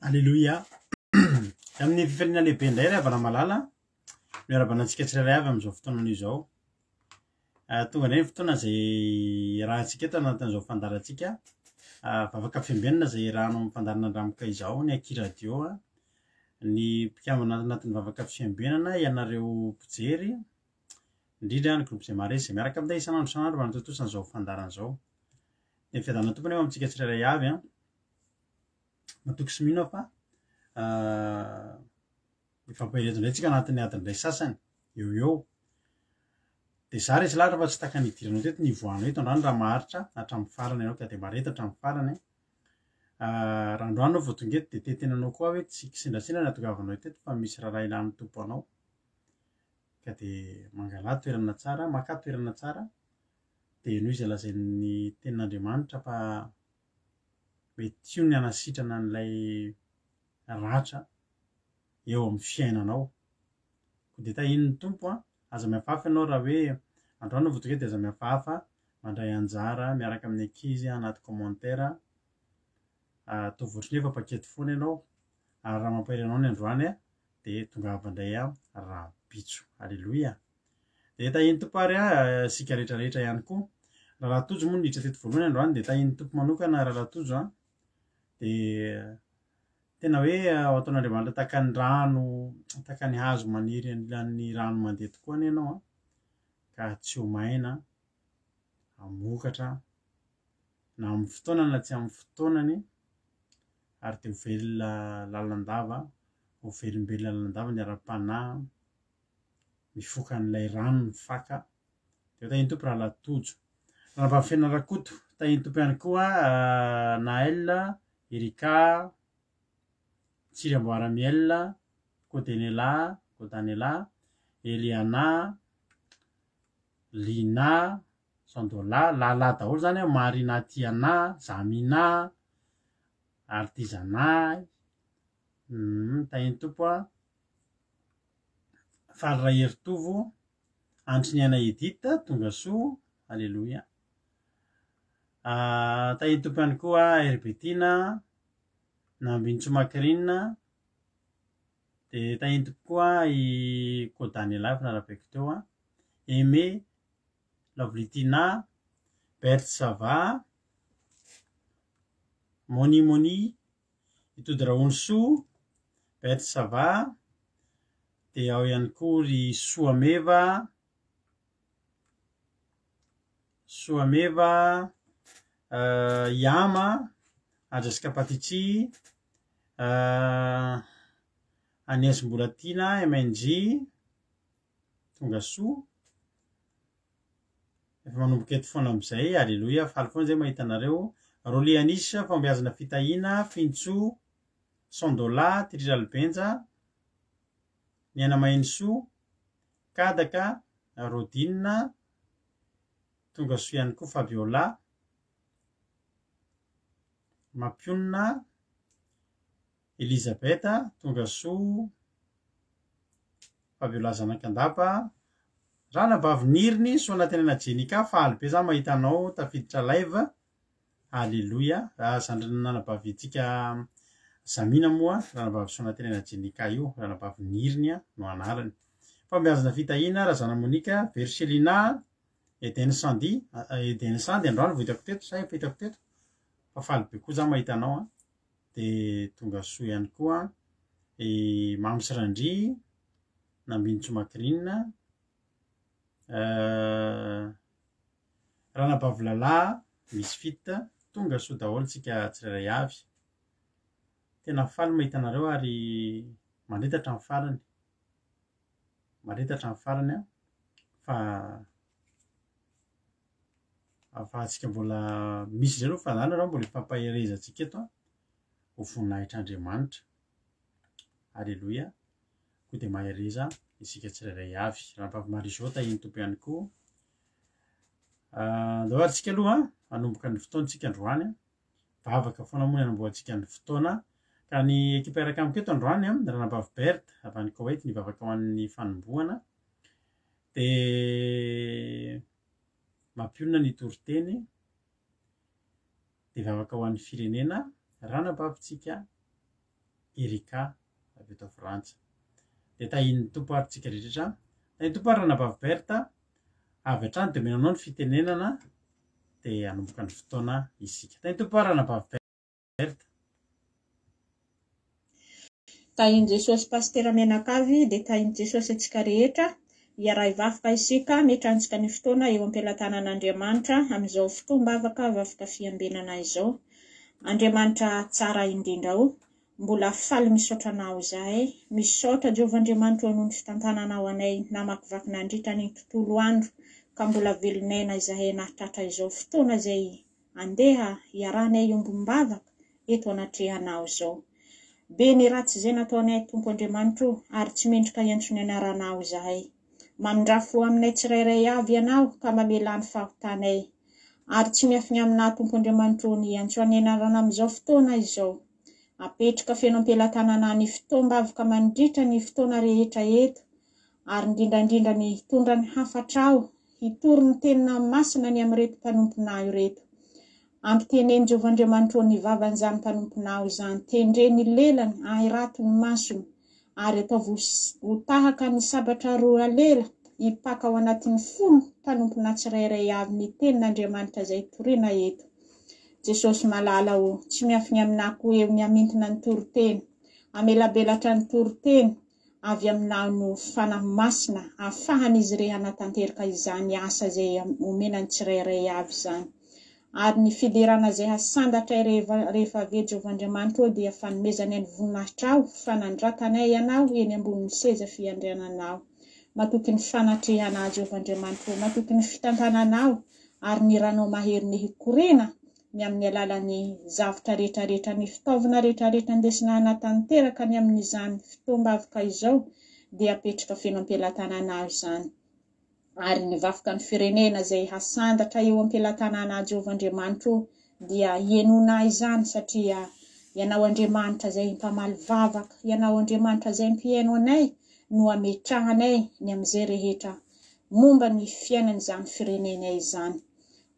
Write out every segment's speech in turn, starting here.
Aleloia! Amin'ny fifaliana lehibe indray ry havana malala, miarahaba antsika tsirairay avy amin'izao fotoana izao. Ah, tonga indray ny fotoana izay iarahantsika eto anatin'izao fandaharantsika. Ah, vavaka fiambenana izay iarahanao amin'ny fandaharana Andramoka izao, ny Aky Radio, ah. ny mpikambana anatin'ny vavaka fiambenana, ianareo mpijery, indrindra ny groupe izay maharesy izay miaraka aminay isan'andro isan'andro manatontosa an'izao fandaharana izao. Dia ny fiadanan'ny Tompony eo amintsika tsirairay avy. Ah. Matoky sy mino aho fa hifampaherezo indray tsika anatin'ny adiny iray sasany eo ho eo. Dia za resy lahatra fa tsy tahaka ny hidiranao teto ny hivoahanao eto androany raha maharitra hatramin'ny farany ianao ka dia mahareta hatramin'ny farany. Raha androany ianao vao tonga eto dia te-hiteny anao koa aho hoe tsy kisendrasendra ny hahatongavanao teto fa misy raharaha ilan'ny Tompo anao. Ka dia mangalà toerana tsara, makà toerana tsara dia henoy izay lazain'ny tenin'Andriamanitra fa mety io ny hanasitrana an'ilay ratra eo amin'ny fiainanao. Koa dia tahian'ny Tompo an, aza mihafahafa ianao raha hoe androany no vao tonga eto dia aza mihafahafa, mandray anjara miaraka amin'ny ankizy anaty commentaire, ataovy ohatran'ny hoe efa mpaketo foana ianao, ary raha mampahery anao ny androany dia tongava indray rahampitso. Aleloia. Dia tahian'ny Tompo ary isika rehetra rehetra ihany koa. Rahalahy Tojo moa niditra teto voalohany androany dia tahian'ny Tompo manokana Rahalahy Tojo an. Dia tena hoe ao ataon'Andriamanitra tahaka ny rano, tahaka ny hazo maniry anilan'ny rano mandeha tokoa anie ianao an. Ka tsy ho maina, hamokatra na amin'ny fotoana na tsy amin'ny fotoanany ary dia ho velona lalandava, ho velombelona lalandava ny ara-panahy. mifoka an'ilay rano ny faka. Dia tahin'ny Tompo Rahalahy Tojo. Rahavavy Fena Rakoto, tahin'ny Tompo ihany koa Naël, Erika, Tsiry Amboara Miel, Kodenela, Kodanela, Eliana, Lina, Sandola, Lala daholo zany an, Marina Tiana, Zamina, Artizana, tahin'ny Tompo an. Faly Raheritovo, Andriniaina Edith, tonga soa, Aleloia. Tahian'ny Tompo ihany koa Herbetina, Nambinintsoa Macrine, dia tahian'ny Tompo koa i Kodanela efa narabaiko teo, Aimé, Lovely-Tina, Berthe Sava, Moni Moni, I Tody Rahonisoa, Beth Sava, dia ao ihany koa ry Soameva, Soameva, Iama, Andresika Patici, Agnès Mbolatiana, MNJ, tonga soa. Efa manomboka eto foana amin'izay. Aleloia, faly foana izay mahita anareo. Rolly Anis, fahombiazana fitahiana, Fintsoa, Sandola, Tiriralibenja, Niaina Mahenisoa, Kadaka, Rodine, tonga soa ihany koa Fabiola, Mampionona, Elizabeth, tonga soa, Fabiola zanak'Andapa, Ranabavy Niriny, Soanantenana Jenica, faly be za mahita anao tafiditra live, Aleloia, zandrin'anabavintsika Zamina moa Ranabavy Soanantenana Jenica io, Ranabavy Niriny no anarany. Fahombiazana fitahiana, Razana Monica, Vercelina, Eden Sandy, Eden Sandy androany vao hitako teto sa efa hitako teto? Fa faly be koa za mahita anao an. Dia tonga soa ihany koa i Mamy sy Randria, Nambinintsoa Macrine, Ranabavy Lala, Misfit, tonga soa daholo tsika tsirairay avy. Tena faly mahita anareo ary mandrita hatramin'ny farany. Mandrita hatramin'ny farany aho fa ahafahantsika mbola misy izay aloha fa zany aloha mbola ifampaherezantsika eto ho voninahitr'Andriamanitra. Aleloia. Koa dia mahereza isika tsirairay avy. Ranabavy Marie Jo tahian'ny Tompo ihany koa. Ah, andao ary tsika aloha hanomboka ny fotoantsika androany. Vavaka foana moa ny hanombohantsika ny fotoana. Ka ny ekipa iaraka amiko eto androany, Ranabavy Berthe avy any Koweït nivavaka ho an'ny fanombohana. Dia mampionona ny toriteny. Dia vavaka ho an'ny firenena, ranabavintsika. Erika avy eto Frantsa. Dia tahian'ny Tompo ary tsika rehetra. Tahian'ny Tompo ary Ranabavy Berthe, avy hatrany dia omena anao ny fitenenana dia hanomboka ny fotoana isika. Tahian'ny Tompo ary Ranabavy Berthe. Tahin'i Jesosy Pasitera mianakavy dia tahin'i Jesosy antsika rehetra. Hiarahi-vavaka isika, ametrantsika ny fotoana eo am-pelatanan'Andriamanitra amin'izao fotoam-bavaka vavaka fiambenana izao. Andriamanitra tsara indrindra o, mbola faly misaotra Anao izahay. Misaotra Jehovah Andriamanitra o noho ny fitantananao anay namakivaky nandritra ny tontolo andro ka mbola velon'aina izahay nahatratra izao fotoana izay Andeha hiarahanay hiombom-bavaka eto anatrehanao izao. Be ny ratsy izay nataonay Tompo Andriamanitro o, ary tsy mendrika hiantso ny anaranao izahay. Mamindrà fo aminay tsirairay avy Ianao ka mamelà ny fahotanay. Ary tsy miafina aminà Tompo Andriamanitro o ny hiantso ny anarana amin'izao fotoana izao. Apetraka feno am-pelatanana ny fotoam-bavaka mandritra ny fotoana rehetra eto, ary indrindra indrindra ny hitondra ny hafatrao hitory ny teninao masina ny amin'ireto mpanomponao ireto. Ampiteneno Jehovah Andriamanitro ny vavan'izany mpanomponao izany, tendre ny lelany, ahirato ny masony, ary ataovy ho tahaka ny sabatra roa lela hipaka ao anatin'ny fony mpanomponao tsirairay avy ny tenin'Andriamanitra izay torina eto. Jesosy malala o, tsy miafiny aminà koa eo ny hamintina ny toriteny, hamelabelatra ny toriteny, avy aminao no Fanahy Masina ahafahan'izy irey hanatanteraka izany asa izay omena ny tsirairay avy izany. Ary ny fiderana izay hasandatray rehefa avy eo Jehovah Andriamanitra ô dia fanomezanay ny voninahitrao, fanandratanay Ianao eny ambonin'ny seza fiandriananao. Matoky ny fanatrehanao Jehovah Andriamanitra ô, matoky ny fitantananao ary ny ranao mahery ny hikoriana ny amin'ny alalan'ny zavtra rehetra rehetra, ny fitaovana rehetra rehetra andesina hanatanteraka ny amin'izany fotoam-bavaka izao dia apetraka feno am-pelatanana izany. Ary ny vavaka ny firenena izay hasandatra eo am-pelatanana Jehovah Andriamanitro dia hienona izany satria Ianao Andriamanitra izay mpamaly vavaka, Ianao Andriamanitra izay mpihaino anay no ametrahanay ny amin'izay rehetra momba ny fiainan'izany firenenay izany.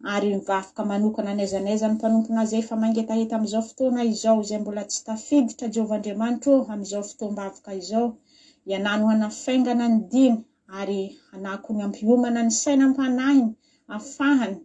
Ary mivavka manokana n'aiza n'aiza ny mpanompona izay efa mangetaheta amin'izao fotoana izao, izay mbola tsy tafiditra, Jehovah Andriamanitro ô, amin'izao fotoam-bavaka izao, Ianà no hanafaingana ny diny, ary hanako ny hampiomana ny saina am-panahiny, afahany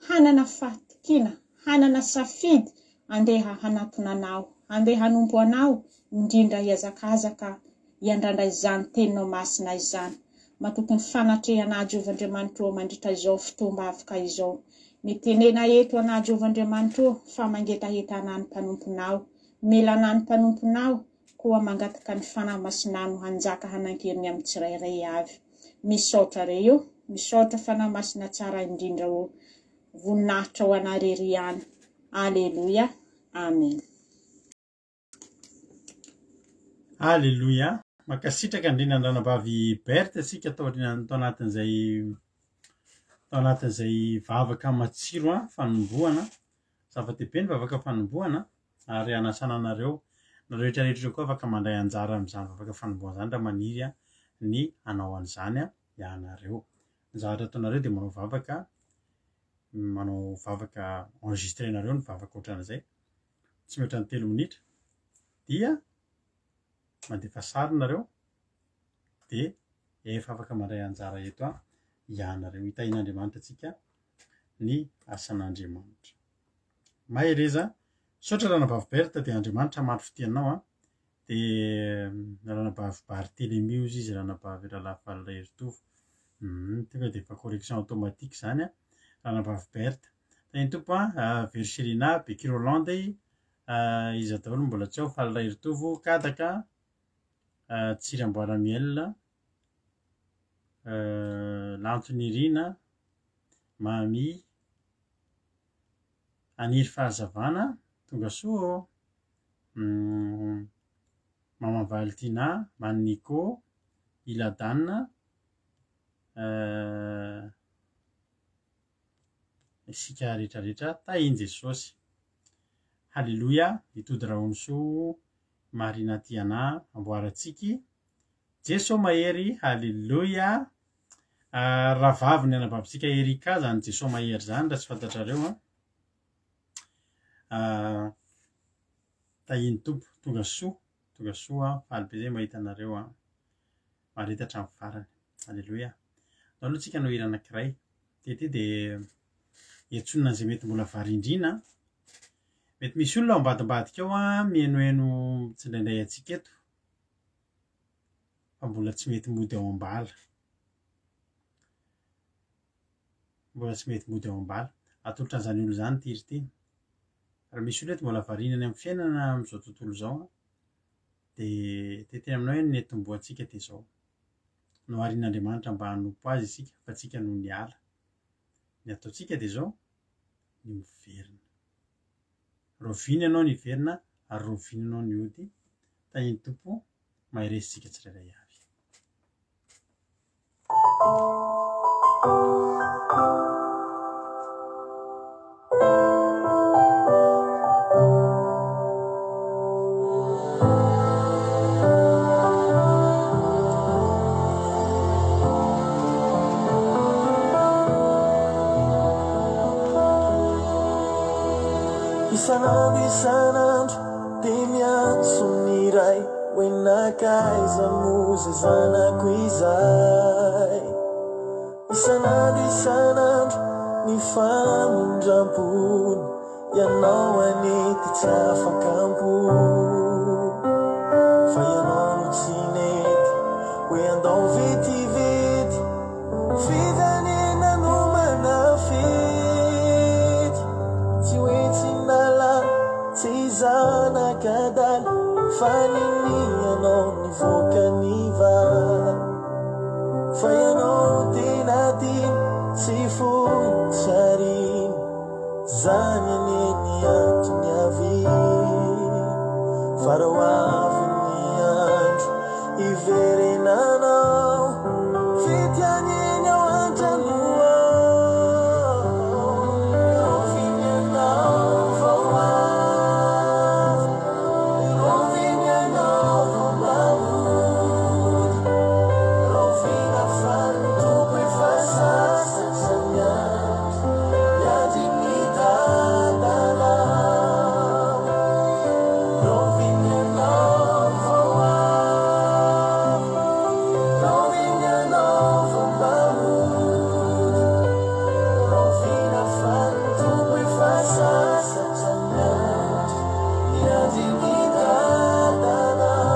hanana fahatokiana, hanana safidy andeha hanatona Anao, andeha hanompo Anao, indrindra hihazakazaka hiandrandra izany Teninao masina izany. Matoky ny fanatrehanà Jehovah Andriamanitro ô mandritra izao fotoam-bavaka izao. Mitenena eto anà Jehovah Andriamanitro ô fa mangetaheta anà ny mpanomponao. Mila anà ny mpanomponao, koa mangataka ny Fanahy Masinà no hanjaka hanan-keriny amin'ny tsirairay avy. Misaotra re ô. Misaotra Fanahy Masina tsara indrindra ô. Voninahitra ho anà rery ihany. Aleloia. Amen. Aleloia. Mankasitraka indrindra ny ranabavy Berthe isika tao aorian'ny tao anatin'izay tao anatin'izay vavaka matsiro an, fanombohana. Zava-dehibe ny vavaka fanombohana ary hanasana anareo, nareo rehetra rehetra ireo koa afaka mandray anjara amin'izany vavaka fanombohana izany raha maniry ny hanao an'izany ianareo. Ny zavatra ataonareo dia manao vavaka, manao vavaka enregistrer-nareo ny vavaka ohatran'izay. tsy mihoatra ny telo minitra dia mandefa sary nareo dia efa afaka mandray anjara eto an ianareo. Hitahian'Andriamanitra antsika ny asan'Andriamanitra. Mahereza, misaotra Ranabavy Berthe dia Andriamanitra hamaly fitia anao an. Dia Ranabavy Barthelemy hozy izy Ranabavy Rahalahy Faly Heritovo. Tonga dia efa correction automatique izany an. Ranabavy Berthe. Tahin'ny Tompo an, Vercherina, Becky Rolande, iza daholo mbola tsy ao, Faly Raheritovo, Kadaka, Tsiry Amboara Miel, Lanto Nirina, Mamy, Haniry Fahazavana, tonga soa ô, Maman Valentina, Mani Nico, Iladana, isika rehetra rehetra tahin'i Jesosy. Haleloia, Itody Rahonisoa, Marina Tiana, Amboarantsiky, Jeso Mahery, Haleloia. Rahavavy ny anabavintsika Erika zany Jeso Mahery zany raha tsy fantatrareo an. Tahin'ny Tompo, tonga soa. Tonga soa, faly be zay mahita anareo an. Mahareta hatramin'ny farany. Aleloia. Andao aloha tsika hanao hira anankiray. Ity ity dia iantsonana an'izay mety mbola varindriana. Mety misy olona ao ambadimbadika ao an, mihainohaino tsindraindray antsika eto. Fa mbola tsy mety mody ao am-bala. Mbola tsy mety mody ao am-bala. Atolotra an'izany olona izany ity hira ity. Raha misy olona eto mbola variana any amin'ny fiainana amin'izao tontolo izao an, dia te hiteny aminao hoe ny nitomboantsika dia izao. Noharin'Andriamanitra mba hanompo azy isika fa tsika no niala. Ny ataontsika dia izao, ny miverina. Rahoviana ianao ny hiverina ary rahoviana ianao ny hody. Tahian'ny Tompo mahereza isika tsirairay avy. Isan'andro isan'andro dia miantso ny Ray hoe nankaiza moa izay zanako izay. Isan'andro isan'andro ny famindram-pony Ianao anie ty tsy afaka am-po Fa ianao no tsy nety hoe andao vetivety F'Izy anie nanomana fety Tsy hoe tsy nalala, tsy zanak'adala Fa ninianao nivoaka ny vala Fa ianao tena tiany, tsy foiny, tsy ariany Zany anie ny antony avy Fa raha ho avy ny andro hiverenanao Fety anie ny ao an-trano ao Rahoviana ianao vao avy Rahoviana ianao vao mba hody Rahoviana fa ny Tompo efa sasatra miandry Miandry ny dadanao Rahoviana ianao vao avy Rahoviana ianao vao mba hody Rahoviana fa ny Tompo efa sasatra miandry Miandry ny dadanao.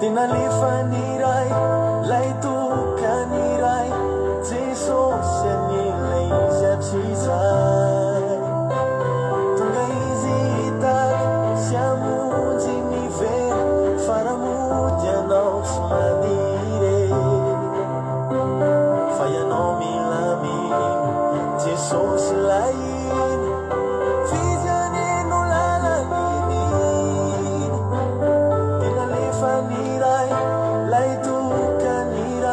Dia nalefan'ny Ray, 'lay tokan'ny Ray, Jesosy anie 'lay Izy hatrizay. Tonga Izy hitady sy hamonjy ny very, fa raha mody ianao tsy maniry e. Fa ianao mila mino, Jesosy 'lay iny, f'Izy anie no lalan'ny mino. Dia nalefan'ny Ray, 'lay tokan'ny Ray.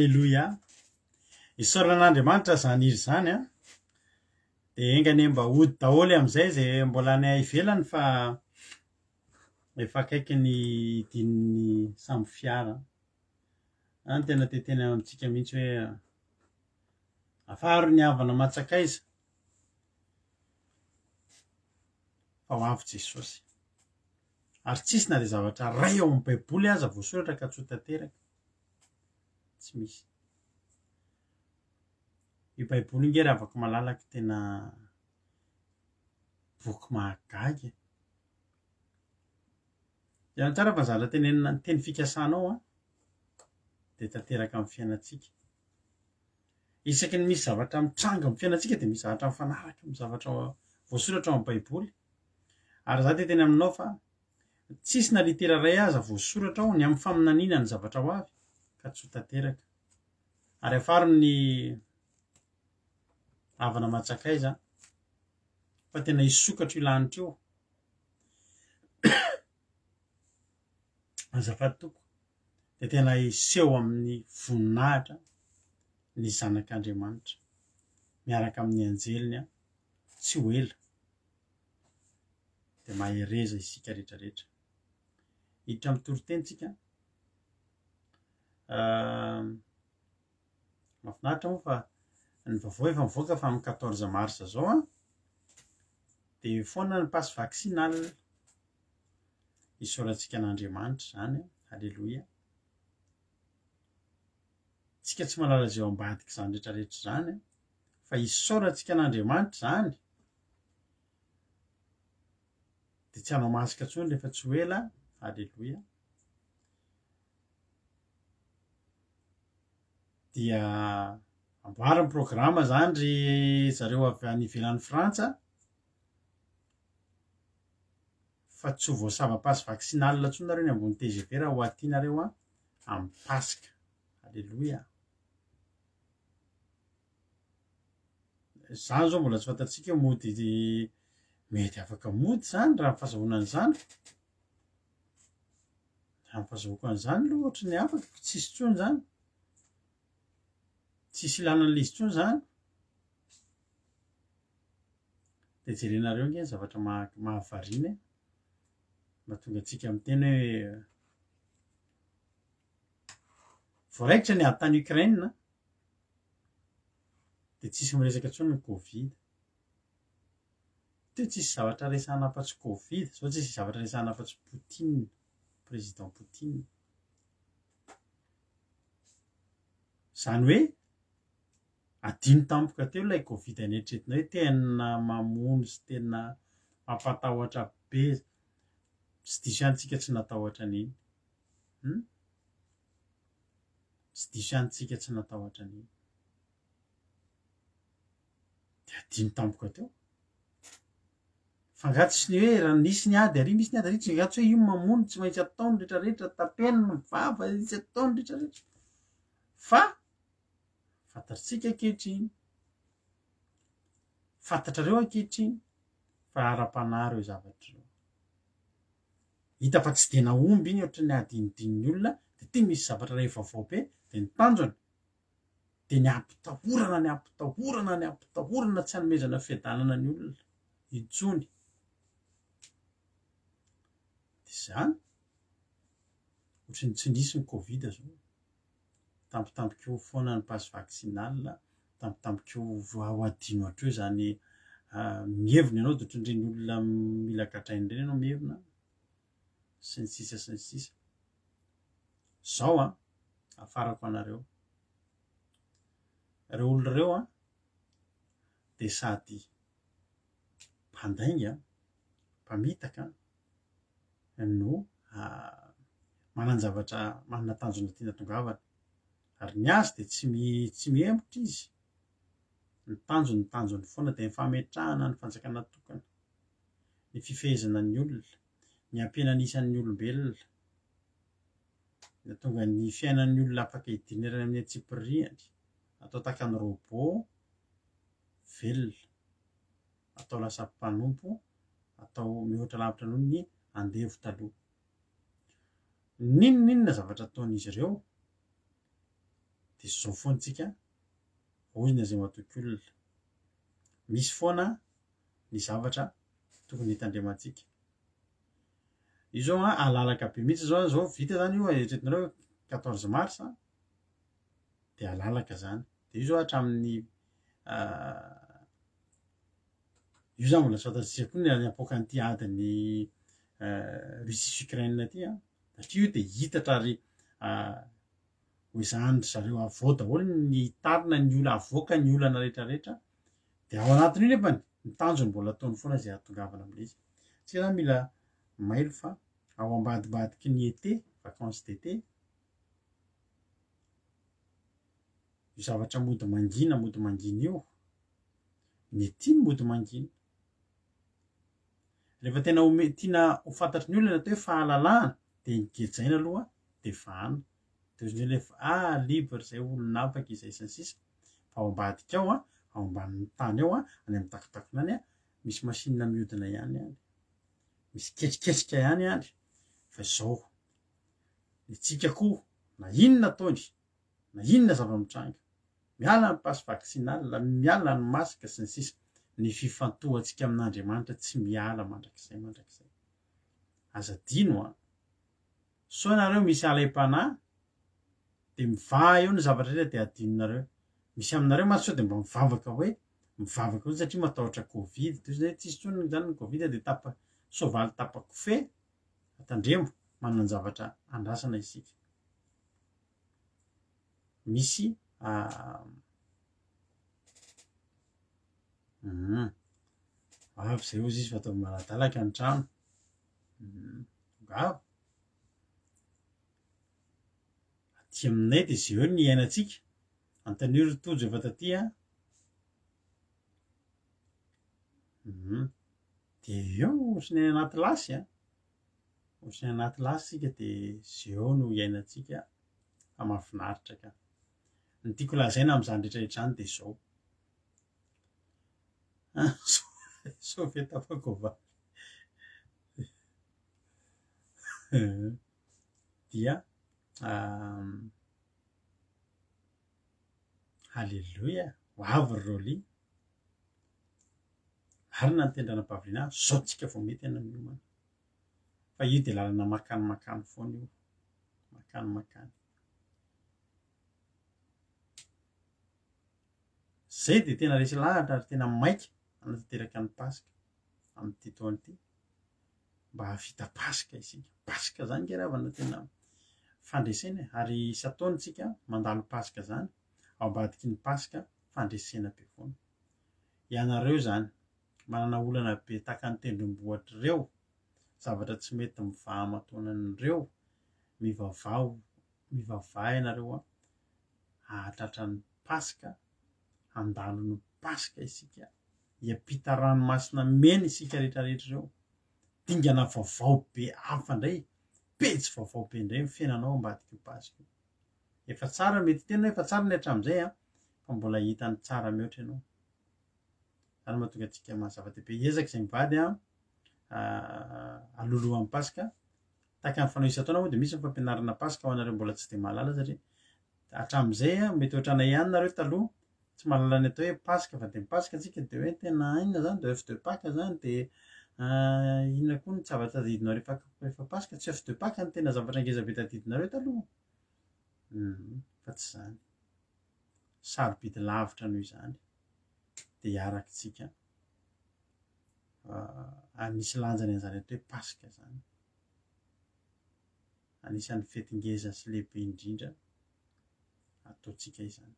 Aleloia! Isaorana an'Andriamanitra izany hira izany an! Dia enga anie mba hody daholo amin'izay izay mbola any ivelany fa efa akaiky ny hidin'ny sambo fiara. Any tena te-hiteny amintsika mihitsy hoe afaro ny havana aman-tsakaiza fa ho avy Jesosy. Ary tsisy na dia zavatra iray ao amin'ny Baiboly aza voasoratra ka tsy ho tanteraka. Tsy misy. Io Baiboly io nge ry havako malalaka tena boky mahagaga e. Jereo tsara fa zara tenenina ny teny fikasanao an, dia tanteraka amin'ny fiainantsika. Isaky ny misy zavatra mitranga amin'ny fiainantsika dia misy zavatra mifanaraka amin'ny zavatra voasoratra ao amin'ny Baiboly. Ary za dia teny aminao fa tsisy na litera iray aza voasoratra ao ny amin'ny faminaniana ny zavatra ho avy ka tsy ho tanteraka. Ary afaro ny havana aman-tsakaiza fa tena hisokatra io lanitra io. Azafady tompoko, dia tena hiseho amin'ny voninahitra ny Zanak'Andriamanitra miaraka amin'ny anjeliny tsy ho ela. Dia mahereza isika rehetra rehetra. Hiditra amin'ny toriteny tsika. Mahafinaritra moa fa ny vaovao efa mivoaka fa amin'ny quatorze mars zao an, dia foana ny passe vaccinal. Isaorantsika an'Andriamanitra izany, aleloia. Tsika tsy mahalala izay ao ambadik'izany rehetra rehetra izany fa isaorantsika an'Andriamanitra izany. Dia tsy hanao masque intsony rehefa tsy ho ela, aleloia. Dia amboary ny programa zany ry zareo avy any ivelan'i Frantsa fa tsy ho voasava passe vaccinal intsony nareo ny ambony TGV raha ho aty nareo an amin'ny Paska. Aleloia. Zany zao mbola tsy fantatsika hoe mody mety afaka mody zany raha ny fahazahoana an'izany. Raha ny fahazahoako an'izany aloha ohatry ny afaka fa tsisy intsony zany. Tsisy ilana an'ilay izy intsony zany. Dia jerenareo ange ny zavatra maha- mahavariana e. Mahatonga antsika miteny hoe voaraikitra ny ady tany Ukraine dia tsisy miresaka intsony ny Covid. Teo tsisy zavatra resahana afa-tsy Covid, zao tsisy zavatra resahana afa-tsy Poutine, président Poutine. Zany hoe adino tampoka teo ilay Covid an'eritreretina hoe tena mamono sy tena mampatahotra be. Tsy diso ihany tsika tsy natahotra an'iny. Hum? Tsy diso ihany tsika tsy natahotra an'iny. Dia adino tampoka teo. Fa angaha tsy ny hoe raha nisy ny ady ary misy ny ady ary tsy angaha tsy hoe io mamono tsy maintsy ataony rehetrarehetra tapeniny ny vava tsy ataony rehetrarehetra. Fa fantatritsika ankehitriny, fantatrareo ankehitriny fa ara-panahy ireo zavatra ireo. Hita fa tsy dia nahomby iny ohatran'ny adinodinon'ny olona dia ity misy zavatra iray vaovao be dia ny tanjona dia ny ampitahorana ny ampitahorana ny ampitahorana tsy hanomezana fiadanana ny olona intsony. Dia izany, ohatran'ny tsy nisy ny covid zao. Tampotampoka eo foana ny passe vaccinal, tampotampoka eo ho adino hatreo izany mihevina ianao dia ohatran'ireny olona mila gadraina ireny ianao mihevina sy ny sisa sy ny sisa. Zao an, afarako anareo. Ireo olona ireo an, dia sady mpandainga, mpamitaka no manan-javatra, manana tanjona tiana tongavana. Ary ny azy dia tsy tsy mihemotra izy. Ny tanjony, ny tanjony foana dia ny fametrahana ny fanjakana tokana, ny fifehezana ny olona, ny hampihena ny isan'ny olombelona. Nahatonga ny fiainan'ny olona afaka hidirana amin'ny antsipiriany, atao tahaka ny robot velona, atao lasa mpanompo, atao mihoatra lavitra noho ny andevo taloha. N'inon'inona zavatra ataon'izy ireo Dia izao foana tsika, hoy ny izay matoky olona. Misy foana ny zavatra tokony hitandremantsika. Io zao an, alalaka be mihitsy zao, zao vita zany io, eritreretinareo 14 mars de alalaka zany. De io zao hatramin'ny io zany mbola tsy fantatsika koa ny hapoakan'ity adin'ny Russie sy Ukraine ity an, satria io de hitatra ary ho ezahan-dry zareo avoa daholo ny hitarina ny olona, avoaka ny olana rehetrarehetra, de ao anatin'io nefany ny tanjony mbola ataony foana izay hahatongavana amin'ilay izy. Tsika zany mila mailo fa ao ambadimbadiky ny été, vacances d'été, io zavatra mody mangina mody mangina io, ny aty no mody mangina. Rehefa tena ome- tiana ho fantatry ny olona ny atao hoe fahalalahana de ny gejaina aloha de vahana. De ohatran'ny hoe le ah libre zay olona afaka izay sy ny sisa. Fa ao ambadika ao an, ao ambanin'ny tany ao an, any amin'ny takotakona any an, misy machine mihodina ihany any. Misy ketriketrika ihany any. Fa izao, ny antsika koa na inona ataony, na inona zava-mitranga, miala ny passe vaccinal, miala ny masque sy ny sisa, ny fifantohantsika amin'Andriamanitra tsy miala mandrakizay mandrakizay. Aza adino an! Sao nareo misy alaim-panahy de mivaha eo ny zavatra rehetra de adinonareo. Misy aminareo mantsy sao de mba mivavaka hoe mivavaka hoe satria matahotra covid, toy izay tsisy intsony zany ny covid de tapa soavaly tapa-kofehy, tandremo manan-javatra andrasana isika. Misy avy zay ozy izy fa ataovy maladalaka ny trano. Tongava. Aty aminay dia izay eo ny iainantsika. Antanio ry Tojo efa taty a. Dia eo ohatran'ny any anaty lasy a. Ohatran'ny anaty lasy isika dia izay eo no iainantsika fa mahafinaritra ka. Ny tiako lazaina amin'izany rehetra rehetra izany dia izao. Sauve tapa-kovaly. Dia Haleloia, ho avy ry Rolly. Marina ny tendranam-paviliana, zao tsika vao mety ianao miomana. Fa io dia lalana makany makany foana io. Makany makany. Zay dia tena resy lahatra ary tena maika hanatanteraka ny Paska amin'ity taona ity mba hahavita Paska isika. Paska zany nge ravana tena fandresena e. Ary isan-taona isika mandalo Paska zany, ao ambadiky ny Paska fandresena be foana. Ianareo zany manana olana be tahaka ny tendrombohitra ireo, zavatra tsy mety mivaha aman-taonan'ireo, mivavaha mivavaha ianareo an, hahatratra ny Paska, handalo ny Paska isika, hiampita ranomasina mena isika rehetra rehetra ireo, dingana vaovao be hafa indray, pejy vaovao be indray ny fiainanao ambadik'io Paska io. Efa tsara mety tena efa tsara ny hatramin'izay an, fa mbola hahita ny tsara mihoatra ianao. Izany mahatonga antsika maha zava-dehibe. Hiezaka izay mivady an, alolohan'ny Paska, Tahaka ny fanao isan-taona moa dia misy ny fampianarana Paska ho anareo mbola tsy dia mahalala satria hatramin'izay mety ohatranay ihany nareo taloha tsy mahalala ny atao hoe Paska fa dia ny Paska tsika dia hoe tena inona zany dia oeuf de Pâques zany dia inona koa ny zavatra tadidinao rehefa rehefa Paska tsy oeuf de Pâques no tena zavatra ngeza be tadidinareo taloha fa tsy izany sarobidy lavitra noho izany dia hiaraka tsika ary misy lanjany an'izany atao hoe Paska izany. Anisan'ny fety ngeza sy lehibe indrindra ataontsika izany.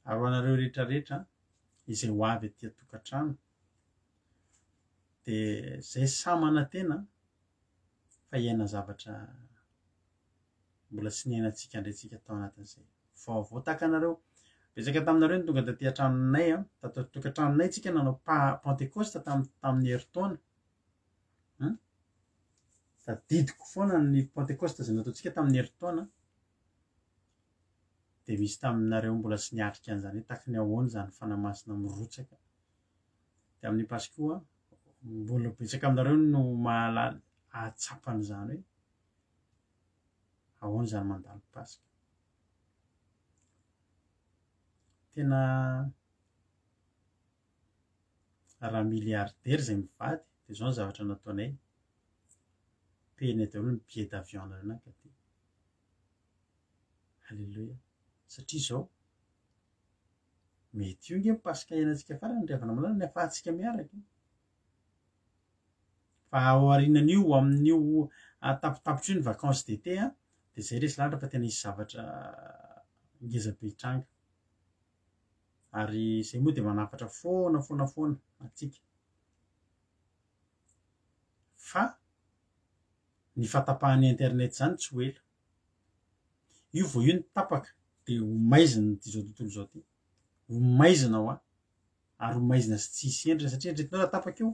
Ary ho anareo rehetra rehetra izay ho avy aty an-tokantrano dia izay sahy manantena fa hiaina zavatra mbola tsy niainantsika indray tsika tao anatin'izay vaovao tahaka anareo. Betsaka taminareo ny tonga taty an-tranonay an, tato an-tokantranonay tsika nanao pa- Pentekosta tam- tamin'ny herintaona. Hum? Tadidiko foana ny Pentekosta izay nataontsika tamin'ny herintaona. Dia misy taminareo mbola tsy niatrika an'izany hoe tahaka ny ahoana izany Fanahy Masina mirotsaka. Dia amin'ny Paska mbola betsaka aminareo no mahalala ahatsapa an'izany hoe ahoana izany mandalo Paska. Tena raha milliardaire izay mivady dia izao ny zavatra nataonay. Payer-nay daholo ny billet d'avion nareo nankaty. Alléluia. Satria izao, mety io nge ny Paska iainantsika farany ry havana malala, ny afahantsika miaraka. Fa aorianan'io, amin'io tapitapitra io ny vacances d'été an, dia izay resy lahatra fa tena hisy zavatra ngeza be hitranga. Ary izay moa dia manafatra foana foana foana antsika. Fa ny fahatapahan'ny internet izany tsy ho ela. Io vao io no tapaka dia ho maizina ity izao tontolo izao ity. Ho maizina hoa. Ary ho maizina sy tsy hisy endriny satria eritreretinao raha tapaka io,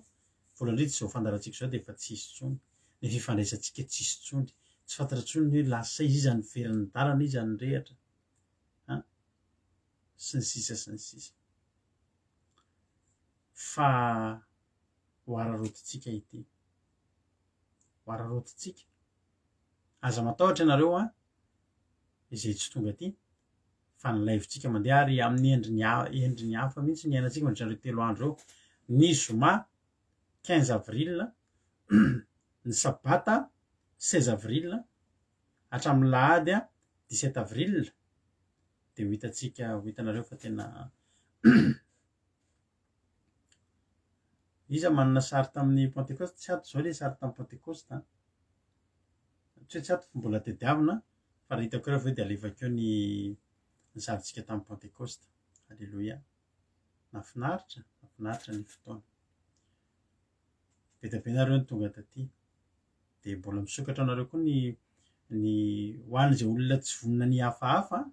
voalohany indrindra izao fandaharantsika izao dia efa tsy hisy intsony. Ny fifandraisantsika tsy hisy intsony. Tsy fantatra intsony ny hoe lasa aiza, iza niverina ny dalana, iza nirehatra. An? Sy ny sisa sy ny sisa. Fa ho araraotintsika ity. Ho araraotintsika. Aza matahotra ianareo an, izay tsy tonga aty, fa ny live-tsika mandeha ary amin'ny endriny endriny hafa mihitsy ny iainantsika mandritra ireo 3 andro ireo. Ny zoma 15 avril, ny sabata 16 avril, hatramin'ny lahady 17 avril, dia ho hitantsika, ho hitanareo fa tena Iza manana sary tamin'ny Pentekosta? Tsy ato izao ilay sary tamin'ny Pentekosta. Tsy hoe tsy ato fa mbola tediavina, fa raha hitako eo avy eo dia alefako eo ny ny sarintsika tamin'ny Pentekosta. Aleloia. Nahafinaritra, nahafinaritra ny fotoana. Be dia be nareo no tonga taty. Dia mbola misokatra anareo koa ny ny ho an'izay olona tsy vonona ny hafahafa,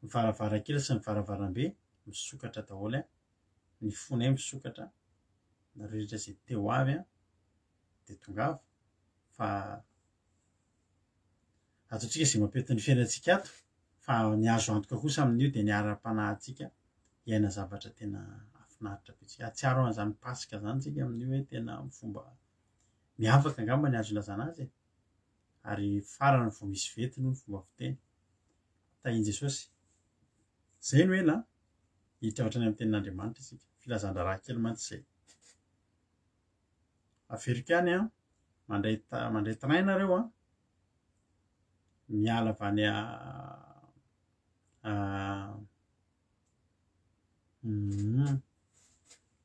ny varavarankely sy ny varavarambe misokatra daholo. Ny fonay misokatra, nareo rehetra izay te ho avy dia tongava fa ataontsika izay mampety ny fiainantsika ato fa ny azo antoka kosa amin'io dia ny ara-panahintsika hiaina zavatra tena hahafinaritra be tsika. Hahatsiaro an'izany Paska izany tsika amin'io hoe tena amin'ny fomba miavaka angamba ny azo ilazana azy e. Ary farany vao misy vety no ny fomba fiteny. Tahin'i Jesosy. Izay no ela hiditra hatrany amin'ny tenin'Andriamanitra isika. Filazan-draharaha kely mantsy izay. Averiko ihany an, mandray mandray train nareo an, miala avy any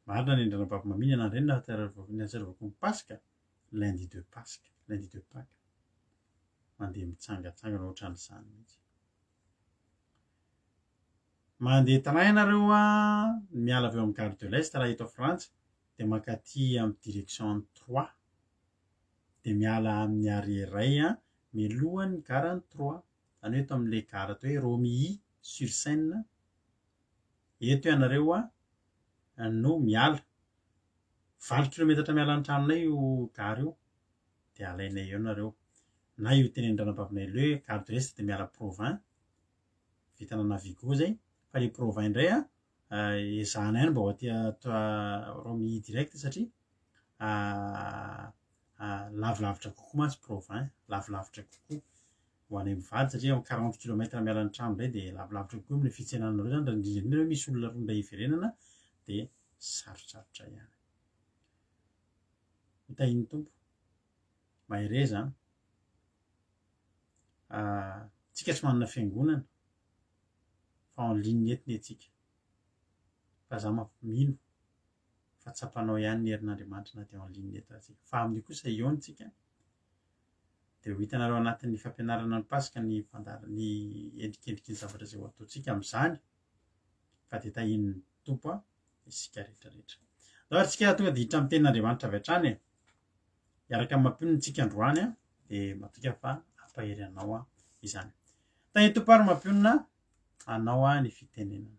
Marina ny andranabavy maminy anareo ny nahatsiarovako ny Paska, lundi de Paska, lundi de Pâques. Mandeha mitsangatsangana ohatran'izany mihitsy. Mandeha train nareo an, miala avy eo amin'ny gare de l'Est raha eto Frantsa, dia mankaty amin'ny direction an'i Troyes. Dia miala amin'ny arrêt iray an, mialohan'ny gare an'i Troyes. Izany hoe eto amin'ilay gare atao hoe Romilly sur Seine. Eto ianareo an no miala. 8 kilometatra miala ny tranonay io gare io, dia alainay eo nareo. Na io tenenin-dranabavinay le hoe gare de l'Est dia miala Provins. Vitana Navigo zay fa le Provins indray a ezahana ihany mba ho aty Romilly direct satria lavilavitra kokoa mantsy Provins, lavilavitra kokoa ho anay mivady satria eo 40 kilomètre miala ny trano indray dia lavilavitra kokoa amin'ny fitsenana anareo zany raha indrindra indrindra hoe misy olona roa indray hiverenana dia sarotsarotra ihany. Ho tahin'ny Tompo. Mahereza an. Tsika tsy manana fiangonana fa en ligne eto ny antsika. Fa za mino fa tsapanao ihany ny herin'Andriamanitra na dia en ligne eto aza tsika. Fa amin'io kosa hihaona tsika dia ho hitanareo anatin'ny fampianarana ny Paska ny fandar- ny endrikendriky ny zavatra izay ho ataontsika amin'izany fa dia tahian'ny Tompo isika rehetra rehetra. Andao ary tsika tonga dia hiditra amin'ny tenin'Andriamanitra avy hatrany e. Hiaraka amin'ny mampionona antsika androany an, dia matoky aho fa hampahery anao an izany. Tahin'ny Tompo ary mampionona anao an ny fitenenana.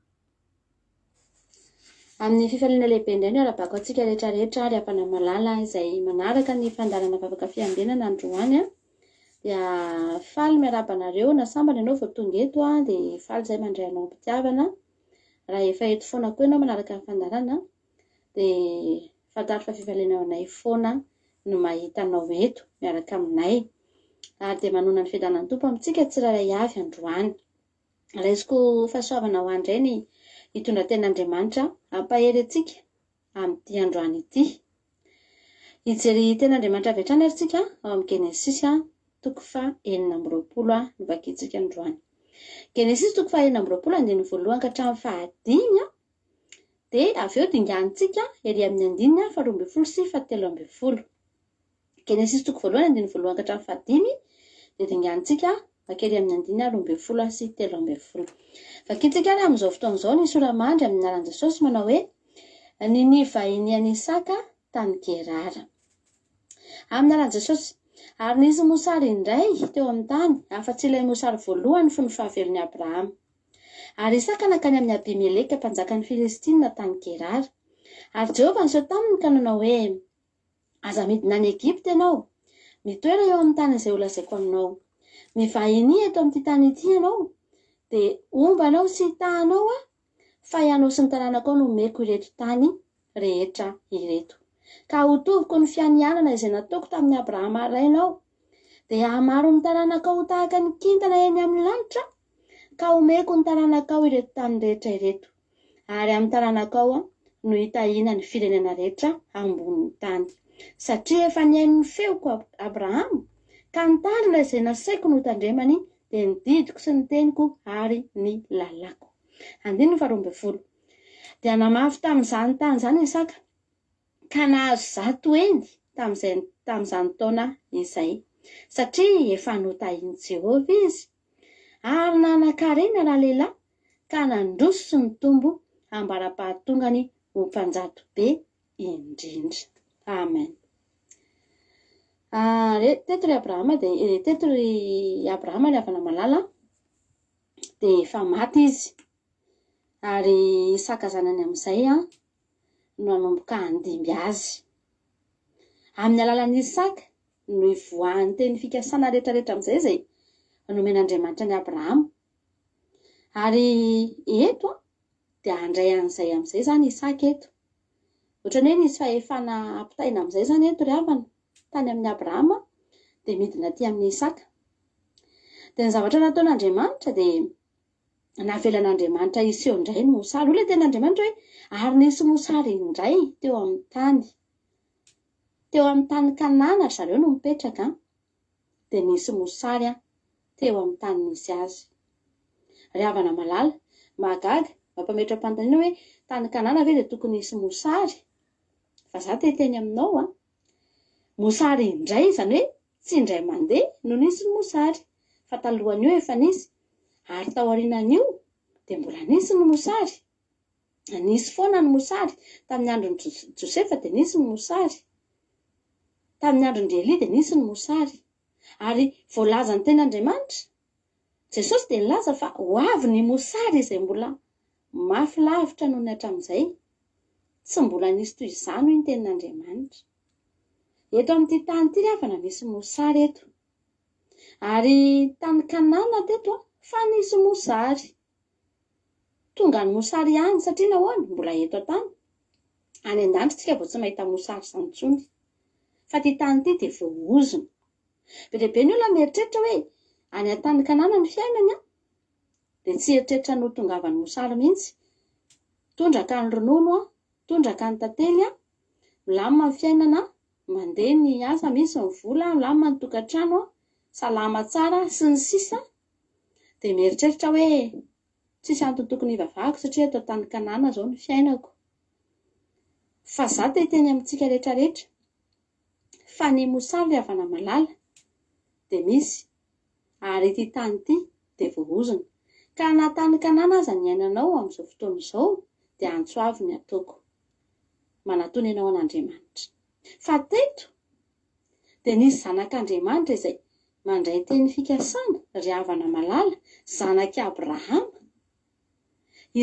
Amin'ny fifaliana lehibe indray no iarahabako antsika rehetra rehetra ary havana malala izay manaraka ny fandaharana vavaka fiambenana androany an. Dia faly miarahaba anareo na sambany ianao vao tonga eto an, dia faly izahay mandray anao am-pitiavana. Raha efa eto foana koa ianao manaraka ny fandaharana dia fantaro fa fifaliana ho anay foana no mahita anao eto miaraka aminay. Ary dia manona ny fiadanan'ny Tompo amintsika tsirairay avy androany. Raisiko fahasoavana ho ahy indray ny Hitondra tenin'Andriamanitra hampahery antsika amin'ity androany ity. Hijery tenin'Andriamanitra avy hatrany ary tsika ao amin'ny Genesisy toko faha 26 no vakintsika androany. Genesisy toko faha 26 andininy voalohany ka hatramin'ny fahadimy dia avy eo dinganintsika ery amin'ny andininy faharoa ambin'ny folo sy fahatelo ambin'ny folo. Genesisy toko voalohany andininy voalohany ka hatramin'ny fahadimy dia dinganintsika makery amin'ny andininy 12 sy 13. Vakintsika ary amin'izao fotoana izao ny sora-mandry amin'ny anaran'i Jesosy manao hoe ny nivahinian'i Isaka tany Gerara. Amin'ny anaran'i Jesosy. Ary nisy mosary indray teo amin'ny tany, afa-tsy ilay mosary voalohany fony fahavelon'i Abrahama. Ary Isaka nankany amin'i Abimeleka mpanjakan'ny Filistina tany Gerara. Ary Jehovah niseho taminy ka nanao hoe, Aza midina any Egypta ianao. Mitoera eo amin'ny tany izay holazaiko aminao. Mivahinia eto amin'ity tany ity ianao, dia homba anao sy hitaha anao aho, fa ianao sy ny taranakao no homeko ireto tany rehetra ireto. Ka hotoviko ny fianianana izay nataoko tamin'i Abrahama rainao, dia hahamaro ny taranakao ho tahaka ny kintana eny amin'ny lanitra aho, ka homeko ny taranakao ireto tany rehetra ireto. Ary amin'ny taranakao no hitahiana ny firenena rehetra ambonin'ny tany. Satria efa nihaino ny feoko Abrahama, ka nitandrina izay nasaiko notandremany, dia ny didiko sy ny teniko ary ny lalàko. Andininy faharoa ambin'ny folo. Dia namafy tamin'izany tany izany Isaka, ka nahazo zato heny tamin'izay tamin'izany taona izay, satria efa notahin'i Jehovah izy. Ary nanan-karena ralehilahy ka nandroso sy nitombo ambara-pahatongany ho mpanjato be indrindra. Amen. Ah, re, teto ry Abrahama dia eh, teto ry Abrahama ry havana malala dia efa maty izy. Ary Isaka zanany amin'izay an no hanomboka handimby azy. Amin'ny alalan'i Isaka no ivoahan'ny teny fikasana rehetrarehetra amin'izay izay nomen'Andriamanitra an'i Abrahama. Ary eto dia handray an'izay amin'izay izany Isaka eto. Ohatran'ny hoe nisy fahefana ampitaina amin'izay izany eto ry havana, tany amin'i Abrahama dia midina aty amin'i Isaka. Dia ny zavatra nataon'Andriamanitra dia navelan'Andriamanitra hiseho indray ny mosary. Hoy ilay tenin'Andriamanitra hoe ary nisy mosary indray teo amin'ny tany. Teo amin'ny tany Kanana ry zareo no mipetraka. Dia nisy mosary teo amin'ny tany nisy azy. Ry havana malala, mahagaga, mampametra-panontaniana hoe tany Kanana ve dia tokony hisy mosary? Fa za te hiteny aminao an! Mosary indray, izany hoe tsy indray mandeha no nisy ny mosary, fa talohan'io efa nisy, ary taorianan'io dia mbola nisy ny mosary. Nisy foana ny mosary, tamin'ny andron'i Josefa dia nisy ny mosary, tamin'ny andron-dry Elia dia nisy ny mosary. Ary voalazan'ny Tenin'Andriamanitra, Jesosy dia nilaza fa ho avy ny mosary izay mbola mafy lavitra noho ny hatramin'izay. Tsy mbola nisy toy izany hoy ny Tenin'Andriamanitra. Eto amin'ity tany ity ry havana misy mosary eto. Ary tany Kanana teto fa nisy mosary. Tonga ny mosary ihany satria nahoana? Mbola eto an-tany. Any an-danitra isika vao tsy mahita mosary izany intsony. Fa ity tany ity dia voaozona. Be dia be ny olona mieritreritra hoe any an-tany Kanana ny fiainany an! Dia tsy hieritreritra ny ho tongavan'ny mosary mihitsy. Tondraka ny ronono an, tondraka ny tantely an, milamina ny fiainana an, mandeha ny asa, misy ny vola, milamina ny tokantrano an, salama tsara, sy ny sisa Dia mieritreritra hoe tsisy antony tokony hivavahako satria eto an-tany Kanana izao ny fiainako. Fa za te hiteny amintsika rehetra rehetra fa ny mosary ry havana malala dia misy ary ity tany ity dia voaozona. Ka na tany Kanana aza ny iainanao amin'izao fotoana izao dia antso avo ny ataoko. Manatona ianao an'Andriamanitra. Fa teto dia nisy zanak'Andriamanitra izay mandray teny fikasana, ry havana malala, zanak'i Abrahama,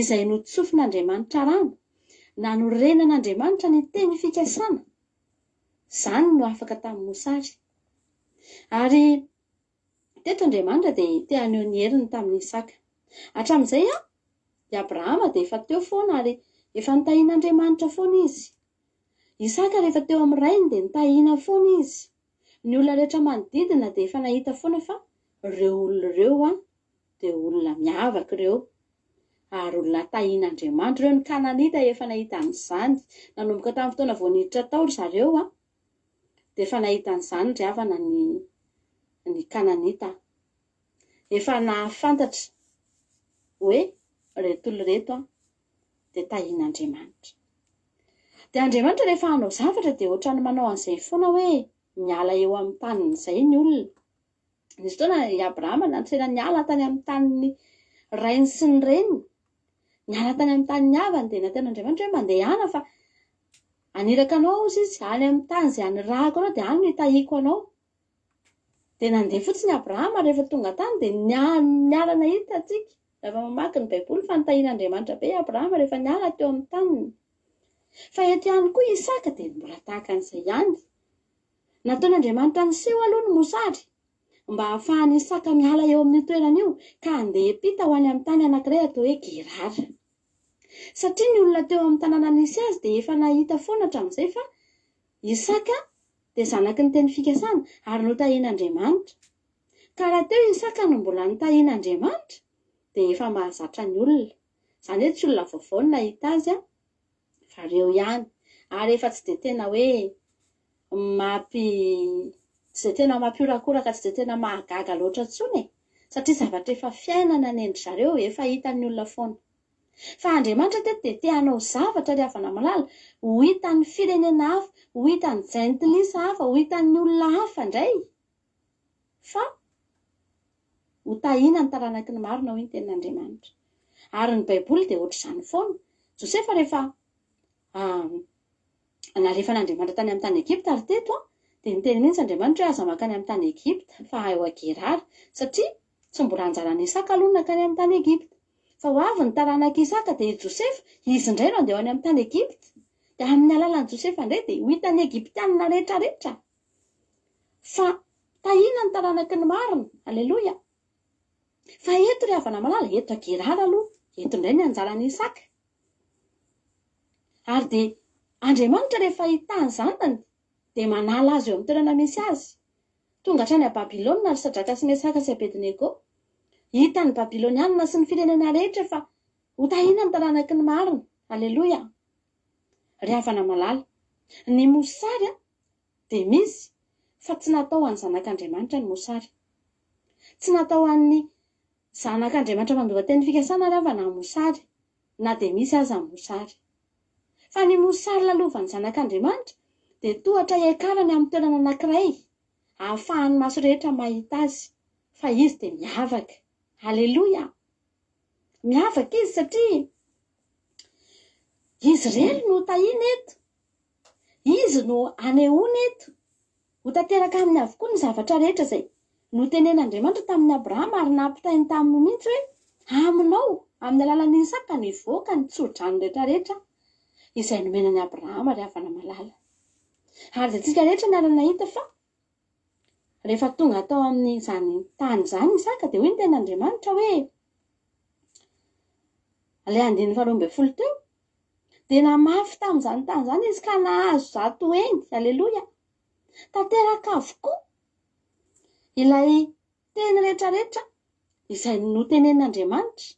izay notsofin'Andriamanitra rano, nanorenan'Andriamanitra ny teny fikasana, izany no afaka tamin'ny mosary. Ary teto Andriamanitra dia te haneho ny heriny tamin'i Isaka. Hatramin'izay, i Abrahama dia efa teo foana ary efa nitahian'Andriamanitra foana izy. Isaka rehefa teo amin'ny rainy dia nitahina foana izy. Ny olona rehetra manodidina dia efa nahita foana fa ireo olona ireo dia olona miavaka ireo. Ary olona tahin'Andriamanitra ireo. Ny Kananita efa nahita an'izany. Nanomboka tamin'ny fotoana vao niditra tao ry zareo dia efa nahita an'izany ry havana ny ny Kananita. Efa nahafantatra hoe ireto olona ireto dia tahin'Andriamanitra. Dia Andriamanitra rehefa hanao zavatra dia ohatran'ny manao an'izay foana hoe miala eo amin'ny taniny izay ny olona. Nisy fotoana i Abrahama nantsoina niala tany amin'ny tanin'ny rainy sy ny reniny. Niala tany amin'ny tanin'ny havany dia nataon'Andriamanitra hoe mandehana fa haniraka anao aho izy any amin'ny tany izay anirahako anao dia any no hitahiako anao. Dia nandeha fotsiny Abrahama rehefa tonga tany dia niala nahita antsika rehefa mamaky ny Baiboly fa nitahian'Andriamanitra be i Abrahama rehefa niala teo amin'ny taniny. Fa eto ihany koa Isaka dia mbola tahaka an'izay ihany. Nataon'Andriamanitra niseho aloha ny mosary mba hahafahan'i Isaka miala eo amin'io toerana io ka handeha hiampita ho any amin'ny tany anankiray atao hoe Gerara. Satria ny olona teo amin'ny tanàna nisy azy dia efa nahita foana hatramin'izay fa Isaka dia zanaky ny teny fikasana ary notahian'Andriamanitra. Ka raha teo Isaka no mbola notahian'Andriamanitra dia efa mahazatra ny olona. Izany hoe tsy olona vaovao no nahita azy fa reo ihany. Ary efa tsy dia tena hoe mampi tsy dia tena mampihorakoraka, tsy dia tena mahagaga loatra intsony e! Satria zavatra efa fiainana nendry zareo, efa hitan'ny olona foana. Fa Andriamanitra teto dia te hanao zavatra ry havana malala, ho hitan'ny firenena hafa, ho hitan'ny jentilisa hafa, ho hitan'ny olona hafa indray fa ho tahiana ny taranaky ny marina hoy ny tenin'Andriamanitra. Ary ny Baiboly dia ohatr'izany foana. Josefa rehefa nalefan'Andriamanitra tany amin'ny tany Egypta ary teto dia niteny mihitsy Andriamanitra hoe aza mankany amin'ny tany Egypta fa eo a Gerara satria tsy mbola anjaran'i Isaka aloha ny nankany amin'ny tany Egypta. Fa ho avy ny taranak'i Isaka dia i Josefa, izy indray no handeha ho any amin'ny tany Egypta. Dia amin'ny alalan'i Josefa indray dia ho hitan'ny Egyptianina rehetra rehetra fa tahiana ny taranaky ny marina. Aleloia! Fa eto ry havana malala, eto a Gerara aloha, eto indray ny anjaran'i Isaka. Ary dia Andriamanitra rehefa hitaha ny zanany dia manala azy eo amin'ny toerana misy azy. Tonga hatrany a Babylona ry Sadraka sy Mesaka sy Abednego. Hitan'ny Babylonianina sy ny firenena rehetra fa hotahiana ny taranaky ny marina. Aleloia! Ry havana malala, ny mosary dia misy fa tsy natao ho an'ny zanak'Andriamanitra ny mosary. Tsy natao ho an'ny zanak'Andriamanitra mandova teny fikasana ry havana ny mosary na dia misy aza ny mosary. Fa ny mosary lalovan'ny Zanak'Andriamanitra dia tohatra hiakarany amin'ny toerana anankiray ahafahan'ny maso rehetra mahita Azy fa Izy dia miavaka. Aleloia! Miavaka Izy satria Izy irery no tahiana eto. Izy no anehoana eto. Ho tanteraka aminy avokoa ny zavatra rehetra izay notenen'Andriamanitra tamin'i Abrahama ary nampitainy taminy mihitsy hoe, Aminao, amin'ny alalan'i Isaka no hivoaka ny tso-drano rehetrarehetra izay nomena an'i Abrahama ry havana malala. Ary dia tsika rehetra niara-nahita fa rehefa tonga tao amin'izany tany izany Isaka dia hoy ny tenin'Andriamanitra hoe, ilay andininy faharoa ambinifolo teo, Dia namafy tamin'izany tany izany izy ka nahazo 100 heny. Aleloia! Tanteraka avokoa ilay teny rehetrarehetra izay notenenin'Andriamanitra.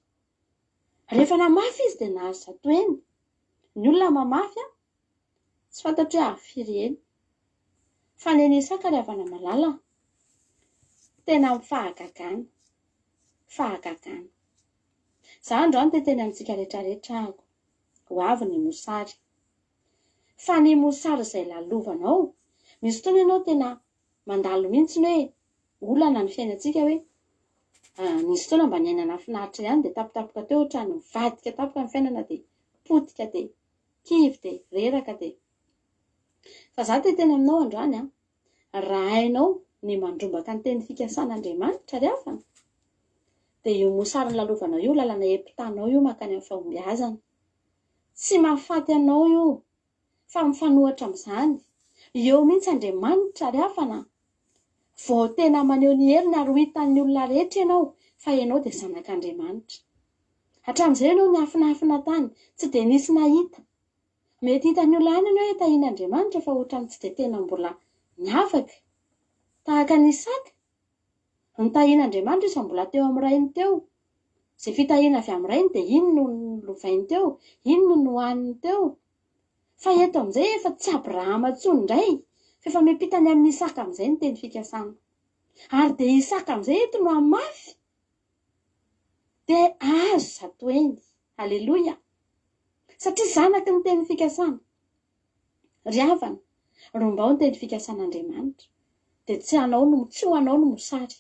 Rehefa namafy izy dia nahazo 100 heny. Ny olona mamafy an, tsy fantatro hoe avy firy heny. Fa ny an'i Isaka ry havana malala, tena amin'ny fahagagana, fahagagana. Za androany te teny amintsika retraretra aho ho avy ny mosary. Fa ny mosary izay lalovanao, misy fotoana ianao tena mandalo mihitsy ny hoe olana ny fiainantsika hoe nisy fotoana mba niainana finaritra ihany dia tampotampoka teo ohatrany mivadika tampoka ny fiainana dia potika dia kivy dia reraka dia fa za te teny aminao androany an Raha hainao ny mandrombaka ny teny fikasan'Andriamanitra ry havana, dia io mosary nolalovanao io, lalana empitanao io mankany amin'ny fahombiazana. Tsy mahafaty anao io, fa mifanohitra amin'izany. Eo mihitsy Andriamanitra ry havana, vao tena maneho ny heriny ary ho hitan'ny olona rehetra ianao fa ianao dia zanak'Andriamanitra. Hatramin'izay ianao niafinafina tany, tsy dia nisy nahita. Mety hitan'ny olona ihany ny hoe tahian'Andriamanitra fa ohatran'ny tsy dia tena mbola niavaka tahaka an'i Isaka. Nitahian'Andriamanitra izy fa mbola teo amin'ny rainy teo. Izay fitahiana avy amin'ny rainy dia iny no nolovainy teo, iny no nohaniny teo. Fa eto amin'izay efa tsy Abrahama intsony indray fa efa miampita any amin'i Isaka amin'izay ny teny fikasana. Ary dia Isaka amin'izay eto no hamafy dia azo zatoeny. Aleloia! Satria zanaky ny teny fikasana. Ry havana, rombao ny teny fikasan'Andriamanitra, dia tsy anao no tsy ho anao no mosary.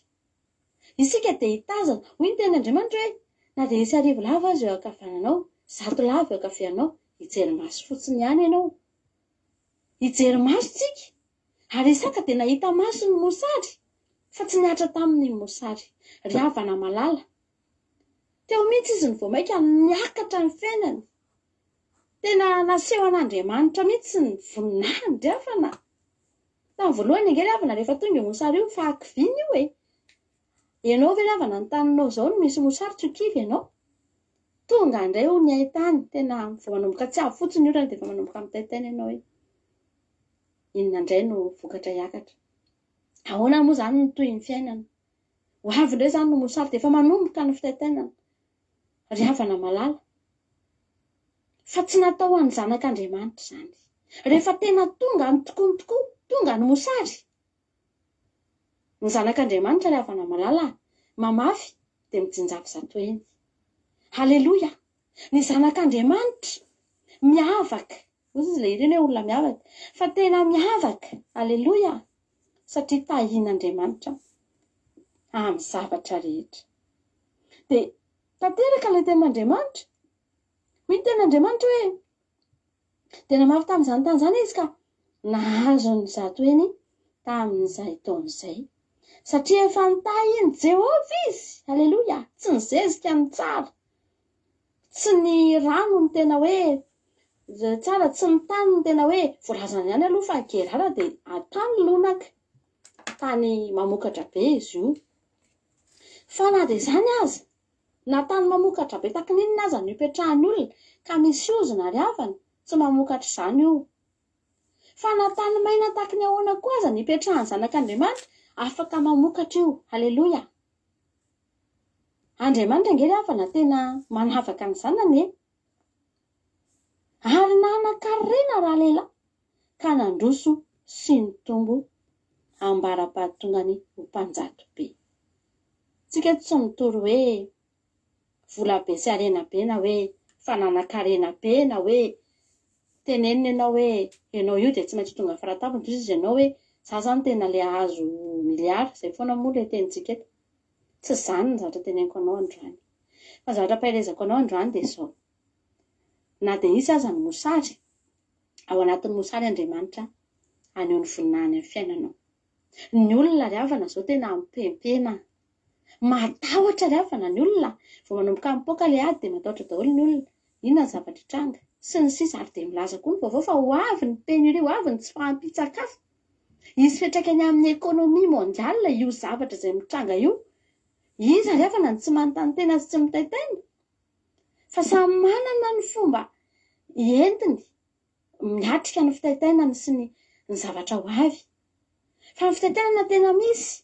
Isika dia hitazana, hoy ny tenin'Andriamanitra hoe, na dia hisy arivolahy aza eo ankavananao, zatolahy avy eo ankavianao, hijery maso fotsiny ihany ianao. Hijery maso tsika. Ary Isaka dia nahita maso ny mosary, fa tsy nihatra taminy ny mosary. Ry havana malala, teo mihitsy izy no vao mainka niakatra ny fiainany. Tena naseho an'Andriamanitra mihitsy ny voninahiny ry havana. Tamin'ny voalohany ange ry havana rehefa tonga io mosary io fahakiviana io e. Ianao ve ry havana ny taninao izao no misy mosary tsy ho kivy ianao? Tonga indray hono ny haintany, tena vao manomboka tsy avy fotsiny ny orana dia efa manomboka mitaintaina ianao hoe inona indray no vokatra hiakatra. Ahoana moa izany ny tohin'ny fiainana? Ho avy indray izany no mosary dia efa manomboka ny fitaintainana. Ry havana malala, fa tsy natao ho an'ny zanak'Andriamanitra izany. Rehefa tena tonga ny tokoany tokoa, tonga ny mosary, ny zanak'Andriamanitra ry havana malala, mamafy dia mijinjafy zatoeny. Haleloia! Ny zanak'Andriamanitra miavaka, hoy izy ilay ireny hoe olona miavaka, fa tena miavaka, haleloia, satria tahian'Andriamanitra amin'ny zavatra rehetra. Dia tanteraka ilay tenin'Andriamanitra. Hoy ny tenin'Andriamanitra hoe, Dia namafy tamin'izany tany izany izy ka nahazo ny zatoeny tamin'izay taona izay. Satria efa nitahin'i Jehovah izy. Aleloia! Tsy ny zezika no tsara. Tsy ny rano no tena hoe tsara, tsy ny tany no tena hoe voalazany ihany aloha fa Gerara dia tany lonaka. Tany mamokatra be izy io. Fa na dia izany aza, na tany mamokatra be taky ny inona aza no ipetrahan'ny olona ka misy ozona ary havana, tsy mamokatra izany io. Fa na tany maina taky ny ahoana koa aza no ipetrahan'ny zanak'Andriamanitra, afaka mamokatra io. Haleloia! Andriamanitra ange ry havana tena manavaka ny zanany e! Ary nanan-karena ralehilahy ka nandroso sy nitombo ambara-pahatongany ho mpanjato be. Tsika eto tsy mitory hoe vola be sy harena be na hoe fananan-karena be na hoe tenenina ianao hoe ianao io dia tsy maintsy ho tonga faratampony toy izy ianao hoe za zany tena le hahazo milliard, zay foana moa le tenintsika eto. Tsy izany ny zavatra teneniko anao androany. Fa ny zavatra ampaherezako anao androany dia izao, na dia hisy aza ny mosary, ao anatin'ny mosary Andriamanitra haneho ny voninahiny amin'ny fiainanao. Ny olona ry havana izao tena mipempena. Matahotra ry havana ny olona. Vao manomboka mipoaka ilay ady dia matahotra daholo ny olona. Inona ny zavatra hitranga? Sy ny sisa Ary dia milaza koa ny vaovao fa ho avy ny pénurie, ho avy ny tsy fahampian-tsakafo. Hisy fiantraikany amin'ny économie mondiale io zavatra izay mitranga io. Iza ry havana no tsy manontany tena sy tsy mitaintaina? Fa samy manana ny fomba entiny miatrika ny fitaintainany sy ny ny zavatra ho avy. Fa ny fitaintainana tena misy.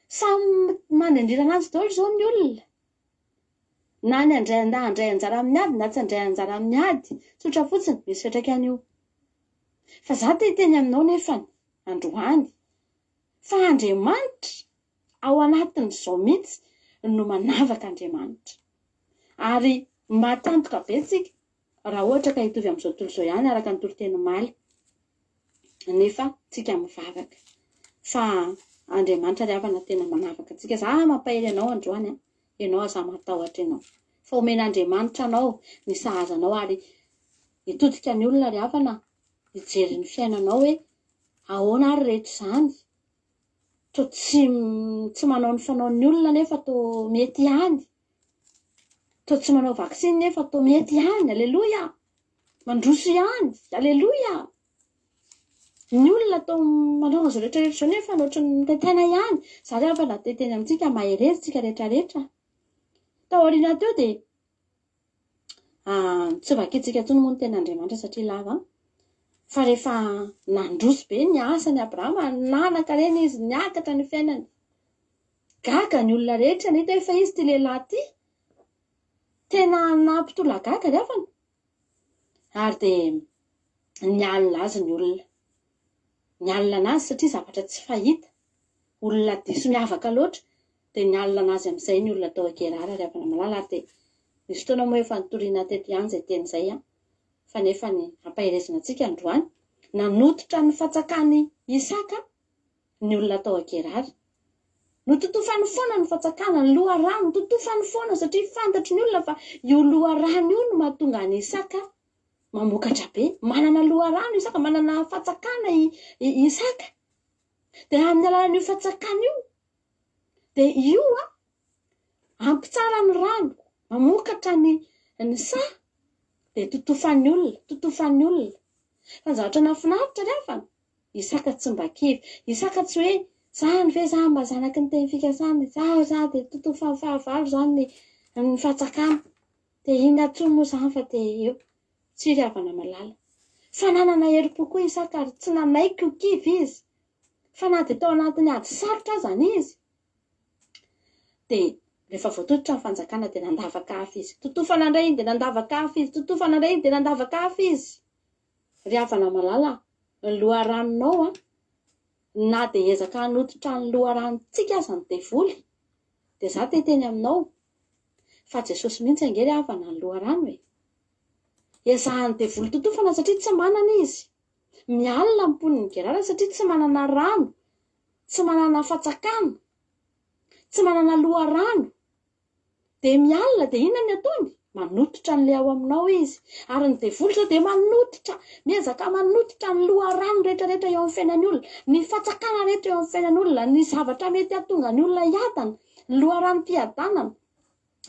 Samy manendrerana azy daholo izao ny olona. Na ny handray na handray anjara amin'ny ady na tsy handray anjara amin'ny ady. Tsotra fotsiny, misy fiantraikany io. Fa za te hiteny aminao nefany androany fa Andriamanitra ao anatin'izao mihitsy no manavaka Andriamanitra. Ary maty antoka be tsika raha ohatra ka hitovy amin'izao tontolo izao ihany araka ny toriteny omaly. Nefa tsika mivavaka fa Andriamanitra ry havana tena manavaka antsika. Za mampahery anao androany an, ianao aza matahotra ianao. Fa omen'Andriamanitra anao ny sahaza anao ary hitodika ny olona ry havana hijery ny fiainanao hoe ahoana ary reto izany. Toa tsy tsy manao ny fanaon'ny olona nefa toa mety ihany. Toa tsy manao vaksiny nefa toa mety ihany. Aleloia! Mandroso ihany. Aleloia! Ny olona toa manao an'izao rehetra rehetra izao nefa ohatran'ny mitaintaina ihany. Za ry havana te hiteny amintsika mahereza tsika rehetra rehetra. Tao aoriana teo dia ah, tsy vakintsika intsony moa ny tenin'Andriamanitra satria lava. Fa rehefa nandroso be ny asan'i Abrahama, nanan-karena izy, niakatra ny fiainany. Gaga ny olona rehetra nahita hoe fa izy ity lehilahy ity. Tena nampitolagaga ry havana. Ary dia nialona azy ny olona. Nialona anazy satria zavatra tsy fahita. Olona diso miavaka loatra. Dia nialona anazy amin'izay ny olona tao Gerara ry havana malala. Ary dia nisy fotoana moa efa nitoriana teto ihany izay teny izay an. Fa nefa ny ampaherezana antsika androany, nanototra ny fatsakan'i Isaka ny olona tao Gerara. Nototofany foana ny fatsakana, ny loharano, nototofany foana satria fantatry ny olona fa io loharano io no mahatonga an'i Isaka mamokatra be. Manana loharano Isaka, manana fatsakana i Isaka. Dia amin'ny alalan'io fatsakana io, dia io a, ampy tsara ny rano, mamokatra ny ny saha, dia totofan'ny olona, totofan'ny olona. Fa ny zavatra nahafinaritra ry havana, Isaka tsy mba kivy. Isaka tsy hoe, zany ve za mba zanaky ny teny fikasana, za za dia totofan'ny fahavalo zany ny ny fatsakana. Dia inona intsony moa zany fa dia eo. Tsia ry havana malala. Fa nanana herim-po koa Isaka ary tsy nanaiky ho kivy izy. Fa na dia tao anatin'ny ady sarotra aza izy, dia rehefa voatototra ny fanjakana dia nandavaka afo izy. Totofana indray iny dia nandavaka afo izy, totofana indray iny dia nandavaka afo izy. Ry havana malala, ny loharanonao an, na dia hiezaka hanototra ny loharanontsika aza ny devoly, dia za te hiteny aminao fa Jesosy mihitsy ange ry havana ny loharano e. Ezahan'ny devoly totofana satria tsy manana izy. Mialona ny mponin'i Gerara satria tsy manana rano, tsy manana fatsakana, tsy manana loharano. Dia mialona, dia inona ny ataony? Manototra an'ilay ao aminao izy. Ary ny devoly izao dia manototra, miezaka manototra ny loharano rehetrarehetra eo amin'ny fiainan'ny olona, ny fatsakana rehetra eo amin'ny fiainan'olona, ny zavatra mety hahatonga ny olona hiadana, ny loharanom-piadanana,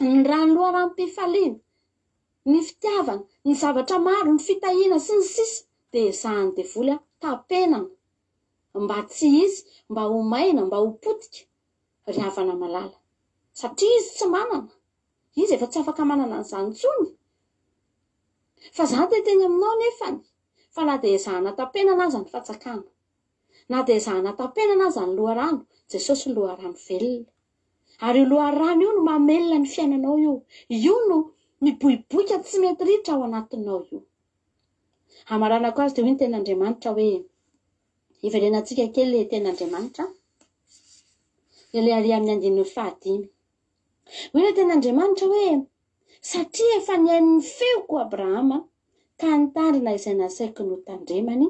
ny rano loharanom-pifaliana, ny fitiavana, ny zavatra maro, ny fitahiana, sy ny sisa Dia ezahan'ny devoly tapenana mba tsy hisy, mba ho maina, mba ho potika. Ry havana malala. Satria izy tsy manana. Izy efa tsy afaka manana an'izany intsony. Fa za te hiteny aminao nefany fa na dia ezahana tapenana aza ny fatsakana, na dia ezahana tapenana aza ny loharano, Jesosy no loharano velona. Ary io loharano io no mamelona ny fiainanao io. Io no miboiboika tsy mety ritra ao anatinao io. Hamaranako azy dia hoy ny tenin'Andriamanitra hoe, Hiverenantsika kely ilay tenin'Andriamanitra, ilay ary amin'ny andininy fahadimy. Hoy ilay tenin'Andriamanitra hoe, Satria efa nihaino ny feoko Abrahama ka nitandrina izay nasaiko notandremany,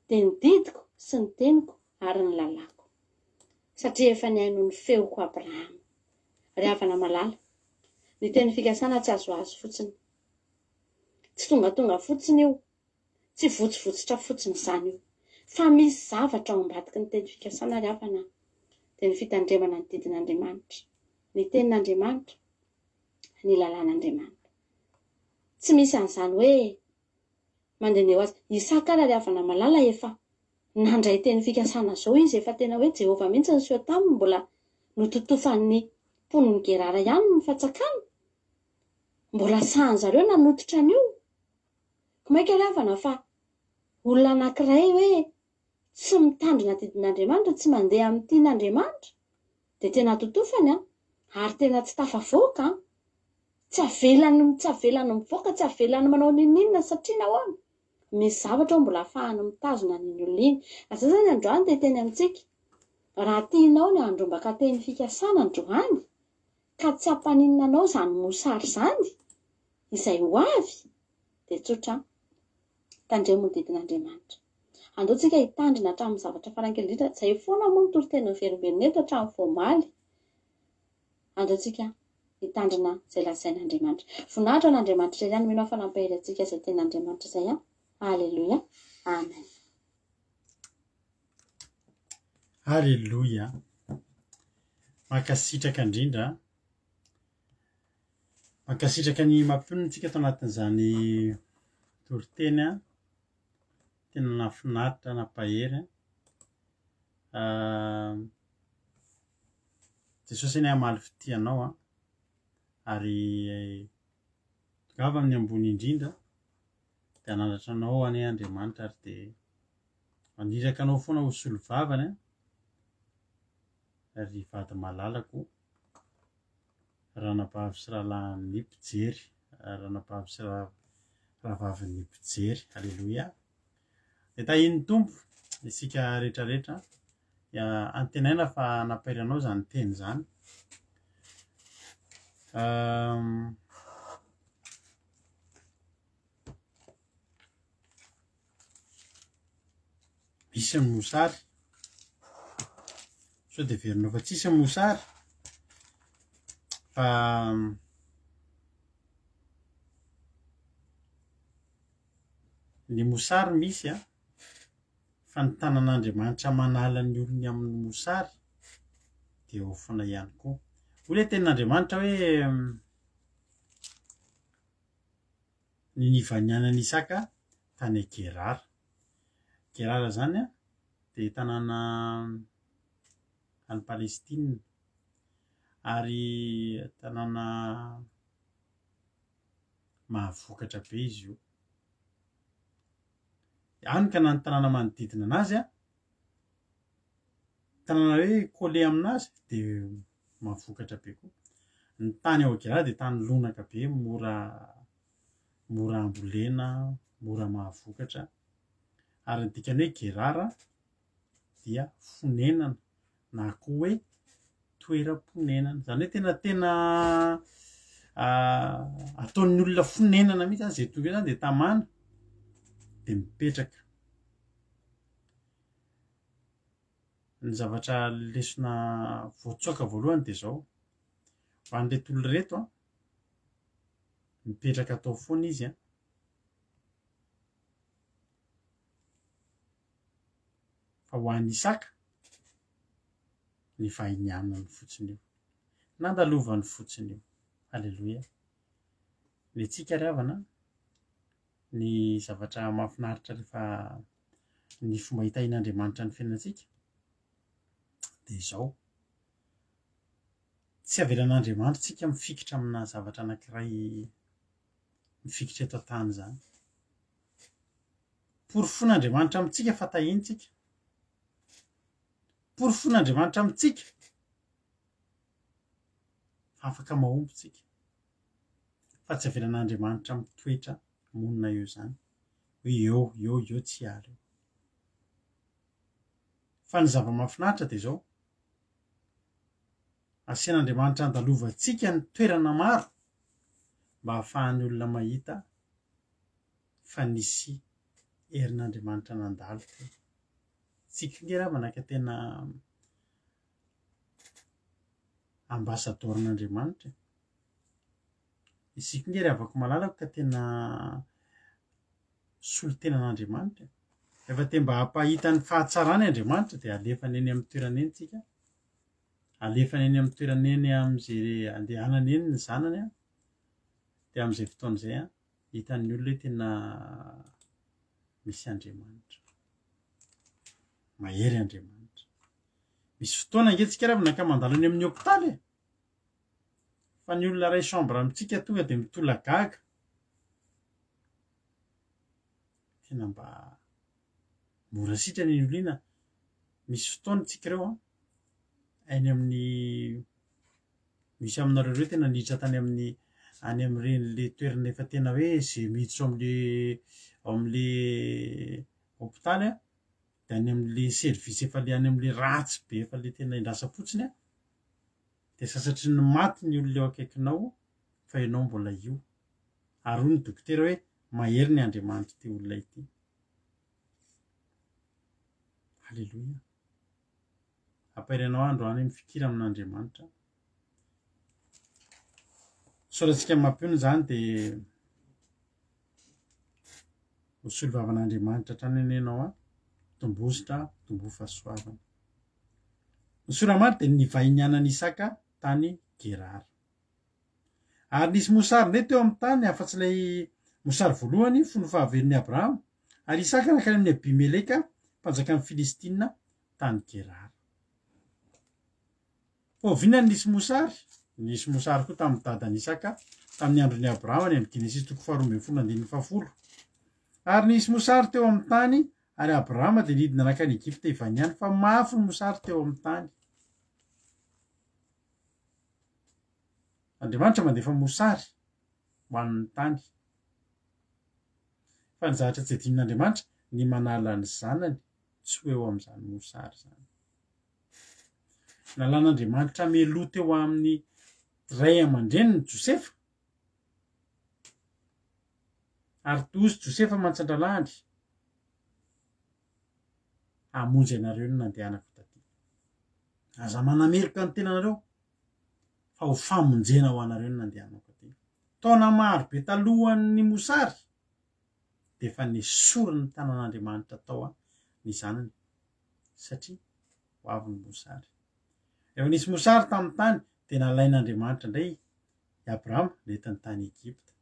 dia ny didiko sy ny teniko ary ny lalàko. Satria efa nihaino ny feoko Abrahama. Ry havana malala, ny teny fikasana tsy azoazo fotsiny. Tsy tongatonga fotsiny io. Tsy votsivotsotra fotsiny izany io. Fa misy zavatra ao ambadiky ny teny fikasana ry havana a! Dia ny fitandremana ny didin'Andriamanitra, ny tenin'Andriamanitra, ny lalàn'Andriamanitra. Tsy misy an'izany hoe mandehandeha ho azy. Isaka ary ry havana malala efa nandray teny fikasana izao izy, efa tena hoe Jehovah mihitsy niseho taminy, mbola nototofan'ny mponin'i Gerara ihany ny fatsakana. Mbola sahan-zareo nanototra an'io. Ko maika ry havana fa olona anankiray hoe tsy mitandrina didin'Andriamanitra, tsy mandeha amin'ny tian'Andriamanitra dia tena totofany an, ary tena tsy tafavoaka an, tsy avelany tsy avelany mivoaka, tsy avelany manao n'inon'inona satria nahoana? Misy zavatra ao mbola ahafahany mitazona an'iny olona iny. Ary zay zany androany dia hiteny amintsika, raha tianao ny handrombaka teny fikasana androany ka tsy hampaninona anao izany mosary izany, izay ho avy dia tsotra an! Tandremo ny didin'Andriamanitra. Andao tsika hitandrina hatramin'ny zavatra farany kely indrindra, izay foana moa ny toriteny miverimberina eto hatramin'ny vao omaly. Andao tsika hitandrina izay lazain'Andriamanitra. Voninahitra ho an'Andriamanitra irery ihany, mino aho fa nampahery antsika izay tenin'Andriamanitra izay an! Aleloia! Amen. Aleloia! Mankasitraka indrindra. Mankasitraka ny mampionona antsika tao anatin'izany toriteny an, tena nahafinaritra, nampahery an. Jesosy anie hamaly fitia anao an, ary tongava amin'ny ambony indrindra dia hanandratra anao anie Andriamanitra ary dia maniraka anao foana ho solovavany an, ry vady malalako. Ranabavy sy rahalahin'ny mpijery. ranabavy sy rahavavin'ny mpijery. Aleloia. Dia tahian'ny Tompo isika rehetrarehetra. Antenaina fa nampahery anao izany teny izany. Misy ny mosary. Sao dia heverinao fa tsisy ny mosary? Fa ny mosary misy an, fa ny tanan'Andriamanitra manala ny olony amin'ny mosary dia eo foana ihany koa. Hoy ilay tenin'Andriamanitra hoe ny nivanianan'i Isaka tany Gerara. Gerara izany dia tanàna any Palestina ary tanàna mahavokatra be izy io. Any ka na ny tanàna manodidina anazy an, tanàna hoe collé aminazy dia mahavokatra be koa. Ny tany ao Gerara dia tany lonaka be, mora mora ambolena, mora mahavokatra. Ary ny dikan'ny hoe Gerara dia fonenana na koa hoe toeram-ponenana. Izany hoe tena tena ataon'ny olona fonenana mihitsy zany, izay tonga eo zany dia tamana dia mipetraka. Ny zavatra lesona voatsoaka voalohany dia izao, ho an'ireto olona ireto an, mipetraka tao foana izy an, fa ho an'i Isaka, ny vahinianany fotsiny io, nandalovany fotsiny io. Aleloia. Ny antsika ry havana, ny zavatra mahafinaritra rehefa ny fomba hitahian'Andriamanitra ny fiainantsika dia izao, tsy avelan'Andriamanitra tsika mifikitra amina zavatra anankiray mifikitra eto an-tany izany. Porofoin'Andriamanitra amintsika fa tahiny tsika. Porofoin'Andriamanitra amintsika fa afaka mahomby tsika. Fa tsy avelan'Andriamanitra mitoetra monina eo izany. Hoe eo, eo, eo tsy hiala eo. Fa ny zava-mahafinaritra dia izao, asian'Andriamanitra andalovantsika ny toerana maro mba hahafahan'ny olona mahita fa nisy herin'Andriamanitra nandalo teo. Tsika nge ravana ka tena ambasadaoron'Andriamanitra e. Isika nge ry havako malalako ka tena solontenan'Andriamanitra e. Rehefa te mba hampahita ny fahatsarany Andriamanitra dia alefany eny amin'ny toerana eny tsika. Alefany eny amin'ny toerana eny amin'izay andehanany eny ny zanany an. Dia amin'izay fotoana izay an, hitan'ny olona hoe tena misy Andriamanitra. Mahery Andriamanitra. Misy fotoana ange tsika raha ka mandalo eny amin'ny hopitaly e. Fa ny olona iray chambre amintsika tonga dia mitolagaga. Tena mba mora sitrana iny olona iny. Misy fotoana tsika ireo an, any amin'ny misy aminareo ireo tena niditra tany amin'ny any amin'ireny le toerana efa tena hoe ze miditra ao am'le ao am'le hopitaly an, de any am'le service efa le any am'le ratsy be efa le tena endrasam-potsiny an, de sasatry ny maty ny olona eo akaikinao fa ianao mbola io. Ary hoy ny dokotera hoe mahery ny Andriamanitr'ity olona ity. Aleloia. Ampahery anao androany mifikira amin'Andriamanitra. Soratsika mampionona izany dia ho solovavan'Andriamanitra hatrany anie ianao an. Tombositra, tomboa fahasoavana. Ny soramary dia nivahinianan'i Isaka tany Gerara. Ary nisy mosary indray teo amin'ny tany afa-tsy ilay mosary voalohany fony fahavelon'i Abrahama, ary Isaka nankany amin'i Abimeleka, mpanjakan'ny Filistina, tany Gerara. Fa oviana no nisy mosary? Nisy mosary koa tamin'ny dadan'i Isaka, tamin'ny andron'i Abrahama, any amin'ny Genesisy toko faharoa ambin'ny folo andininy fahafolo. Ary nisy mosary teo amin'ny tany, ary Abrahama dia nidina nankany Egypta hivaniany, fa mafy ny mosary teo amin'ny tany. Andriamanitra mandefa mosary. ho an'ny tany. Fa ny zavatra tsy adinon'Andriamanitra, ny manala ny zanany tsy ho eo amin'izany mosary izany. Nalan'Andriamanitra mialoha teo amin'ny ray aman-dreniny Josefa, ary hozy Josefa mantsy an-dralahiny, hamonjy anareo no nandehanako taty. Aza manameloka ny tenanareo, fa ho famonjena ho anareo no nandehanako aty. Taona maro be talohan'ny mosary dia efa nesorin'ny tanan'Andriamanitra tao ny zanany satria ho avy ny mosary. Rehefa nisy mosary tamin'ny tany dia nalain'Andriamanitra indray i Abrahama nentiny tany Egypta.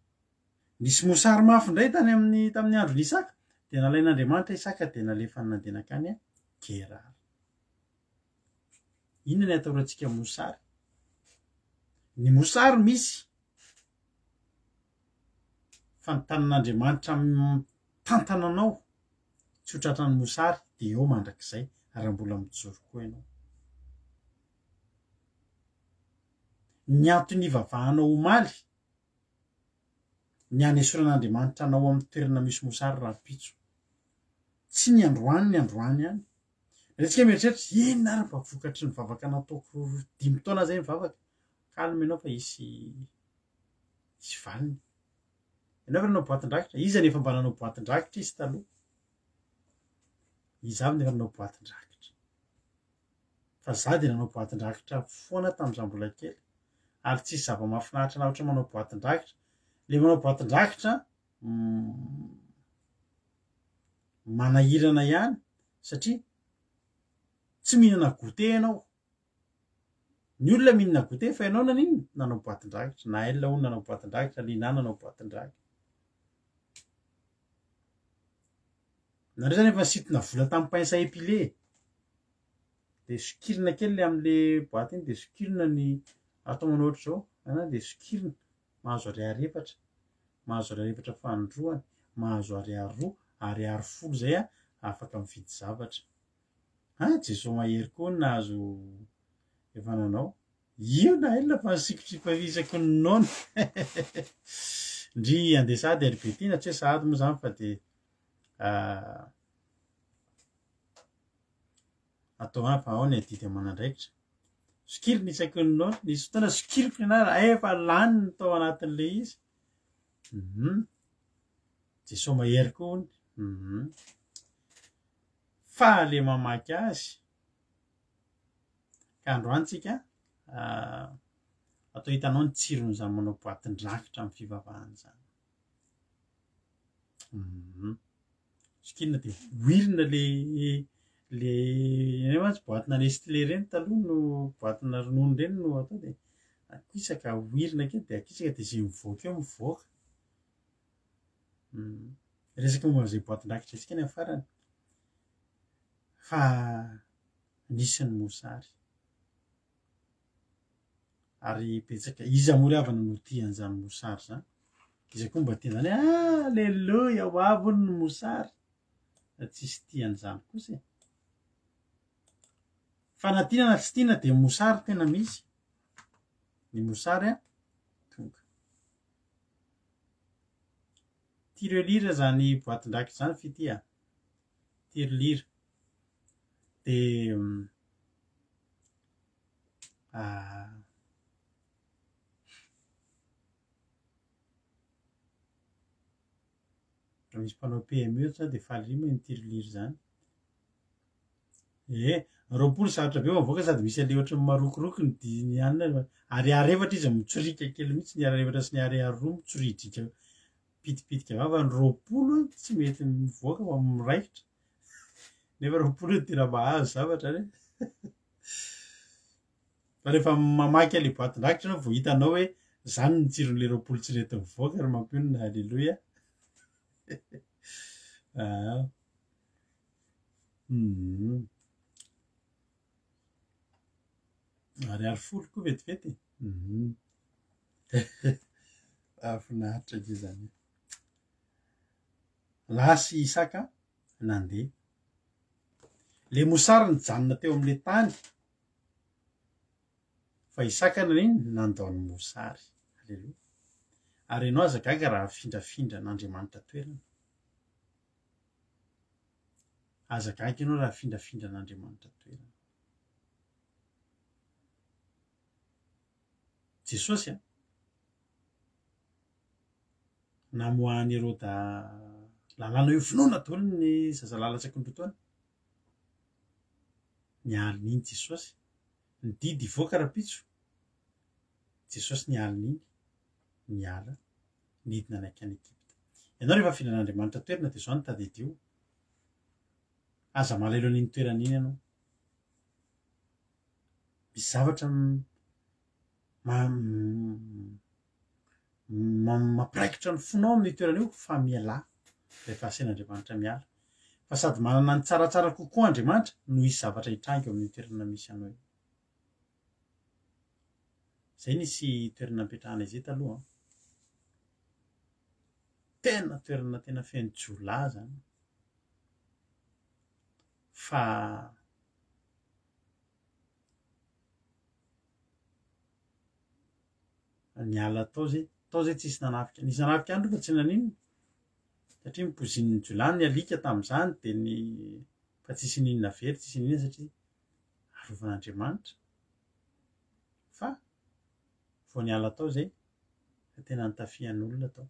Nisy mosary mafy indray tany amin'ny tamin'ny andron'i Isaka dia nalain'Andriamanitra Isaka dia nalefany nandeha nankany Gerara. Inona ny atahorantsika mosary? Ny mosary misy fa ny tanan'Andriamanitra mitantana anao tsy ho tratran'ny mosary dia eo mandrakizay raha mbola mijoro koa ianao. Ny antony ivavahanao omaly, ny hanesoran'Andriamanitra anao amin'ny toerana misy mosary rahampitso. Tsy ny androany ny androany ihany. Raha isika mieritreritra, inona ary mba vokatry ny vavaka nataoko dimy taona zay nivavaka? Calme ianao fa hisy hisy valiny. Ianao ve nanao boatin-drakitra? Iza no efa mba nanao boatin-drakitra izy taloha? Iza avy no efa nanao boatin-drakitra? Fa za dia nanao boatin-drakitra foana tamin'izaho mbola kely. Ary tsisy zava-mahafinaritra anah ohatran'ny manao boatin-drakitra. Le manao boatin-drakitra manahirana ihany satria tsy mihinana goûter ianao. Ny olona mihinana goûter fa ianao naninona? Nanao boatin-drakitra. Naël hono nanao boatin-drakitra, Lina nanao boatin-drakitra. Nareo zany efa nisintona vola tamin'ny pince à épiler e. De sokirina kely le am'le boaty iny de sokirina ny atao manao ohatr'izao, an de sokirina, mahazo ariary efatra, mahazo ariary efatra fanindroany, mahazo ariary roa, ariary folo zay an, afaka mividy zavatra. Ha, Jesoa mahery koa no nahazo efa nanao. Io na ela fa nisikotrika isaky ny nono. Ndry andeha sahady ry Bettina, tsy hoe sahady moa zany fa de atao any fa ao ny adidy aman'andraikitra. Sokirina isaky ny nono, nisy fotoana sokiriko ny anah, efa lany ny tao anatin'le izy. Jesoa mahery koa hono. Fa le mamaky azy, ka androany tsika atao hitanao ny tsiron'izany manao boatin-drakitra amin'ny fivavahana izany. Sokirina dia voirina le le eny mantsy boatina Nestlé ireny taloha no boatina ronono ireny no atao dia akisaka voirina kely dia akisaka dia izay mivoaka eo mivoaka. Resaka momba an'izay boatin-drakitra isika any amin'ny farany fa nisy ny mosary ary betsaka iza moa ry havana no tia an'izany mosary izany? Iza koa mba tia an'izany hoe aleloia ho avy hono ny mosary? Fa tsisy tia an'izany kosa e. Fa na tiana na tsy tiana dia mosary tena misy. Ny mosary an, tonga. Tirelire zany boatin-drakitra zany fitia a! Tirelire. De raha misy mpanao PME eto zany de faly ery maheno tirelire zany. Ee, 20 sarotra be mivoaka sady misy an'le ohatran'ny marokoroko ny di- ny anona, ariary efatra izy mitsoriaka kely mihitsy ny ariary efatra sy ny ariary roa mitsoridrika pitipitika vava, ny 20 tsy mety mivoaka fa miraikitra, nefa 20 no tena mahazo zavatra re. Fa rehefa mamaky an'le boatin-drakitra ianao vao hitanao hoe zany ny tsiron'le 20 tsy nety nivoaka ry mampionona, aleloia. Aa. Ariary folo koa vetivety e. Mahafinaritra akia zany e. Lasa i Isaka nandeha. Le mosary nijanona teo amin'le tany fa Isaka nanino? Nandao ny mosary. Aleloia. Ary ianao aza gaga raha afindrafindran'Andriamanitra toerana. Aza gaga ianao raha afindrafindran'Andriamanitra toerana. Jesosy a! Namoahan'i Heroda lalàna hoe vonoina daholo ny zazalahy latsaky ny roa taona. Ny alin'iny Jesosy, ny didy hivoaka rahampitso, Jesosy ny alin'iny niala, nidina nankany Egypta. Ianao rehefa afindran'Andriamanitra toerana dia izao no tadidio, aza malahelo an'iny toerana iny ianao. Misy zavatra mampiraikitra ny fonao amin'io toerana io fa mialà rehefa asain'Andriamanitra miala. Fa sady manana ny tsaratsara kokoa Andriamanitra no hisy zavatra hitranga eo amin'io toerana misy anao io. Zay nisy toerana nipetrahana izay taloha an. Tena toerana tena feno jiolahy zany. Fa niala tao zay, tao zay tsisy nanafika. Nisy nanafika ihany aloha fa tsy naninona. Satria nipoizinin'ny jiolahy ny alika tamin'izany de ny fa tsisy n'inona very, tsisy n'inona satria arovan'Andriamanitra. Fa vao niala tao zay fa tena nitafihan'olona tao.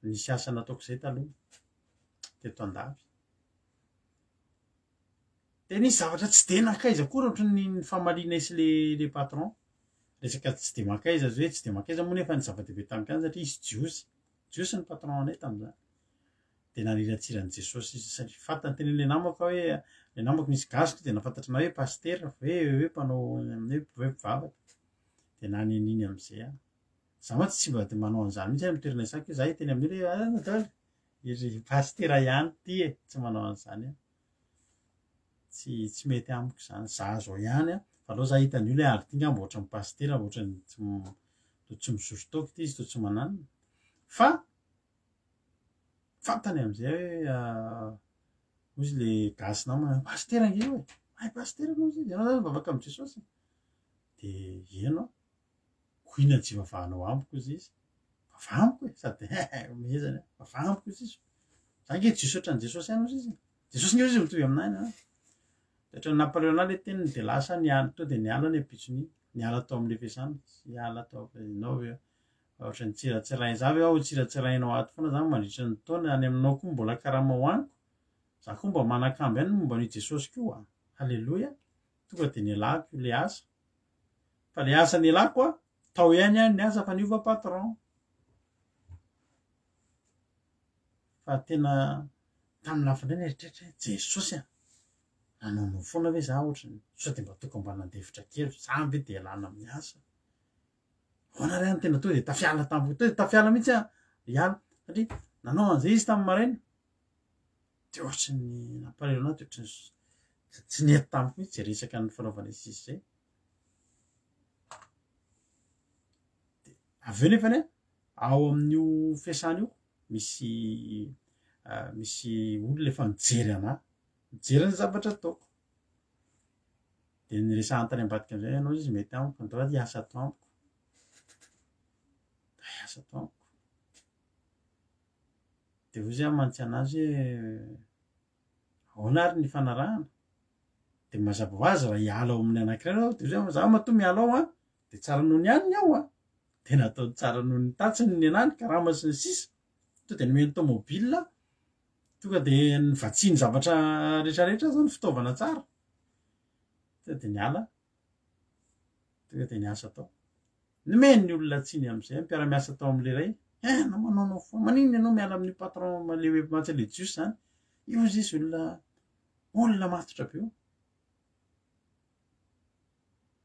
Nisy asa nataoko zay taloha teto Andavy. Dia nisy zavatra tsy dia nankaiza akory ohatran'ny nifamalianay sy le le patron. Resaka tsy dia mankaiza izy hoe tsy dia mankaiza moa nefa ny zava-dehibe tamiko ihany satria izy jiosy. Jiosy ny patron anay tamin'izany. Dia naniratsira an'i Jesosy izy satria fantany tenenin'ilay namako aho hoe ilay namako nisy gasy koa dia nahafantatra anay hoe pasitera fa hoe hoe mpanao hoe mpivavaka. Dia naneniny amin'izay aho. Za mantsy tsy mba dia manao an'izany mihitsy any amin'ny toerana isako hoe za hiteny amin'io hoe ah daholo iry pasitera ihany ity e, tsy manao an'izany aho. Tsy tsy mety amiko izany. Za zao ihany an, fa aleo za hitan'ny olona hoe ary ity ngamba ohatran'ny pasitera, ohatran'ny tsy toa tsy misotro toaka ity izy, toa tsy mananona. Fa fantany amin'izay hoe hoy izy le gasy namana, pasitera ange io e, mahay pasitera aloha izy, ianao zany mivavaka amin'i Jesosy. Dia eno aho. Ko inona no tsy ivavahanao amiko hozy izy? Vavaha amiko e! Sady mihezany aho, vavaha amiko hozy izy. Za nge jiosy ohatran'i Jesosy ihany hozy izy. Jesosy nge hozy izy mitovy aminay an. Dia ohatran'ny nampalahelo anah le teniny dia lasa niala, tonga dia niala ny ampitson'iny. Niala tao amin'ilay fiasana, niala tao, ianao ve ohatran'ny tsiratsiraina, za ve aho tsiratsirainao ato foana zany mandritra ny taona, any aminao koa mbola karama hohaniko. Za koa mba manan-kambo ihany momba an'io Jesosy koa. Haleloia. Tonga dia nialako ilay asa. Fa le asa nialako a, tao ihany aho niasa fa niova patron. Fa tena tamin'ny lafiny indray nieritreritra hoe Jesosy a, nanaonao foana ve za ohatrany, sao dia mba tokony mba nandefitra kely, za ve dia ialana amin'ny asa. Ahoana re any tena tonga dia tafiala tampoka, tonga dia tafiala mihitsy aho, hiala, satria nanao an'izay izy tamin'ny maraina, dia ohatran'ny nampalahelo anah, dia ohatran'ny tsy nety tamiko mihitsy izay resaka nifanaovana izy izay. Dia avy eo nefany an, ao amin'io fiasana io, misy misy olona efa mijery anah, mijery ny zavatra ataoko. Dia niresahany tany ambadika amin'izay ianao izy mety amiko, andao ary hiasa ato amiko. Andao hiasa ato amiko. Dia hoy izy mantsy anazy hoe ahoana ary ny fanarahana? Dia mazava ho azy raha hiala ao amin'ny anankiray ianao, dia hoy izy za matoa miala ao an, dia tsara noho ny any ny ao an. Dia nataony tsara noho ny tatsiny ny anah, ny karama sy ny sisa. Tonga dia nomeny tomobile, tonga dia nivatsiany zavatra rehetrarehetra zany, fitaovana tsara. Tonga dia niala, tonga dia niasa tao. Nomeny ny olona tsiny amin'izay, mpiara-miasa tao amin'ilay iray, eh, anao manaonao foana, maninona ianao miala amin'io patron le hoe mantsy le jiosy zany, io izy izy olona, olona matotra be io.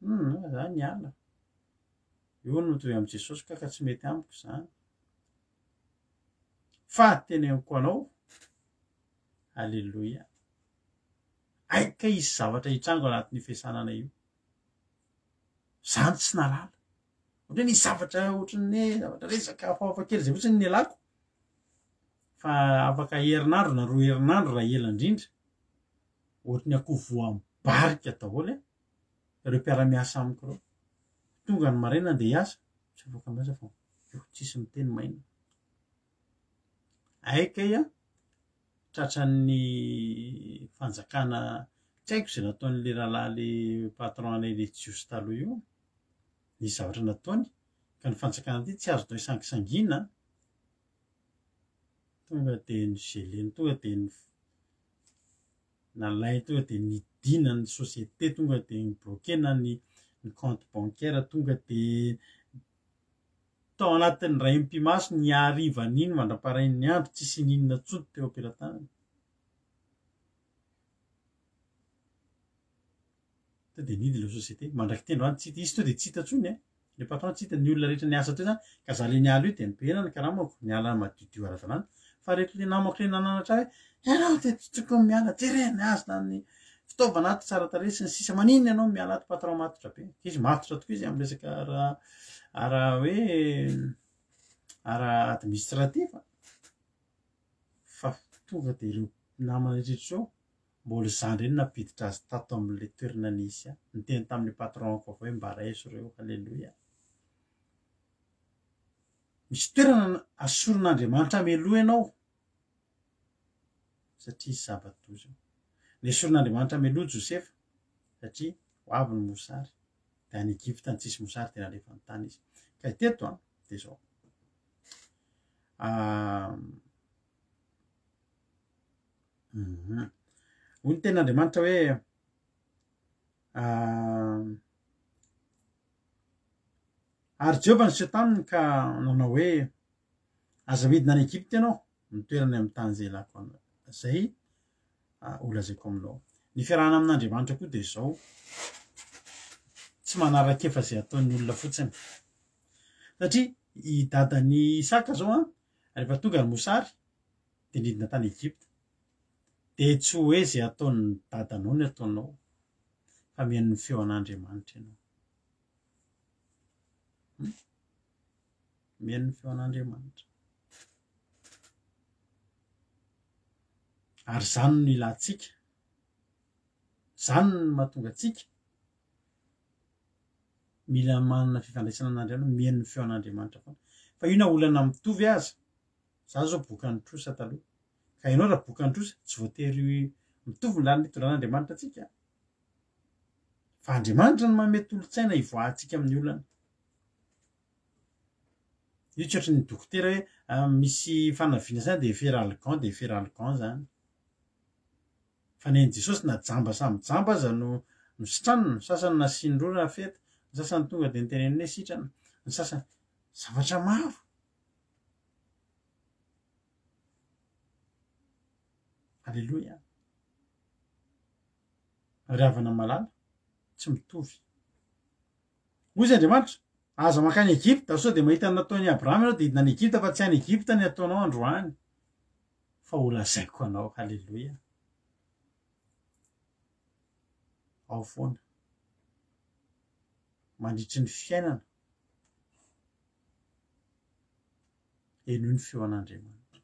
Hum, za niala. Io no mitovy amin'i Jesosy ka ka tsy mety amiko izany. Fa teneniko anao, Aleloia. Aika hisy zavatra hitranga ao anatin'io fiasanana io. Zany tsy nahalala. Ohatra hoe nisy zavatra ohatran'ny hoe zavatra resaka hafahafa kely zay fotsiny nialako. Fa afaka herinandro na roa herinandro raha ela indrindra, ohatran'ny akoho voam-barika daholo ireo mpiara-miasa amiko ireo. Tonga ny maraina andeha hiasa, tsy afaka miasa fa io tsisy miteny maina. Hay kay an, tratran'ny fanjakana, tsy haiko izay nataon'le rahalahy le patron anay le jiosy taloha io, nisy zavatra nataony ka ny fanjakana aty tsy azo atao isangisangiana an, tonga de ni-geler-ny, tonga de nalainy tonga de nidina ny société, tonga de ni-bloquer-na ny ny compte bancaire, tonga de tao anatin'ny iray mipi-maso ny harivan'iny mandra-parain'ny andro tsisy n'inona intsony teo am-pelatanana. To dia nihidy ilay société, mandrak'ity androany tsy hita, izy to dia tsy hita intsony e, le patron tsy hita, ny olona rehetra niasa teo zany, ka za le niala io dia nipehena ny karamako, niala madiodio ara-dalàna, fa reto le namako le nananatra ahy hoe, ianao dia tsy tokony miala, jerena azy na ny fitaovana ato tsara tarehy sy ny sisa, maninona ianao miala ato, patron matotra be, izy matotra tokoa izy amin'ny resaka ara ara hoe ara administratif, fa tonga dia ireo namana rehetra ireo Mbola izaho indray no nampiditra azy tato amin'ilay toerana nisy ahy. Niteny tamin'ilay patron-ko avy hoe mba raiso ireo. Haleloia. Misy toerana asorin'Andriamanitra mialoha ianao satria zava-doza io. Nesorin'Andriamanitra mialoha Josefa satria ho avy ny mosary. Dia any Egypta ny tsisy mosary dia nalefany tany izy. Ka teto an, dia izao. Ah, Mhm. Hoy ny tenin'Andriamanitra hoe ah, ary Jehovah niseho taminy ka nanao hoe aza midina any Egypta ianao, ny toerana amin'ny tany izay ilako anao, izay ah, holazaiko aminao. Ny fiarahana amin'Andriamanitra koa dia izao, tsy manara-kefa izay ataon'ny olona fotsiny. Satria i dadan'i Isaka izao an, rehefa tonga ny mosary, dia nidina tany Egypta. Dia tsy hoe izay ataon'ny dadanao no ataonao, fa mihaino ny feo an'Andriamanitra ianao. Hmm? Mihaino ny feo an'Andriamanitra. Ary izany no ilantsika. Izany no mahatonga antsika mila manana fifandraisana amin'Andriamanitra, mihaino ny feo an'Andriamanitra foana. Fa io na olana mitovy aza, Za zao bokan'ny trosa taloha. Ka ianao raha bokan'ny trosa, tsy voatery mitovy ny lalana itondran'Andriamanitra antsika. Fa Andriamanitra no manome tolo-tsaina hivoahantsika amin'ny olana. Io tsy ohatry ny dokotera hoe ah, misy fanaviana zany dia feralgan dia feralgan zany. Fa ny an'i Jesosy na jamba samy jamba aza no nositranina, ny sasany nasiany rora feta, ny sasany tonga dia niteneniny hoe sitrana, ny sasany zavatra maro. Aleloia. Ry havana malala, tsy mitovy. Hoy izy Andriamanitra, aza mankany Egypta, sao dia mahita ny nataon'i Abrahama ianao dia hidina any Egypta, fa tsy any Egypta ny ataonao androany, fa holazaiko anao. Haleloia. Ao foana. Mandritry ny fiainana. Henoy ny feo an'Andriamanitra.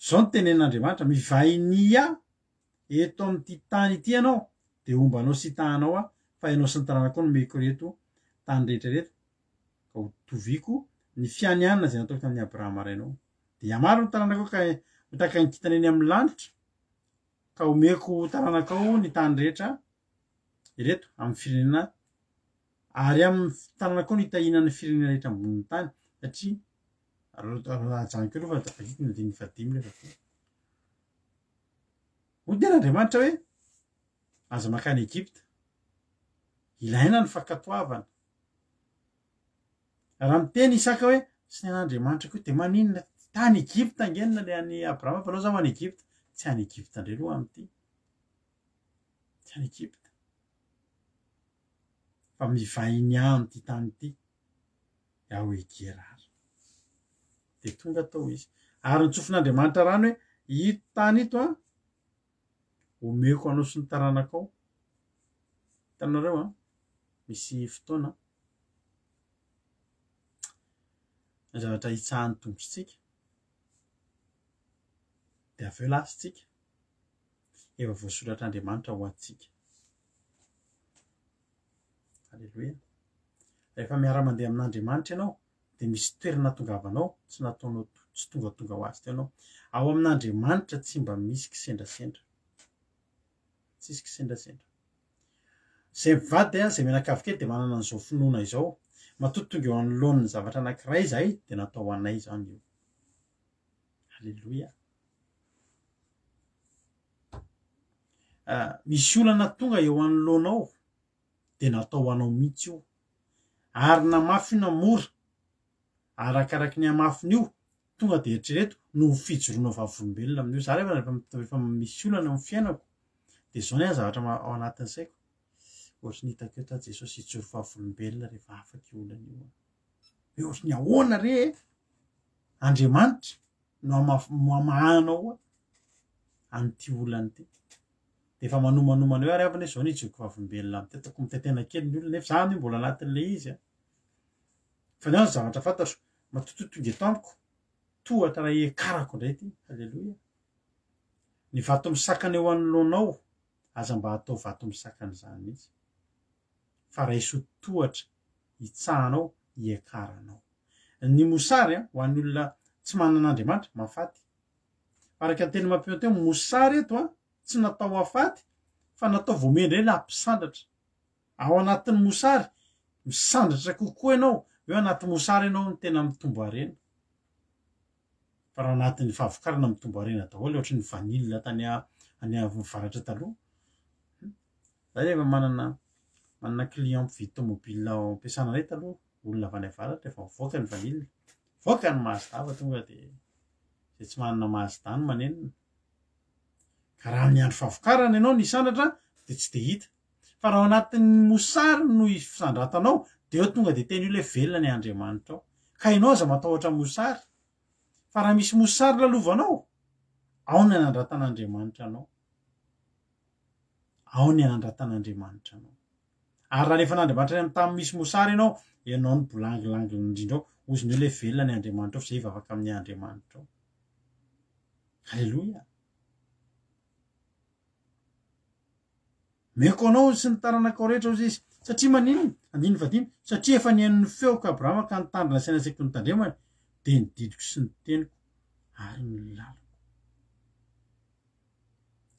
Izao no tenenin'Andriamanitra, Mivahinia eto amin'ity tany ity ianao, dia homba anao sy hitahanao aho, fa ianao sy ny taranakao no omeko ireto tany rehetra ireto, ka ho toviako ny fianianana izay nataoko tamin'i Abrahama rainao. Dia hihamaro ny taranakao ka ho tahaka ny kintana eny amin'ny lanitra, ka homeko ho taranakao ny tany rehetra ireto amin'ny firenena Ary amin'ny tanana koa no hitahiana ny firenena rehetra ambonin'ny tany, satria ajanoko aloha fa tafakiko ny andininy fahadimy rehefa avy eo. Hoy tena Andriamanitra hoe, aza mankany Egypta. Ilaina ny fankatoavana. Raha miteny Isaka hoe, tsy ny an'Andriamanitra koa, dia maninona? Tany Egypta ange no nalehan'i Abrahama, fa aleo za ho any Egypta. Tsy any Egypta indray aloha amin'ity. Tsy any Egypta. fa mivahiny ahy amin'ity tany ity aho i Gerara. Dia tonga tao izy. Ary notsofin'Andriamanitra rano hoe, ito tany ito an, omeko anao sy ny taranakao. Hitanareo an, misy fotoana ny zavatra hitsahan'ny tongotritsika, dia avy eo lasa tsika, efa voasoratr'Andriamanitra ho antsika. Aleloia. Rehefa miara-mandeha amin'Andriamanitra ianao dia misy toerana ahatongavanao tsy nataonao tsy tongatonga ho azy teo ianao. Ao amin'Andriamanitra tsy mba misy kisendrasendra. Tsisy kisendrasendra. Izay mivady izay mianakavy kely dia manana an'izao finoana izao. Matoa tonga eo anoloan'ny zavatra anankiray izahay dia natao ho anay izany io. Aleloia. Ah, misy olana tonga eo anoloanao dia natao ho anao mihitsy io. Ary na mafy io na mora, arakaraky ny hamafiny io, tonga dia eritrereto no ho fijoroana vavolombelona amin'io. Za rehefa rehefa misy olana eo amin'ny fiainako dia izao ny ahy zavatra ao anatin'ny saiko, ohatry ny hitako eto aho Jesosy hijoro vavolombelona rehefa afaka io olana io. Hoe ohatry ny ahoana re e? Andriamanitra no no hamahanao an'ity olana ity. Dia efa manomanomana eo ary havana hoe izao no hijoroko vavolombelona amin'ity, ataoko mitaintaina kely ny olona nefa za anie mbola anatin'ilay izy a. Fa ny ahy ny zavatra fantatro, matoa tonga eto amiko, tohatra raha hiakarako indray ity, aleloia. Ny vato misakana eo anoloanao, aza mba atao vato misakana izany mihitsy, fa raiso tohatra hitsahanao, hiakaranao. Ny mosary ho an'ny olona tsy manana an'Andriamanitra, mahafaty. Fa araka ny teny mampiseho teo, mosary eto tsy natao hahafaty, fa natao vao miha indray hampisandratra. Ao anatin'ny mosary, misandratra kokoa ianao, hoe anaty mosary ianao no tena mitombo harena. Fa raha anatin'ny fahavokarana mitombo harena daholo, ohatry ny vanille tany any avaratra taloha. Za rehefa manana manana client mpividy tomobile ao am-piasana anay taloha, olona avy any avaratra, rehefa mivoaka ny vanille, mivoaka ny Mazda fa tonga dia izay tsy manana Mazda no manenina. Ka raha amin'ny andro fahavokarana ianao no hisandratra dia tsy dia hita. Fa raha ao anatin'ny mosary no hisandratanao dia eo tonga dia teny io ilay velona ny Andriamanitrao. Ka ianao aza matahotra mosary. Fa raha misy mosary lalovanao, ao ny anandratan'Andriamanitra anao. Ao ny anandratan'Andriamanitra anao. Ary raha alefan'Andriamanitra any amin'ny tany misy mosary ianao, ianao no bolangilangina indrindra ao. Hozy ny eo ilay velona ny Andriamanitrao fa izay hivavaka amin'ny Andriamanitrao. Aleloia. Meko anao sy ny taranakao rehetra, hozy izy. Satria maninona? Andininy fahadimy, Satria efa nihaino ny feoko Abrahama ka nitandrina sy nasaiko notandremany, dia ny didiko sy ny teniko ary ny lalako.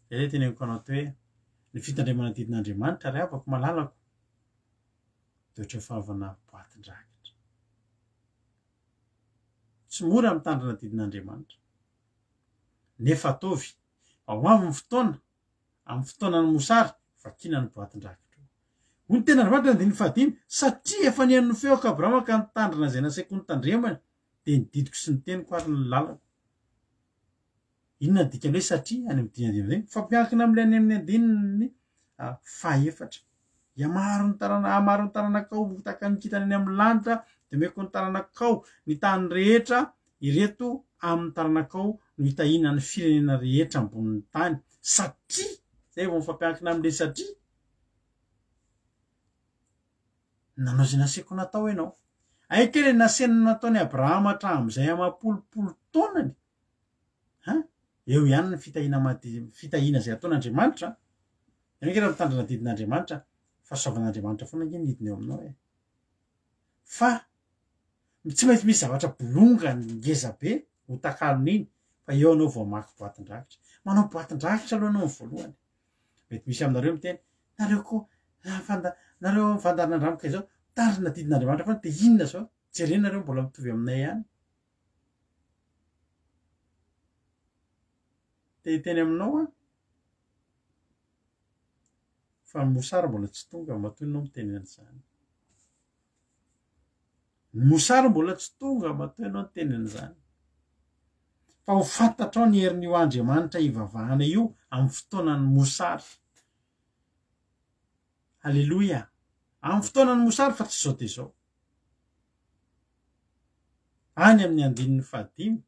Izay ilay teneniko anao teo hoe, ny fitandremana ny didin'Andriamanitra ry havako malalako dia ohatran'ny fanaovana boatin-drakitra. Tsy mora mitandrina didin'Andriamanitra. Nefa ataovy fa ho avy ny fotoana, amin'ny fotoanan'ny mosary, vakiana ny boatin-drakitra. Hoy ny tenin'Andriamanitra andininy fahadimy, Satria efa nihaino ny feoko Abrahama ka nitandrina izay nasaiko notandremany, dia ny didiko sy ny teniko ary ny lalako. Inona ny dikan'ny hoe satria any amin'ny dimy andininy fahadimy? Mifampiankina amin'ilay any amin'ny andininy fahefatra. Hihamaro ny tarana, hahamaro ny taranakao ho tahaka ny kintana eny amin'ny lanitra, dia omeko ny taranakao ny tany rehetra, ireto amin'ny taranakao no hitahiana ny firenena rehetra ambonin'ny tany. Satria, izay vao mifampiankina amin'ilay satria, nanao izay nasaiko natao ianao. Hay kay ilay nasaina nataon'i Abrahama hatramin'izay amam-polopolo taonany, Ha? Eo ihany ny fitahiana madi, fitahiana izay ataon'Andriamanitra. Ianao ange raha mitandrina didin'Andriamanitra, fahasoavan'Andriamanitra foana ange ny hidina eo aminao e. Fa tsy maintsy misy zavatra bolongany ngeza be ho takalon'iny fa eo ianao vao mamaky boatin-drakitra. Manao boatin-drakitra aloha ianao amin'ny voalohany. Mety misy aminareo miteny, nareo koa, ah, fanda, nareo fandaharan'Andriamanitra izao, mitandrina didin'Andriamanitra foana, dia inona izao? Jerenareo mbola mitovy aminay ihany. Te hiteny aminao aho fa ny mosary mbola tsy tonga matoa ianao miteny an'izany. Ny mosary mbola tsy tonga matoa ianao niteny an'izany. Fa ho fantatrao ny herin'io Andriamanitra ivavahana io amin'ny fotoanan'ny mosary. Aleloia! Amin'ny fotoanan'ny mosary fa tsy izao dia izao. Any amin'ny andininy fahadimy,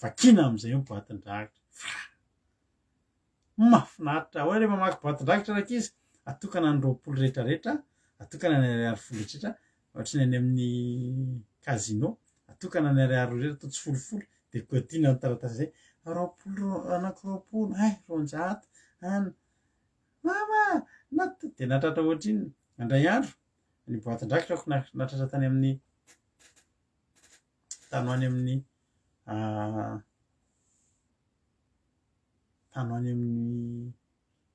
vakiana amin'izay ny boatin-drakitra. Fa mahafinaritra. Ahoana rehefa mamaky boatin-drakitra rankizy? Atokana ny 20 rehetrarehetra, atokana ny ariary folo rehetrarehetra, ohatry ny any amin'ny casino, atokana ny ariary rehetra atao tsifolofolo, dia kodiana ny taratasy izay, 20, anaky 20, hay, 200, an, mama, na, dia nahatratra ohatrinona? Indray andro. Ny boatin-drakitra ako nahatratra tany amin'ny tany ho any amin'ny tany ho any amin'ny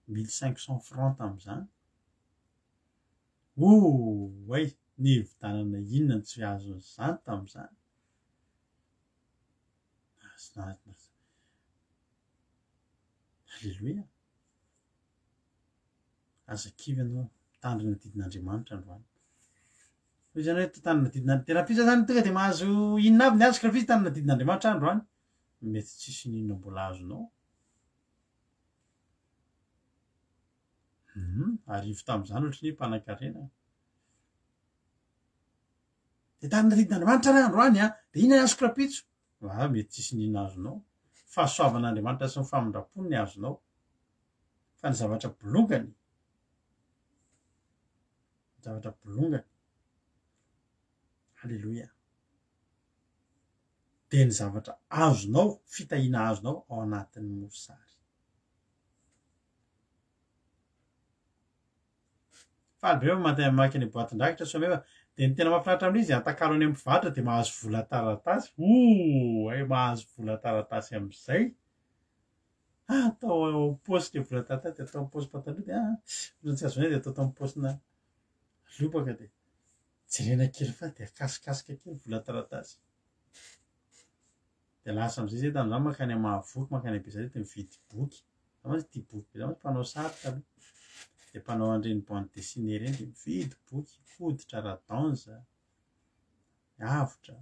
1500 francs tamin'izany. Oay, nividianana inona no tsy azon'izany tamin'izany. Aleloia. Aza kivy ianao, mitandrina didin'Andriamanitra androany. Hoy izany hoe tandrina didin'Andriamanitra. Dia rahampitso izany tonga dia mahazo inona avy ny azoko rahampitso tandrina didin'Andriamanitra androany. Mety tsisy n'inona mbola azonao. Hum, arivo tamin'izany ohatry ny hoe mpanankarena. Dia tandrina didin'Andriamanitra raha androany an, dia inona ny azoko rahampitso? Ah, mety tsisy n'inona azonao. Fahasoavan'Andriamanitra sy ny famindrampony ny azonao. Fa ny zavatra bolongany, ny zavatra bolongany, haleloia, dia ny zavatra azonao, fitahiana azonao ao anatin'ny mosary. Faly be mandeha mamaky ny boatin-drakitra Soameva. Dia ny tena mahafinaritra amin'izy, atakalo any amin'ny mpivarotra dia mahazo vola taratasy. Oay, mahazo vola taratasy amin'izay. Atao ao am-paosy ilay vola taratasy dia atao am-paosy pataloha dia ah, ohatran'ny tsy azonay dia atao tao am-paosina lobaka dia jerena kely fa dia akasikasika kely vola taratasy. Dia lasa amin'izay zay tamin'izany mankany Mahavoky, mankany Besarety dia mividy boky. Za mantsy tia boky be, za mantsy mpanao sary taloha. Dia mpanao an'ireny bande dessinée ireny dia mividy boky, hoditra, radanza, avotra.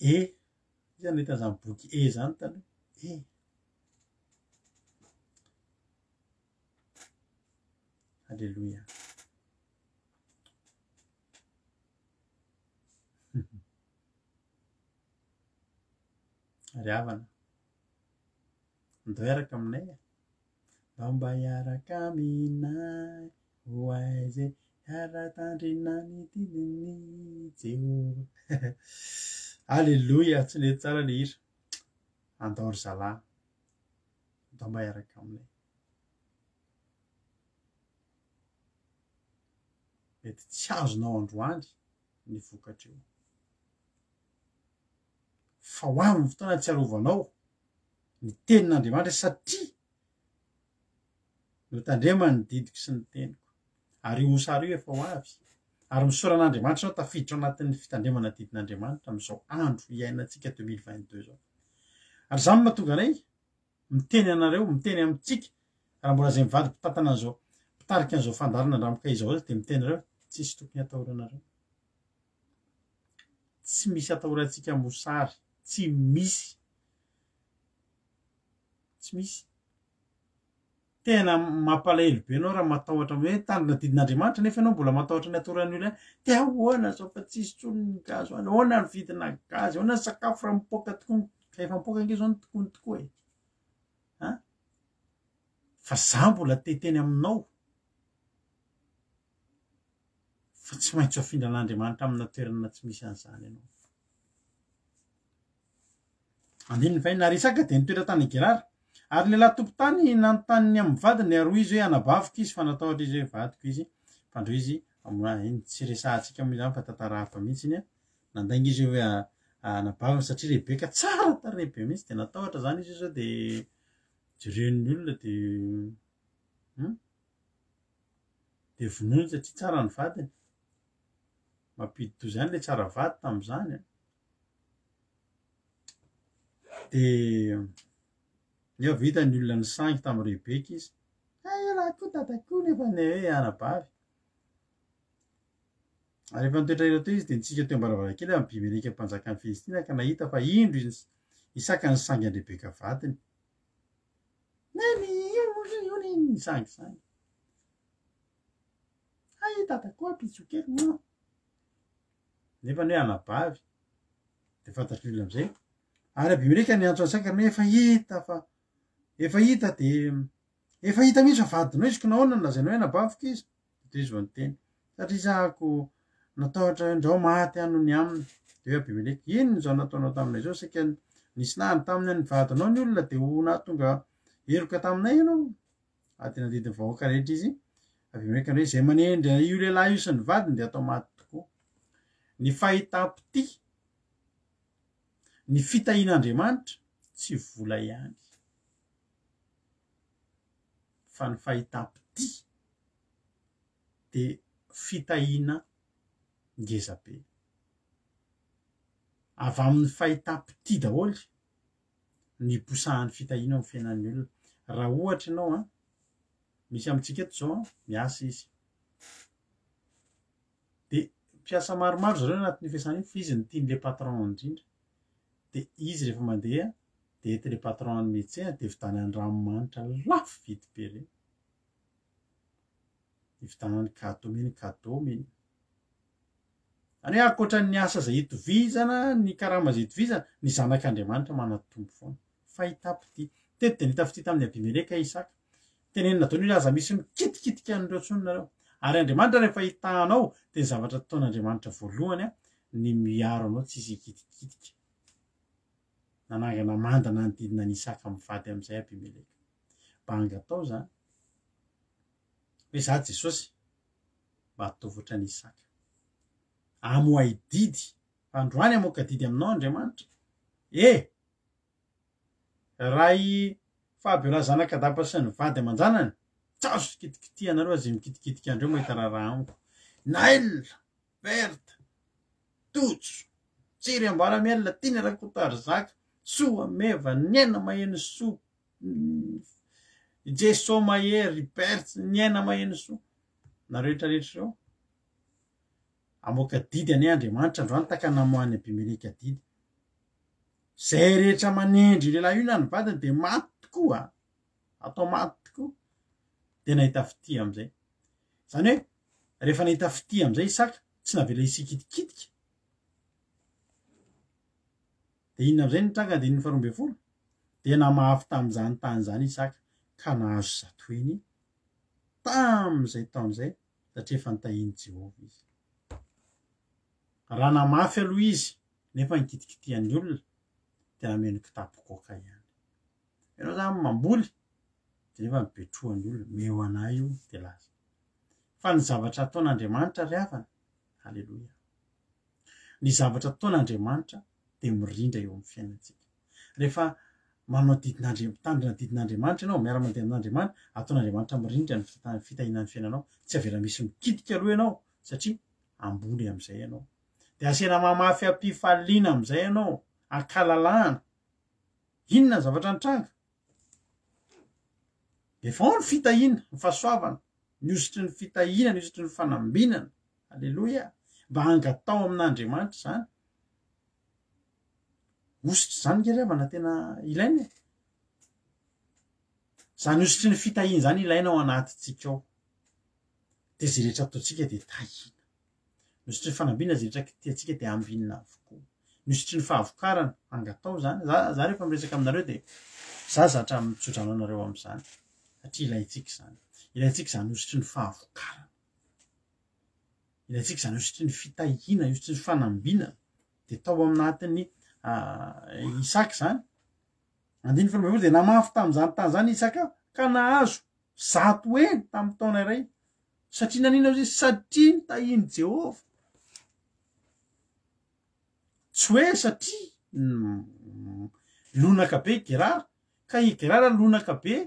E, iza no nahita an'izany boky E izany taloha? E. Alléluia. Ry havana, andao hiaraka aminay e. Ndao mba hiaraka aminay, ho aiza e, hiara-tandrina ny didin'i Jehovah. Aleloia, tsy nety tsara le hira. Andao ry zalahy, andao mba hiaraka aminay. Mety tsy azonao androany ny vokatr'io. Fa ho avy ny fotoana hahatsiarovanao ny tenin'Andriamanitra satria notandremany ny didiko sy ny teniko. Ary io mosary io efa ho avy. Ary misaora an'Andriamanitra ianao tafiditra ao anatin'ny fitandremana didin'Andriamanitra amin'izao andro iainantsika 2022 izao. Ary izany no mahatonga anay miteny anareo, miteny amintsika, raha mbola izay mivady mpitantana an'izao, mpitarika an'izao fandaharana Andramoka izao dia miteny anareo, tsisy tokony hatahoranareo. Tsy misy atahorantsika mosary, tsy misy. Tsy misy. Tena mampalahelo be anao raha matahotra hoe tandrina didin'Andriamanitra nefa ianao mbola matahotra ny hatoran'ny olona. Te ahoana zao fa tsisy intsony ny gaz any, ahoana ny vidina gaz, ahoana ny sakafo raha mipoaka tokoa, ka efa mipoaka ange zao ny tokoany tokoa e. An? Fa za mbola te hiteny aminao fa tsy maintsy ho afindran'Andriamanitra amina toerana tsy misy an'izany ianao. Andininy fahiny, ary Isaka dia nitoetra tany Gerara. Ary ny lehilahy tompon-tany nanontany ny amin'ny vadiny, ary hoy izy hoe, Anabaviko izy, fa natahotra izy hoe vadiko izy, fandroa izy hamono ahy. Iny tsy resahantsika moa izany fa tantara hafa mihitsy iny an. Nandainga izy hoe anabaviny satria Rebeka tsara tarehy be mihitsy, dia natahotra izany izy hoe sao dia jeren'ny olona dia hum dia vonoiny satria tsara ny vadiny. Mampidi-doza ihany ilay tsara vady tamin'izany an. Dia nefa vita ny olona nisangy tamin'i Rebeka izy. Hay ialahy koa dada koa nefa ny hoe anabavy. Ary rehefa nitoetra ela teo izy dia nitsika teo am-baravarankely Abimeleka mpanjakan'ny Filistina ka nahita fa indro Isaka nisangy an-dRebeka vadiny. Neny, io, io, nisangisangy. Hay dada koa bisou kely moa. Nefa ny hoe anabavy dia fantatry ny olona amizay. Ary Abimeleka niantso an'i Isaka hoe efa hita fa efa hita dia efa hita mihitsy fa vadinao izy ko nahoana no lazainao hoe anabaviko izy? Dia izy vao niteny satria Isahako natahotra hoe ndrao maty aho noho ny aminy. Dia hoy Abimeleka, inona izao nataonao taminay izao? Saika nisy nahany taminy ny vadinao ny olona dia ho nahatonga heloka taminay ianao. Ary dia nandidy ny vahoaka rehetra izy. Abimeleka hoe izay manendry io lehilahy io sy ny vadiny dia atao maty tokoa. Ny fahitam-pitia, ny fitahian'Andriamanitra tsy vola ihany fa ny fahitam-pitia dia fitahiana ngeza be. Avy amin'ny fahitam-pitia daholo ny hiposahan'ny fitahiana ao amin'ny fiainan'ny olona. Raha ohatra ianao an, misy amintsika eto izao an, miasa izy. Dia mpiasa maromaro zareo anatin'io fiasana io fa izy no tian'ilay patron indrindra. Dia izy rehefa mandeha dia entin'ilay patron any médecin dia vidianany ranomanitra lafo vidy be ireny. Ividianany cadeau, omeny cadeau omeny. Izany hoe ankoatra ny asa izay itovizana, ny karama izay itovizana, ny zanak'Andriamanitra manatombo foana. Fahitam-pitia. Teto dia nahita fitia tamin'i Abimeleka i Isaka. Tenenina daholo hoe aza misy mikitikitika an'ireo intsony nareo. Ary Andriamanitra rehefa hitahanao dia ny zavatra ataon'Andriamanitra voalohany ny miaro anao tsy hisy hikitikitika. Nanangana manda nanodidina an'i Isaka mivady amin'izay Abimeleka. Mba angatao izany. Hoe za Jesosy mba ataovy ohatran'i Isaka. Amoahy didy, fa androany hamoaka didy aminao Andriamanitra. E! Raha i Fabiola zanak'Adapa sy ny vady aman-janany, tsy azo kitikitihanareo aza mikitikitika andreo mahita raharaha amiko. Naël, Berthe, Tojo, Tsiry Ambaramiel, Tiana Rakotoarizaka, Soa, Meva, Niaina Mahenosoa, Jeso Mahery, Berthe, Niaina Mahenosoa, nareo rehetra rehetra ireo. Hamoaka didy anie Andriamanitra androany tahaka ny namoahan'i Abimeleka didy. Izay rehetra manendry io lehilahy io na ny vadiny dia maty tokoa, atao maty tokoa. Dia nahita fitia amin'izay. Izany hoe rehefa nahita fitia amin'izay Isaka, tsy navela hisikitikitika. Dia inona amin'izay ny nitranga andininy faharoa ambin'ny folo? Dia namafy tamin'izany tany izany Isaka ka nahazo zatoheny tamin'izay taona izay satria efa nitahian'i Jehovah izy. Raha namafy aloha izy nefa nikitikitihan'ny olona dia nameno kitapo koka ihany. Ianao zany mamboly dia nefa mibetrohan'ny olona, meo anay io dia lasa. Fa ny zavatra ataon'Andriamanitra ry havana, aleloia. Ny zavatra ataon'Andriamanitra dia mirindra eo amin'ny fiainantsika. Rehefa manao didin'Andriamanitra, mitandrina didin'Andriamanitra ianao, miara-mandeha amin'Andriamanitra, ataon'Andriamanitra mirindra ny fitahiana ny fiainanao. Tsy avela misy mikitika aloha ianao satria hamboly amin'izay ianao. Dia asiana mamafy am-pifaliana amin'izay ianao, an-kalalahana. Inona ny zavatra nitranga? Efa ao ny fitahiana, ny fahasoavana, ny hosotry ny fitahiana, ny hosotry ny fanambinana. Aleloia! Mba angatao amin'Andriamanitra izany. Hosotra izany nge ry havana tena ilaina e. Izany hosotry ny fitahiana izany ilaina ao anatintsika ao. Dia izay rehetra ataontsika dia tahiana. Ny hosotry ny fanambinana izay rehetra kitihantsika dia ambinina avokoa. Ny hosotry ny fahavokarana, angatao izany. Za, za rehefa miresaka aminareo dia za zatra mitsodrano anareo amin'izany. Satria ilaintsika izany. Ilaintsika izany hosotry ny fahavokarana. Ilaintsika izany hosotry ny fitahiana, hosotry ny fanambinana. Dia tao aminatin'ny Isaka izany. Andininy faharoa ambin'ny folo dia namafy tamin'izany tany izany Isaka ka nahazo 100 heny tamin'ny taona iray. Satria naninona izy? Satria nitahian'i Jehovah. Tsy hoe satria lonaka be i Gerara, ka i Gerara lonaka be,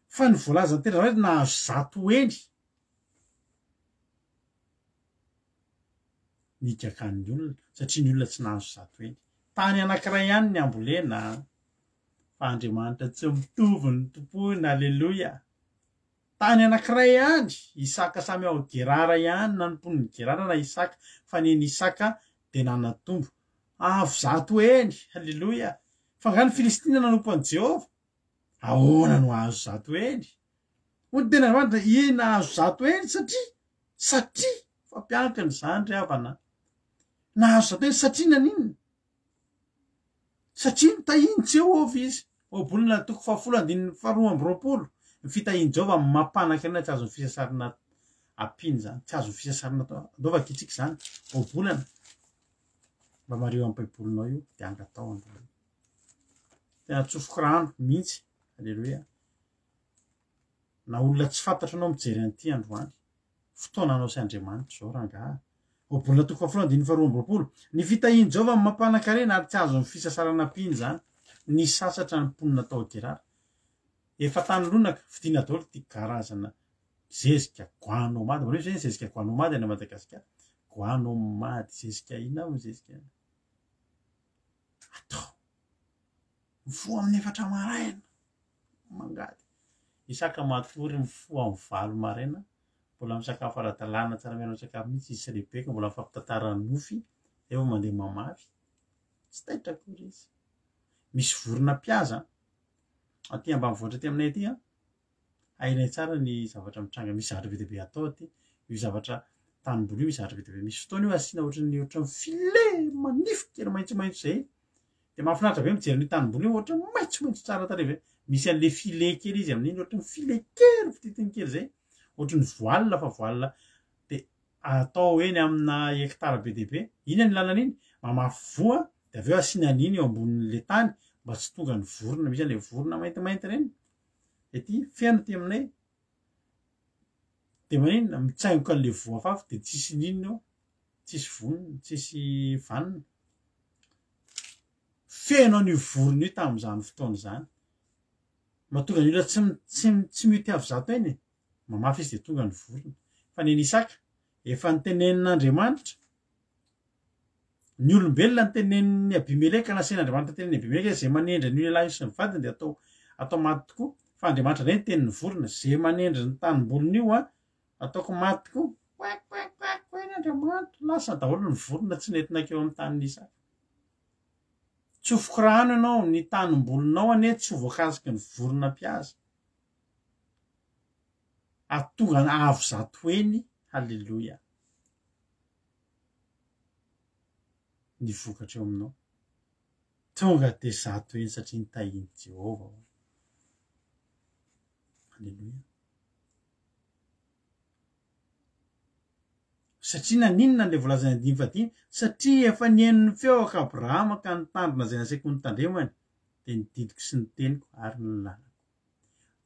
fa ny voalazan'ny tena hoe nahazo 100 heny nigakan'ny olona, satria ny olona tsy nahazo 100 heny. Tany anankiray ihany ny ambolena, fa Andriamanitra tsy mitovy ny tompoina, aleloia. Tany anankiray ihany, Isaka samy ao Gerara ihany, na ny mponin'i Gerara na Isaka, fa ny an'i Isaka dia nanatombo avo 100 heny. Haleloia! Fa angaha ny Filistina nanompo an'i Jehovah? Ahoana no hahazo 100 heny? Hoy ny tenin'Andriamanitra, Ie, nahazo 100 heny satria, satria, fampiankina izany ry havana, nahazo 100 heny satria naninona? Satria notahian'i Jehovah izy. Ohabolana toko fahafolo andininy faharoa amby roapolo. Ny fitahian'i Jehovah mampanan-karena tsy azon'ny fisasarana ampiana izany. Tsy azon'ny fisasarana atao. Andao vakintsika izany. Ohabolana. Mba mariho amin'ny Baibolinao io dia angatao androany. Tena tsofiko rano mihitsy. Aleloia. Na olona tsy fantatro anao mijery an'ity androany. Fotoananao sy Andriamanitra izao rangaha. Ohabolana toko fahafolo andininy faharoa amby 20. Ny fitahian'i Jehovah no mampanan-karena ary tsy azon'ny fisasarana ampiana izany. Nisasatra ny mponina tao Gerara. Efa tany lonaka, fidina daholo ity karazana zezika guanomady. Mbola misy ve ny zezika guanomady any Madagasikara? Guanomady, zezika inona moa zezika? Atao. Mifoha amin'ny efatra maraina. Mangady. Isaka matory mifoha amin'ny valo maraina. Mbola misakafo ara-dalàna tsara miara misakafo mihitsy izy sy Rebeka, mbola mifampitantara nofy, zay vao mandeha mamafy. Tsy taitra akory izy. Misy vorona mpihaza aty ambanivohitra aty aminay aty an. Hainay tsara ny zavatra mitranga, misy zavatra be dia be atao aty. Io zavatra tanimboly io misy zavatra be dia be. Misy fotoana io asiana ohatran'ny ohatran'ny filet manify kely maitsomaitso zay. Dia mahafinaritra be mijery an'io tanimboly io ohatran'ny maitsomaitso tsara tarehy be. Misy an'le filet kely izy amin'iny ohatran'ny filet kely fititiny kely zay. Ohatran'ny voile fa voile dia atao eny amina hectare be dia be. Iny ny lalana iny, mamafy voa dia avy eo asiana an'iny eo ambonin'le tany mba tsy tonga ny vorona. Misy an'le vorona maintimainty ireny. Ety feno aty aminay. Dia maninona? Mitsaingoka an'le voa afafy dia tsisy n'inona eo. Tsisy vonona, tsisy vanona. Feno an'io vorona io tamin'izany fotoana izany. Mahatonga ny olona tsy tsy tsy mioty avy zato eny e. Mamafy izy dia tonga ny vorona. Fa ny an'i Isaka, efa notenenin'Andriamanitra, ny olombelona notenenin'i Abimeleka, nasain'Andriamanitra notenenin'i Abimeleka izay manendry an'io lehilahy io sy ny vadiny dia atao atao maty tokoa. Fa Andriamanitra indray niteny ny vorona, izay manendry ny tanimboliny io an, Ataoko maty koa. Koack koack koack koack Andriamanitra. Lasa daholo ny vorona tsy nety nankeo amin'ny tanin'i Isaka. Tsofiko rano ianao, ny tanimbolinao anie tsy ho voakasiky ny vorona mpihaza. Ary tonga avo zatoheny, haleloia, ny vokatra eo aminao. Tonga dia zatoheny satria nitahian'i Jehovah. Haleloia. Satria naninona ilay voalazan'ny andininy fahadimy? Satria efa nihaino ny feoko Abrahama ka nitandrina izay nasaiko notandremany, dia ny didiko sy ny teniko ary ny lalako.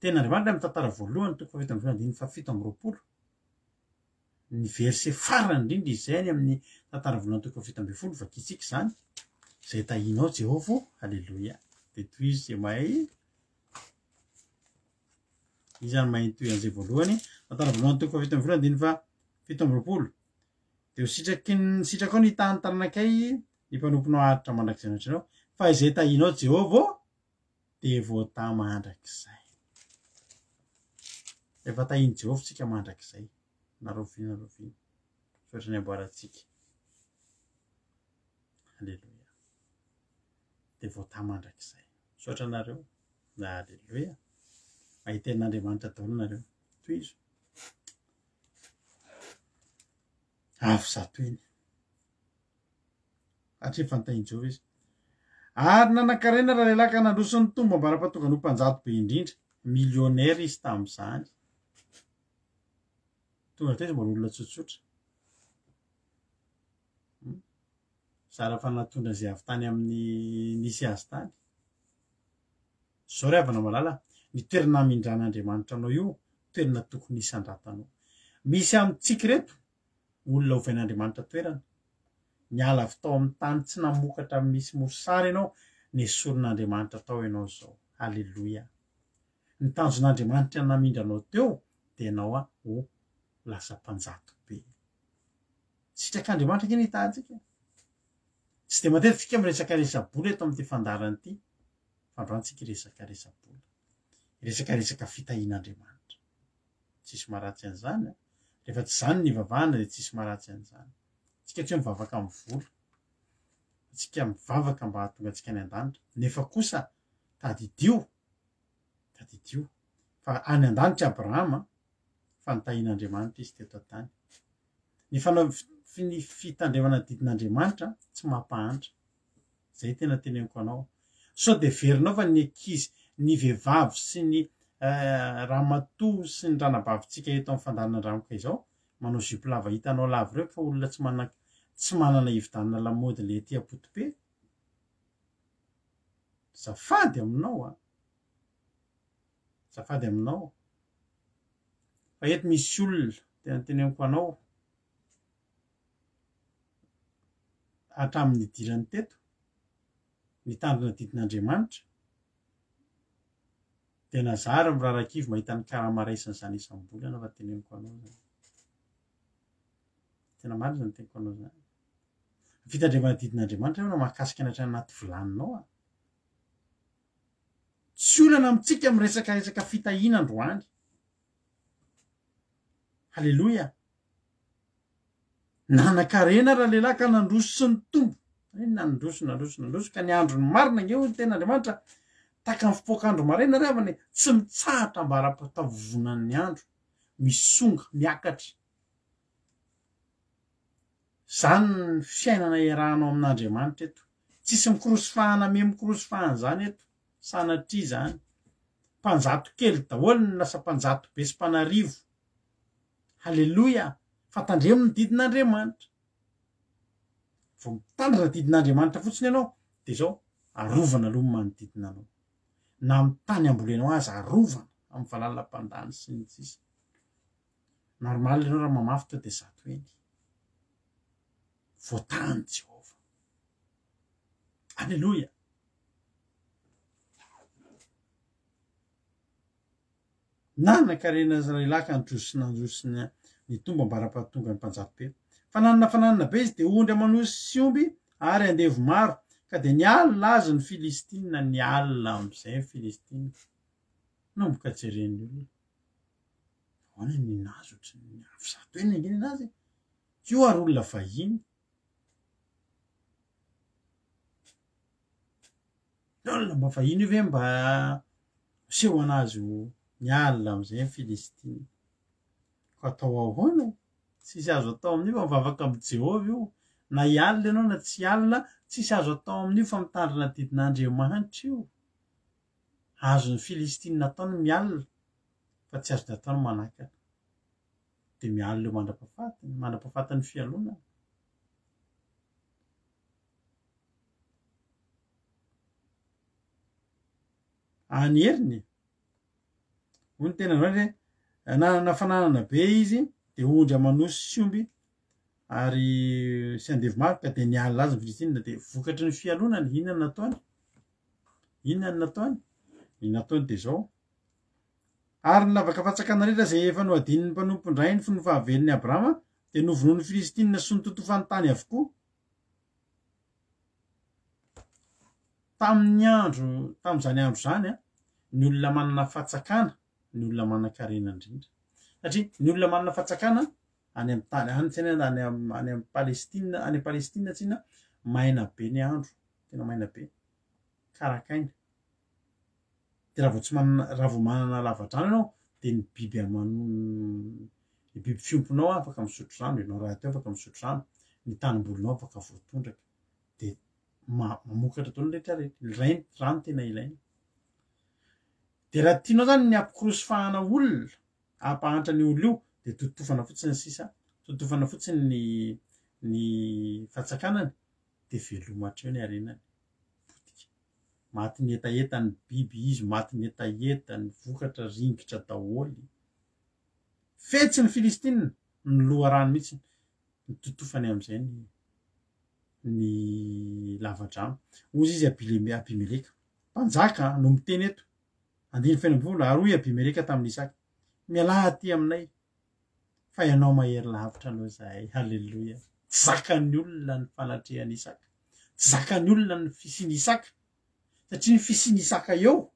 Tenin'Andriamanitra amin'ny tantara voalohany, toko fahafito ambin'ny folo andininy fahafito amby 20. Ny verset farany indrindra izay any amin'ny tantara voalohany toko fahafito ambin'ny folo, vakintsika izany. Izay tahianao Jehovah ô, haleloia. Dia tohizo izay mahay. Iza no mahay nitohy an'izay voalohany? Tantara voalohany toko fahafito ambin'ny folo andininy faha 27. Dia ho sitraky ny sitrakao ny hitaha ny taranakay ny mpanomponao haharitra mandrakizay anatrehanao, fa izay tahianao Jehovah ô, dia voatahy mandrakizay. Efa tahian'i Jehovah tsika mandrakizay. Na rahoviana na rahoviana. Misaotra ny amboarantsika. Alléluia. Dia voatahy mandrakizay. Misaotra anareo. Aleloia. Mahita an'Andriamanitra daholo nareo. Tohizo. Avo zato eny. Hatria efa nitahian'i Jehovah izy. Ary nanan-karena ralehilahy ka nandroso ny tombo ambara-pahatongany ho mpanjato be indrindra. Millionnaire izy tamin'izany. Tonga teo izy mbola olona tsotsotra. Hmm? Zara fa natondra izay avy tany amin'ny nisy azy tany. Izao ry havana malala, ny toerana hamindran'Andriamanitra anao io, toerana tokony hisandratanao. Misy amintsika ireto, olona ovain'Andriamanitra toerana. Niala avy tao amin'ny tany tsy namokatra misy mosary ianao, nesorin'Andriamanitra tao ianao izao. Aleloia. Ny tanjon'Andriamanitra namindra anao teo dia ianao ho lasa mpanjato be. Sitrak'Andriamanitra ange ny hitahantsika. Tsy dia matetika isika miresaka resa-bola eto amin'ity fandaharana ity, fa androany tsika hiresaka resa-bola. Hiresaka resaka fitahian'Andriamanitra. Tsisy maharatsy an'izany an. Rehefa tsy izany ny ivavahana dia tsisy maharatsy an'izany. Tsika tsy hoe mivavaka amin'ny vola. Tsika mivavaka mba hahatonga antsika any an-danitra. Nefa kosa tadidio, tadidio fa any an-danitra Abrahama fa nitahian'Andriamanitra izy teto an-tany. Ny fanao ny fitandremana ny didin'Andriamanitra tsy mampahantra. Zay tena teneniko anao. Sao dia heverinao fa ny ankizy, ny vehivavy sy ny ramatoa sy ny ranabavintsika eto amin'ny fandaharan'Andramoka izao manao jupe lava hitanao lava ireo ka olona tsy manan tsy manana hividanana lamaody le aty am-potope. Zafady aminao a! Zafady aminao. Fa eto misy olona tena teneniko anao hatramin'ny nidirany teto, nitandrina didin'Andriamanitra, tena za ary mirarakivy mahita ny karama raisiny izany isam-bolana fa teneniko anao zany. Tena marina izany teniko anao zany. Ny fitandremana didin'Andriamanitra io no mahakasika ny hatrany anaty vilaninao a. Tsy olana amintsika miresaka resaka fitahiana androany. Haleloia! Nanan-karena ralehilahy ka nandroso sy nitombo. Inona nandroso, nandroso, nandroso ka ny androny marina ange hoy ny tenin'Andriamanitra tahaka ny fipoak'andro maraina ry havana e, tsy mitsahatra ambara-pitavovonan'ny andro, misonga, miakatra. Izany ny fiainana iarahanao amin'Andriamanitra eto. Tsisy mikorosy fahana me mikorosy fahana izany eto. Sanatria izany. Mpanjato kely daholo no lasa mpanjato be sy mpanarivo. Haleloia! Fa tandremo ny didin'Andriamanitra. Vao mitandrina didin'Andriamanitra fotsiny ianao dia izao, arovana aloha ny manodidina anao. Na amin'ny tany ambolenao aza arovana amin'ny valalam-pandany sy ny sisa. Normal ianao raha mamafy to dia zato eny. Voatahan'i Jehovah. Aleloia! Nanan-karena Israelaka ka nandroso sy nandroso sy nitombo ambara-pahatonga ny mpanjato be. Fa nanana fananana be izy, dia ondry aman'osy sy omby ary andevo maro, ka dia nialona azy ny Filistina, nialona amin'izay ny Filistina. Nanomboka jeren'ny olona. Ahoana ny ninazy ohatran'ny avy zato eny ange ninazy e. Io ary olona vahiny. Olona mba vahiny io ve mba miseho anazy ho mialona amin'izay ny Filistina. Ko atao ahoana? Tsisy azo atao amin'io fa mivavaka amin'i Jehovah io. Na hialona ianao na tsy hialona, tsisy azo atao amin'io fa mitandrina didin'Andriamanitra io. Azon'ny Filistina atao ny mialona fa tsy azony atao ny manakana. Dia mialona eo mandra-pahafatiny, mandra-pahafatin'ny fialonana. Any heriny e. Hoy ny tena hoe nanana fananana be izy dia ondry aman'osy sy omby ary sy andevo maro ka dia nialona azy ny Filistina dia vokatry ny fialonany inona no nataony? Inona no nataony? Ny nataony dia izao ary ny lavaka fantsakana rehetra izay efa nohadinin'ny mpanompon-drainy fony fahavelon'i Abrahama dia novonoin'ny Filistina sy nototofany tany avokoa. Tamin'ny andro, tamin'izany andro izany, ny olona manana fatsakana, ny olona manan-karena indrindra. Satria ny olona manana fatsakana any amin'ny tany, any tsena, any am-, any am' Palestina, any Palestina tsina, maina be ny andro, tena maina be, karakaina. Dia raha vao tsy manana, raha vao manana lavadrano ianao, dia ny biby aman-, ny biby fiompinao afaka misotro rano, ianao rahateo afaka misotro rano, ny tanimbolinao afaka voatondraka. Dia mamokatra daholo ny rehetra rehetra. Ny rain, rano tena ilaina. Dia raha tianao zany ny hampikorosy fahana olona, hampahantra ny olona io, dia totofana fotsiny ny sisa, totofana fotsiny ny ny fatsakanany, dia veloma hatreo ny harenany. Potika. Maty ny hetaheta ny biby izy, maty ny hetaheta, ny vokatra ringitra daholo. Fetsy ny Filistina, ny loharano mihitsy, nototofany amin'izay ny ny lavadrano. Hoy izy Abileme, Abimeleka, mpanjaka no miteny eto, andininy 16, ary hoy Abimeleka tamin'i Isaka, Mialà aty aminay, fa ianao mahery lavitra noho izahay. Haleloia! Tsy zakan'ny olona ny fanatrehan'i Isaka. Tsy zakan'ny olona ny fisian'i Isaka, satria ny fisian'i Isaka eo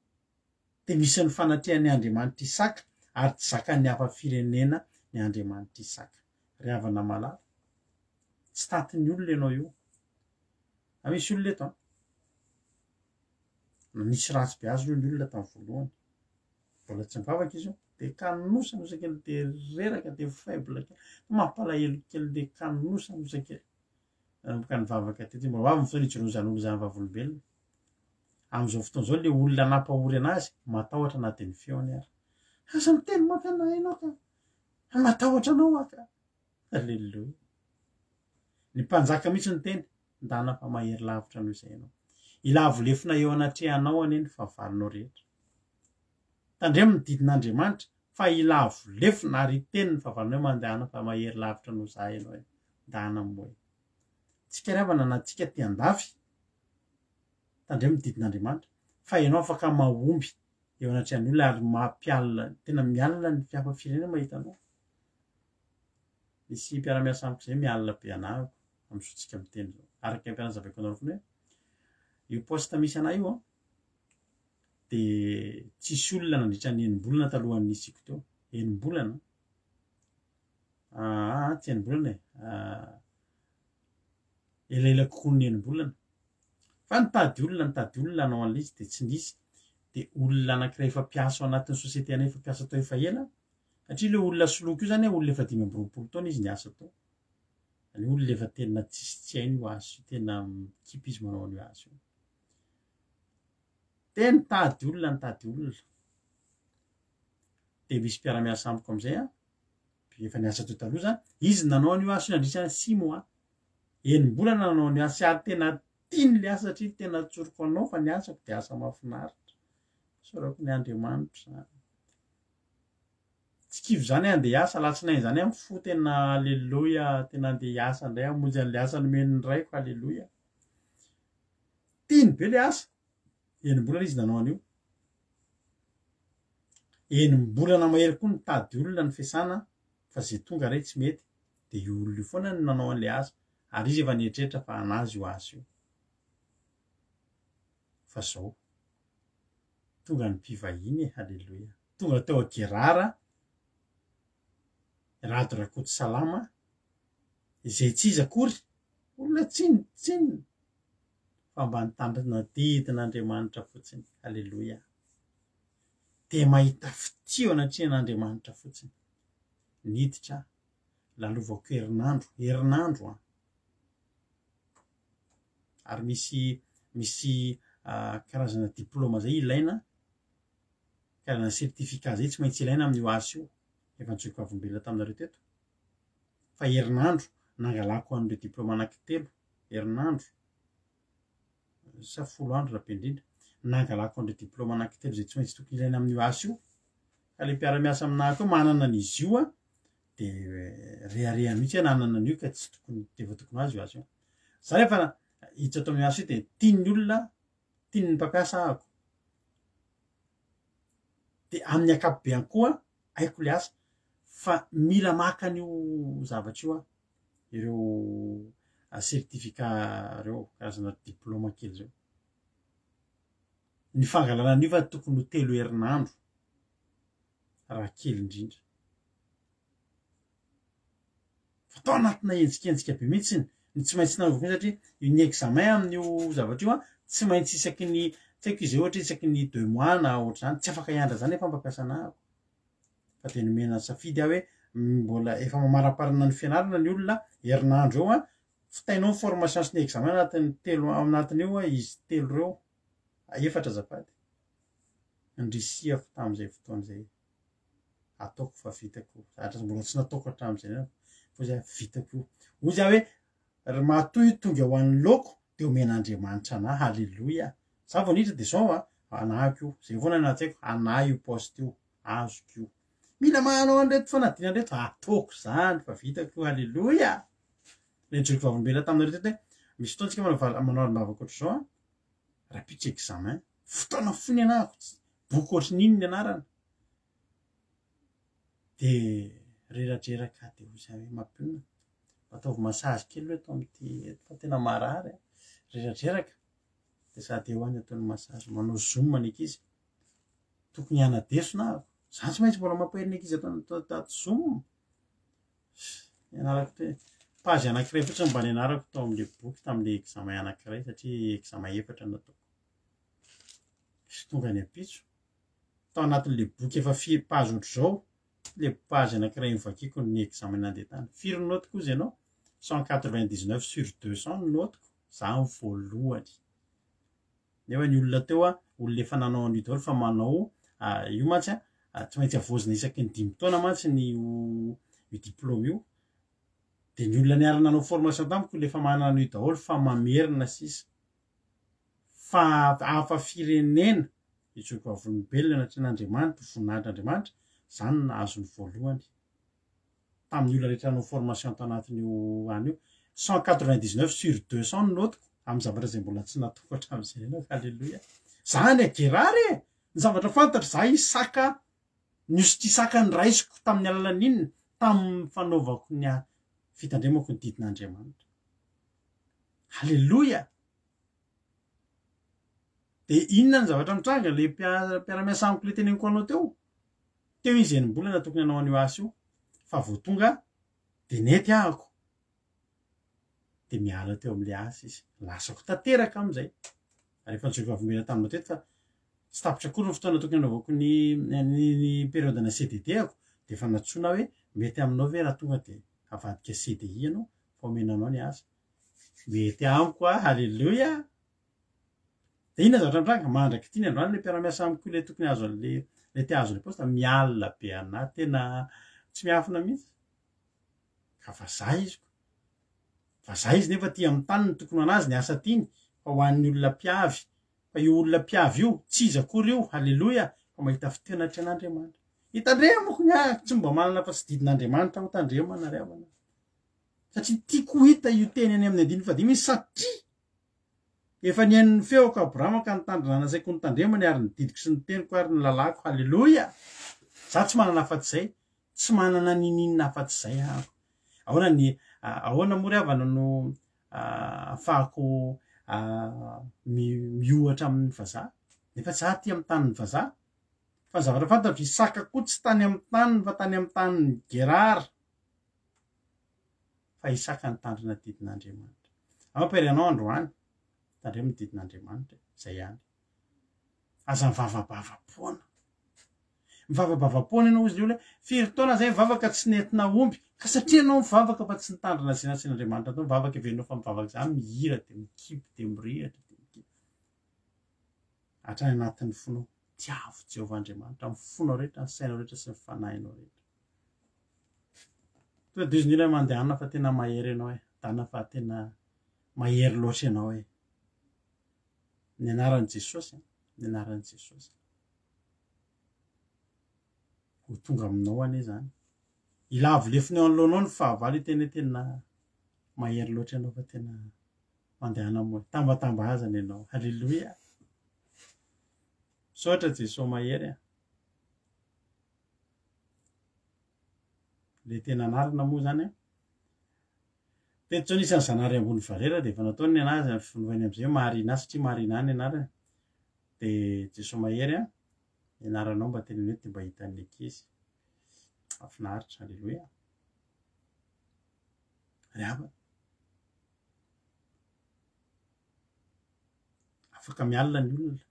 dia misy ny fanatrehan'ny Andriamanitr'i Isaka, ary tsy zakan'ny hafa firenena ny Andriamanitr'i Isaka. Ry havana malala, tsy tatin'ny olona ianao io. A misy olona eto an. Nisy ratsy be azy aloha ny olona tamin'ny voalohany. Mbola tsy nivavaka izy io. Dia kanosanosa kely, dia reraka, dia faible kely. Mampalahelo kely, dia kanosanosa kely. Nanomboka nivavaka teto. Mbola ho avy ny fotoana hijoroan'izany olona izany vavolombelona. Amin'izao fotoana izao ilay olona nampahory anazy matahotra na dia ny feony ary. Aza miteny mafy anah ianao ka. Matahotra anao aho ka. Aleloia. Ny mpanjaka mihitsy niteny, ndana fa mahery lavitra noho izay ianao. Hilavo lefona eo anatrehanao anie ny fahavalonao rehetra. Tandremo ny didin'Andriamanitra. Fa hilavo lefona ary hiteny ny fahavalonao hoe mandehana fa mahery lavitra noho za ianao e. Ndana moa e. Tsika ry havana na tsika aty andafy, tandremo ny didin'Andriamanitra, fa ianao afaka mahomby eo anatrehan'ny olona ary mampialona, tena mialona ny hafa firenena mahita anao. Misy mpiara-miasa amiko izay mialona be anahako amin'izao tsika miteny izao. Araka ny ampianazavaiko anareo foana hoe io poste misy anah io an, dia tsisy olona nandritra ny enim-bolana talohan'ny nisiako teo. Enim-bolana? Aa, tsy enim-bolana e. Elaela kokoa ny enim-bolana. Fa nitady olona, nitady olona hanao an'ilay izy dia tsy nisy. Dia olona anankiray efa mpiasa ao anatin'ny société anay efa mpiasa tao efa ela, satria ilay olona soloiko io zany olona efa 25 taona izy niasa tao. Ny olona efa tena tsisy tsy hainy io asa io, tena mikipy izy manao an'io asa io. Dia nitady olona, nitady olona. Dia misy mpiara-miasa amiko amin'izay an, efa niasa teo taloha zany, izy nanao an'io asa io nandritra ny six mois. Enim-bolana nanao an'io asa ary tena tiany le asa satria tena tsoriko anao fa ny asako dia asa mahafinaritra. Isaorako ny Andriamanitra zany. Tsy kivy zany aho andeha hiasa, alatsinainy zany aho mifoha tena aleloia, tena andeha hiasa indray aho, hamonjy an'le asa nomen'ny Raiko, aleloia. Tiany be le asa. Enim-bolana izy nanao an'io. Enim-bolana mahery koa nitady olona ny fiasana fa ze tonga re tsy mety de io olona io foana no nanao an'le asa ary izy efa nieritreritra fa anazy io asa io. Fa zao. Tonga ny mpivahiny e, haleloia. Tonga teo a Gerara, Rado Rakotosalama, izay tsy iza akory, olona tsinontsinona. Fa mba nitandrina didin'Andriamanitra fotsiny. Aleloia. Dia mahita fitia eo anatrehan'Andriamanitra fotsiny. Niditra aho, lalovako herinandro, herinandro an. Ary misy misy karazana diploma zay ilaina, karazana certificat zay tsy maintsy ilaina amin'io asa io. Efa nijoro vavolombelona taminareo teto. Fa herinandro nangalako an'ireo diploma anankitelo, herinandro sa folo andro raha be indrindra, nangalako an'ireo diploma anankitelo izay tsy maintsy tokony ilaina amin'io asa io. Ka le mpiara-miasa aminahy koa manana an'izy io an, de rehareha mihitsy hoe nanana an'io ka tsy tokony, de efa tokony ho azy io asa io. Za rehefa hiditra ato amin'io asa io de tian'ny olona, tian'ny mpampiasa ahako. De amin'ny ankapobeany koa haiko le asa fa mila maka an'io zavatra io aho. ireo certificat ireo karazana diploma kely ireo. Ny fangalana an'io fa tokony ho telo herinandro raha kely indrindra. Fa tao anatina henjikenjika be mihitsy ny tsy maintsy nanaovako io satria ny examen amin'io zavatra io an, tsy maintsy isaky ny tsy haiko izy ohatra isaky ny deux mois na ohatr'izany, tsy afaka hiandry an'izany nefa mpampiasa anahako. Fa dia nomena safidy aho hoe mbola efa mamaraparana ny fianarana ny olona herinandro eo an, vitainao ny formation sy ny examen anatin'ny telo ao anatin'io an izy telo ireo, efatra azafady. Nandrisihako tamin'izay fotoana izay, ataoko fa vitako, zavatra mbola tsy nataoko hatramin'izay nefa fa zay vitako io. Hoy za hoe ry matoa io tonga ho an'ny laoko de omen'Andriamanitra anah, haleloia. Za vao niditra de zao an, anahako io, zay foana ny an-tsaiko, anah io poste io, azoko io. Mila manao an'ireto fanadinana ireto, ataoko zany fa vitako io, haleloia. Le nijoro vavolombelona taminareo teto hoe misy fotoana tsika manao val- manao alim-bavaka ohatr'izao an, rahampitso examen, fotoana fohy ny anahako, boky ohatry ny ino ny anarana. De reradreraka de hoy za hoe mampionona, mba ataovy massage kely aloha eto amin'ity eto fa tena marary a, reradreraka. De sady eo any ataony massage, manao zoom ny ankizy, tokony hiana-desona aho, za tsy maintsy mbola mampahery ny ankizy ato ato zoom. Nianarako te, page anankiray fotsiny mba nianarako tao amin'le boky tamin'le examen anankiray satria examen efatra no nataoko. Sy tonga ny ampitso, tao anatin'le boky efa firy page ohatr'izao, le page anankiray novakiako ny examen nandeha tany. Firy ny notiko hozy ianao? 199 sur 200 ny notiko, za ny voalohany. Nefa ny olona teo a, olona efa nanao an'io daholo fa manao io mantsy a, tsy maintsy havaozina isaky ny dimy taona mantsy ny io io diplôme io. De ny olona niara-nanao formation tamiko olona efa manana an'io daholo fa mamerina sisa. Fa hafa firenena, ijoro vavolombelona anatrehan'Andriamanitra, voninahitr'Andriamanitra, Za no nahazo ny voalohany tamin'ny olona rehetra nanao formation tao anatin'io any io. 199 sur 200 ny notiko amin'ny zavatra izay mbola tsy nataoko hatramin'izay ianao. Alléluia. Za any Gerard e! Ny zavatra fantatro, za Isaka, ny ositry Isaka noraisiko tamin'ny alalan'ny inona? Tamin'ny fanaovako ny fitandremako ny didin'Andriamanitra. Alléluia! Dia inona ny zavatra mitranga? Ilay mpiara-miasa amiko ilay teneniko anao teo, teo izy enim-bolana tokony hanao an'io asa io, fa vao tonga dia nety ahako. Dia miala teo amin'ilay asa izy. Lasako tanteraka amin'izay. Ary efa nijoro vavolombelona taminao teto fa tsy tapitra akory ny fotoana tokony hanaovako ny ny ny période-na CDD-ako dia efa nantsoina hoe mety aminao ve raha tonga dia avadika CDI ianao fa omena anao ny asa. Mety amiko ah, haleloia! Dia inona zavatra mitranga? Mandrak'ity ny androany ilay mpiara-miasa amiko ilay tokony hahazo an'ilay ilay te hahazo ilay poste, mialona be anà, tena tsy miafina mihitsy. Ka vazaha izy ko. Vazaha izy nefa aty amin'ny taniny tokony ho an'azy ny asa tiany fa ho an'ny olona mpiavy. Fa io olona mpiavy io, tsy iza akory io, haleloia, fa mahita fitenatry an'Andriamanitra. Hitandremako ny ahy, tsy mba manana afa-tsy didin'Andriamanitra aho tandremana ry havana. Satria tiako ho hita io teny any amin'ny andininy fahadimy io, satria efa nihaino ny feoko Abrahama ka nitandrina nasaiko notandremany ary ny didiko sy ny teniko ary ny lalàko. Haleloia! Za tsy manana afa-tsy izay, tsy manana niniana afa-tsy izay aho. Ahoana ny ahoana moa ry havana no ahafahako miohatra amin'ny vazaha? Nefa za aty amin'ny tanin'ny vazaha. Fa ny zavatra fantatro, Isaka koa tsy tany amin'ny taniny fa tany amin'ny tanin'i Gerara. Fa Isaka nitandrina didin'Andriamanitra. Ampy ianao androany, tandremo ny didin'Andriamanitra, izay ihany. Aza mivavabava-poana. Mivavabava-poana ianao hozy ny olona hoe, firy taona zay mivavaka tsy nety nahomby. Ka satria ianao mivavaka fa tsy nitandrina izay nasian'Andriamanitra atao, mivavaka heverinao fa mivavaka izany, mihira dia mikipy dia mirehitra dia mikipy. Hatrany anatin'ny fonao, tiavo Jehovah Andriamanitra amin'ny fonao rehetra, ny sainao rehetra sy ny fanahinao rehetra. Tonga dia izy ny olona mandehana fa tena mahery ianao e. Dana fa tena mahery loatra ianao e. Ny anaran'i Jesosy, ny anaran'i Jesosy. Ho tonga aminao anie izany. Hilavo lefona eo anoloanao ny fahavalo hiteny hoe tena mahery loatra ianao fa tena mandehana moa. Tambatambazana ianao. Haleloia. Misaotra Jesosy mahery a. Le tena anarana moa zany a. Teto zao nisy an'i Zanahary ambony valera dia efa nataony ny anazy ary novainy amizay hoe Marina satria Marina ny anarany. Dia Jesoa Mahery a, ny anaranao mba teneno eto dia mba hitan'ny ankizy. Mahafinaritra, aleloia. Ry havana. Afaka mialona ny olona.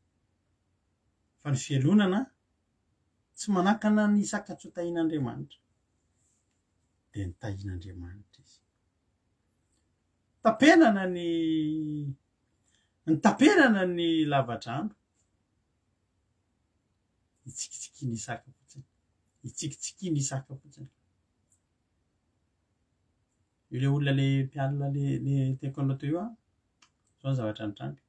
Fa ny fialonana tsy manakana ny Isaka tsy ho tahian'Andriamanitra. Dia nitahian'Andriamanitra izy. Tapenana ny nitapenana ny lavadrano. Itsikitsikian'i Isaka fotsiny. Itsikitsikian'i Isaka fotsiny. Io le olona le mpialona le le teniko anao teo io an, zao ny zavatra nitranga.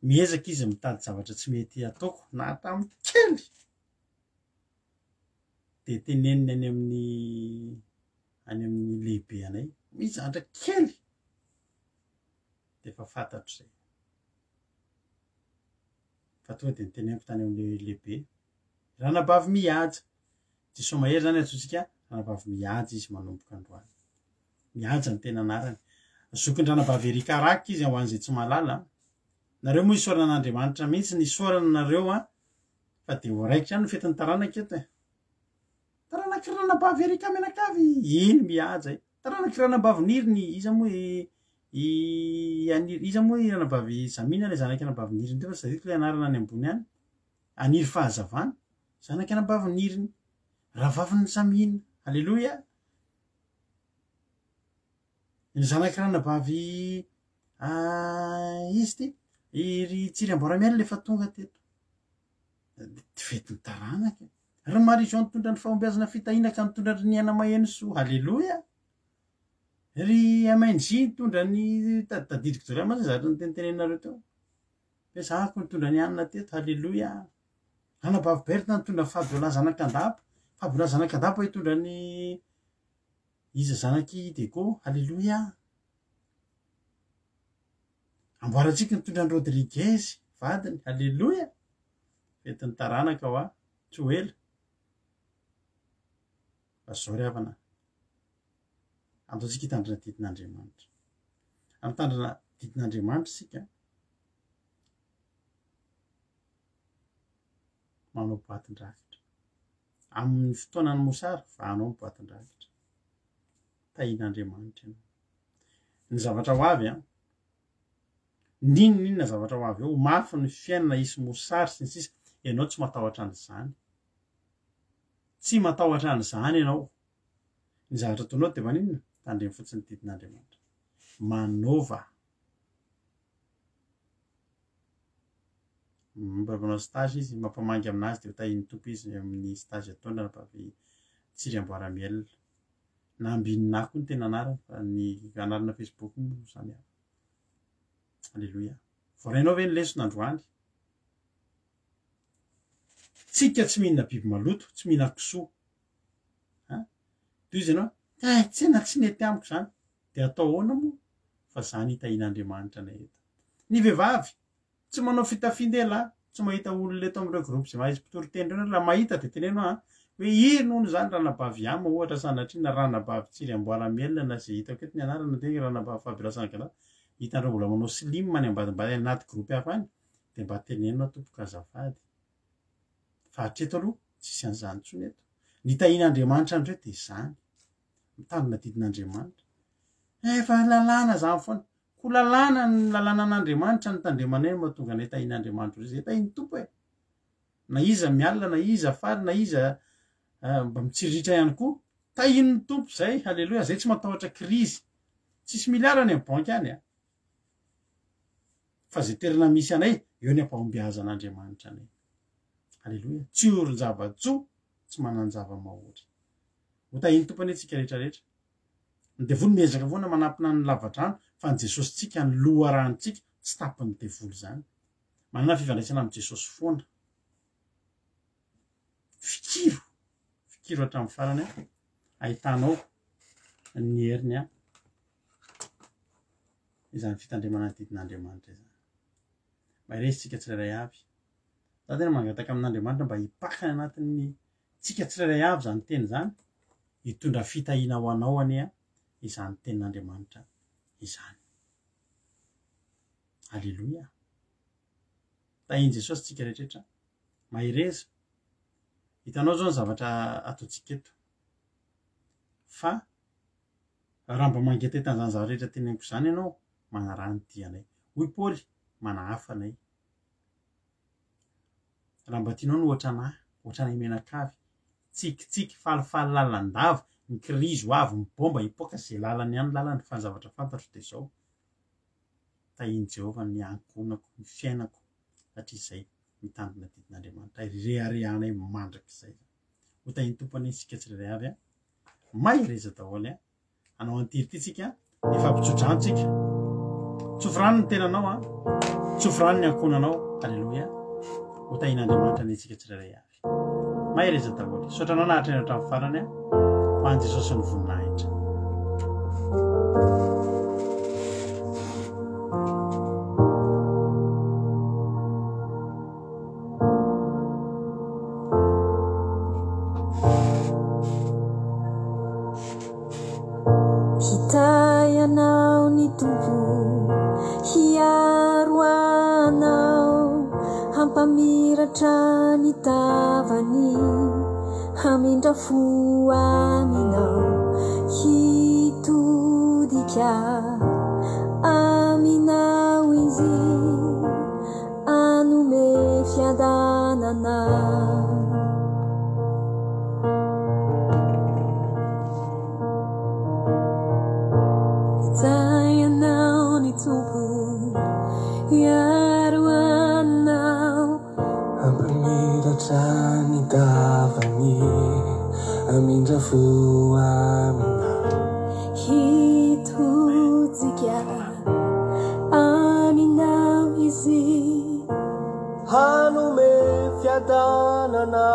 Miezaka izy mitady zavatra tsy mety ataoko na hatramin'ny kely. Dia teneniny any amin'ny any amin'ny lehibe anay, misy zavatra kely dia efa fantatro izay. Fa tonga dia niteneniko tany amin'ilay lehibe, ranabavy mihaja. Jesoa mahery izany antsointsika ranabavy mihaja izy manomboka androany. Mihaja ny tena anarany. Zokin-dranabavy Erika Rack izy ho an'izay tsy mahalala. Nareo moa isaorana an'Andriamanitra mihitsy ny isaorana anareo an, fa dia ho raikitra ihany ny fetin'ny taranaka eto e. Taranak'i ranabavy Erika mianakavy, iny mihaja e. Taranak'i ranabavy Niriny, iza moa i i Aniry, iza moa i ranabavy Zamina ilay zanak'i ranabavy Niriny teo fa tsy tadidiko ilay anarana any ambony any. Aniry fahazavana, zanak'i ranabavy Niriny, rahavavin'i Samina. Aleloia. Ny zanak'i ranabavy izy ity, i ry Tsiry Amboaramiaina efa tonga teto. Fetin'ny taranaka. Ry Marie Jean nitondra ny fahombiazana fitahiana ka nitondra ry Niaina Maheno soa. Haleloia. Ry MNJ nitondra ny tadidiko daholo mantsy ny zavatra nitenitenenareo teo. Hoe za ko nitondra ny hanina teto. Haleloia. Anabavy Berthe nitondra ny Fabiola zanak'Andapa. Fabiola zanak'Adapa hitondra ny iza zanak'i Diego. Aleloia. Amboarantsika nitondra an'i Rodriguez vadiny. Aleloia. Fetin'ny taranaka hoa. Tsy ho ela. Fa zao ry havana. Andaontsika hitandrina didin'Andriamanitra. Raha mitandrina didin'Andriamanitra isika, manao boatin-drakitra. Amin'ny fotoanan'ny mosary, vahanao ny boatin-drakitra. Tahian'Andriamanitra ianao. Ny zavatra ho avy an, n'inon'inona zavatra ho avy eo, ho mafy ny fiainana, hisy mosary sy ny sisa, ianao tsy matahotra an'izany. Tsy matahotra an'izany ianao. Ny zavatra ataonao dia maninona? Tandremo fotsiny ny didin'Andriamanitra. Manaova. Mbola manao stage izy, mampamangy aminazy dia ho tahian'ny Tompo izy amin'ny stage ataony rahavavy Tsiry Amboaramiel. Na Ambinina koa ny tena anarany fa ny anarana Facebook moa samy hafa. Alléluia. Voarainao ve ny lesona androany? Tsika tsy mihinana biby maloto, tsy mihinana kisoa. Ha? Toy izy ianao, eh, tsena tsy nety amiko izany. Dia atao ahoana moa fa izany hitahian'Andriamanitra anay eto. Ny vehivavy, tsy manao fitafian-dehilahy, tsy mahita olona eto amin'ireo groupe izay mahay mpitory teny ireo, raha mahita dia teneno aho hoe ino hono izany ranabavy Yama ohatra sanatria na ranabavy Tsiry Amboaramielina na izay hitako eto ny anarana dia ranabavy Fabiola Sangalà, hitanareo mbola manao slim any ambadimbady any anaty groupe hafa any, dia mba teneno aho tompoko azafady. Fa hatreto aloha tsisy an'izany intsony eto. Ny tahian'Andriamanitra an'ireo dia izany. Mitandrina didin'Andriamanitra. Efa lalàna izany foana. Koa lalàna ny lalànan'Andriamanitra no tandremanay no mahatonga anay tahian'Andriamanitra izay tahian'ny Tompo e. Na iza mialona, na iza faly, na iza eh, mba mitsiriritra ihany koa. Tahian'ny Tompo izay, haleloia, zay tsy matahotra krizy. Tsisy miliara any amin'ny banky any a. Fa izay toerana misy anay, eo ny ampahombiazan'Andriamanitra anay. Aleloia. Tsy orin-java-tsoa, tsy manan-java-mahory. Ho tahian'ny Tompo anie tsika rehetra rehetra. Ny devoly miezaka foana manampina ny lavadrano, fa ny Jesosintsika, ny loharanontsika, tsy tapin'ny devoly izany. Manana fifandraisana amin'i Jesosy foana. Fikiro, fikiro hatramin'ny farany, ahitanao ny heriny izany fitandremana ny didin'Andriamanitra izany. Mahereza isika tsirairay avy. Za tena mangataka amin'Andriamanitra mba hipaka any anatin'ny tsika tsirairay avy izany teny izany, hitondra fitahiana ho anao anie izany tenin'Andriamanitra izany. Aleloia. Tahin'i Jesosy tsika rehetra. Mahereza. Hitanao zao ny zavatra ataontsika eto. Fa Raha mba mangetaheta an'izany zavatra rehetra teneniko izany ianao, manaraha ny dianay. Hoy Paoly, Manahafa anay. Raha mba tianao ny ohatra anah, ohatra anay mianakavy, tsikitsiky, falifaly lalandava, ny krizy ho avy, ny bomba hipoaka, izay lalany ihany lalany, fa ny zavatra fantatro dia izao, tahian'i Jehovah ny ankohonako, ny fiainako, satria izay mitandrina didin'Andriamanitra, ary reharehanay mandrakizay. Ho tahian'ny Tompo anie isika tsirairay avy a. Mahereza daholo a. Hanao an'ity ity tsika, hifampitso-drano tsika. Tsofy rano ny tenanao a. Tsofy rano ny ankohonanao. Aleloia. Ho tahian'Andriamanitra anie tsika tsirairay avy. Mahereza daholo. Misaotra anao nahatrena hatramin'ny farany a. Ho an'i Jesosy ny voninahitra. Hitahy anao ny Tompo, hiaro anao, hampamiratra ny tavany, hamindra fo aminao, hitodika aminao Izy. Hanome fiadanana. Hitahy anao ny Tompo, hiaro anao. Hampamiratra ny tavany, hamindra fo aminao. Hitodika. Aminao Izy. Hanome fiadanana.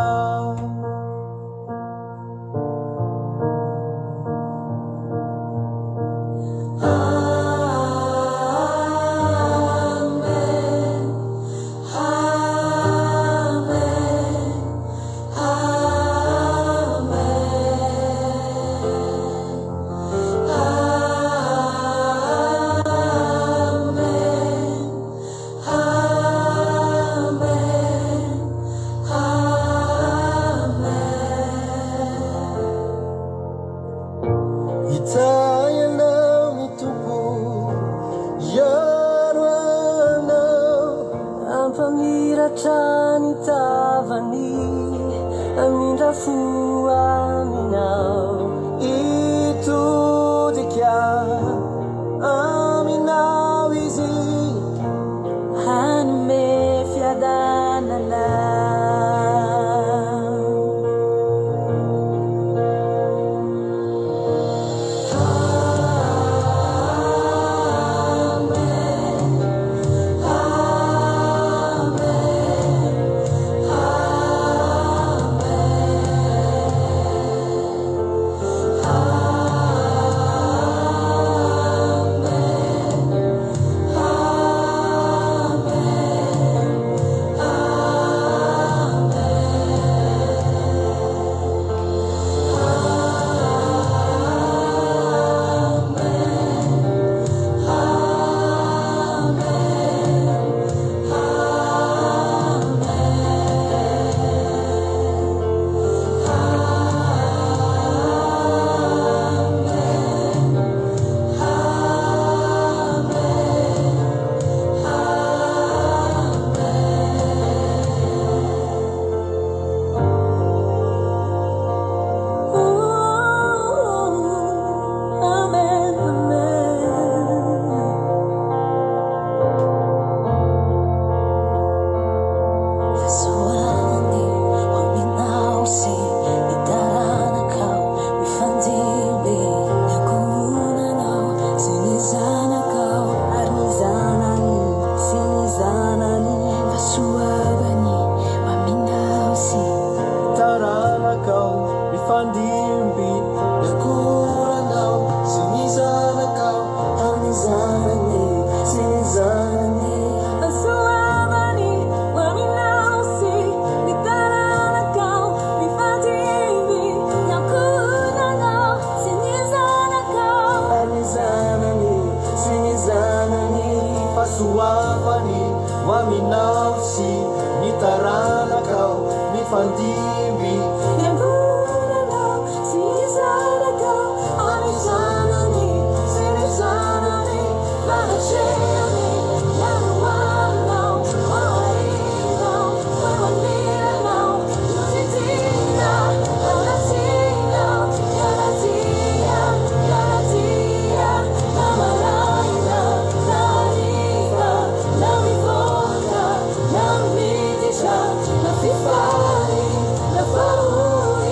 Hamiratra ny tavany, hamindra fo aminao. Hitodika aminao izy. Hanome fiadanana. Amen, amen. Fahasoavany ho aminao sy ny taranakao mifandimby, ny ankohonanao sy ny zanakao ary ny zanany sy ny zanany. Fahasoavany ho aminao sy Taranakao mifandimby, ny ankohonanao sy ny zanakao ary ny zanany sy ny zanany. Fahasoavany ho aminao sy ny taranakao mifandimby, ny ankohonanao sy ny zanakao ary ny zanany sy ny zanany. Fahasoavany ho aminao sy ny taranakao mifandimby, ny ankohonanao sy ny zanakao ary ny zanany sy ny zanany. Fanatrehany miaro aminao, aorianao, eo anilanao, nodidina anatinao, miara-dia, miara-dia, na maraina na hariva, na mivoaka na miditra, na fifaly na fahoriana.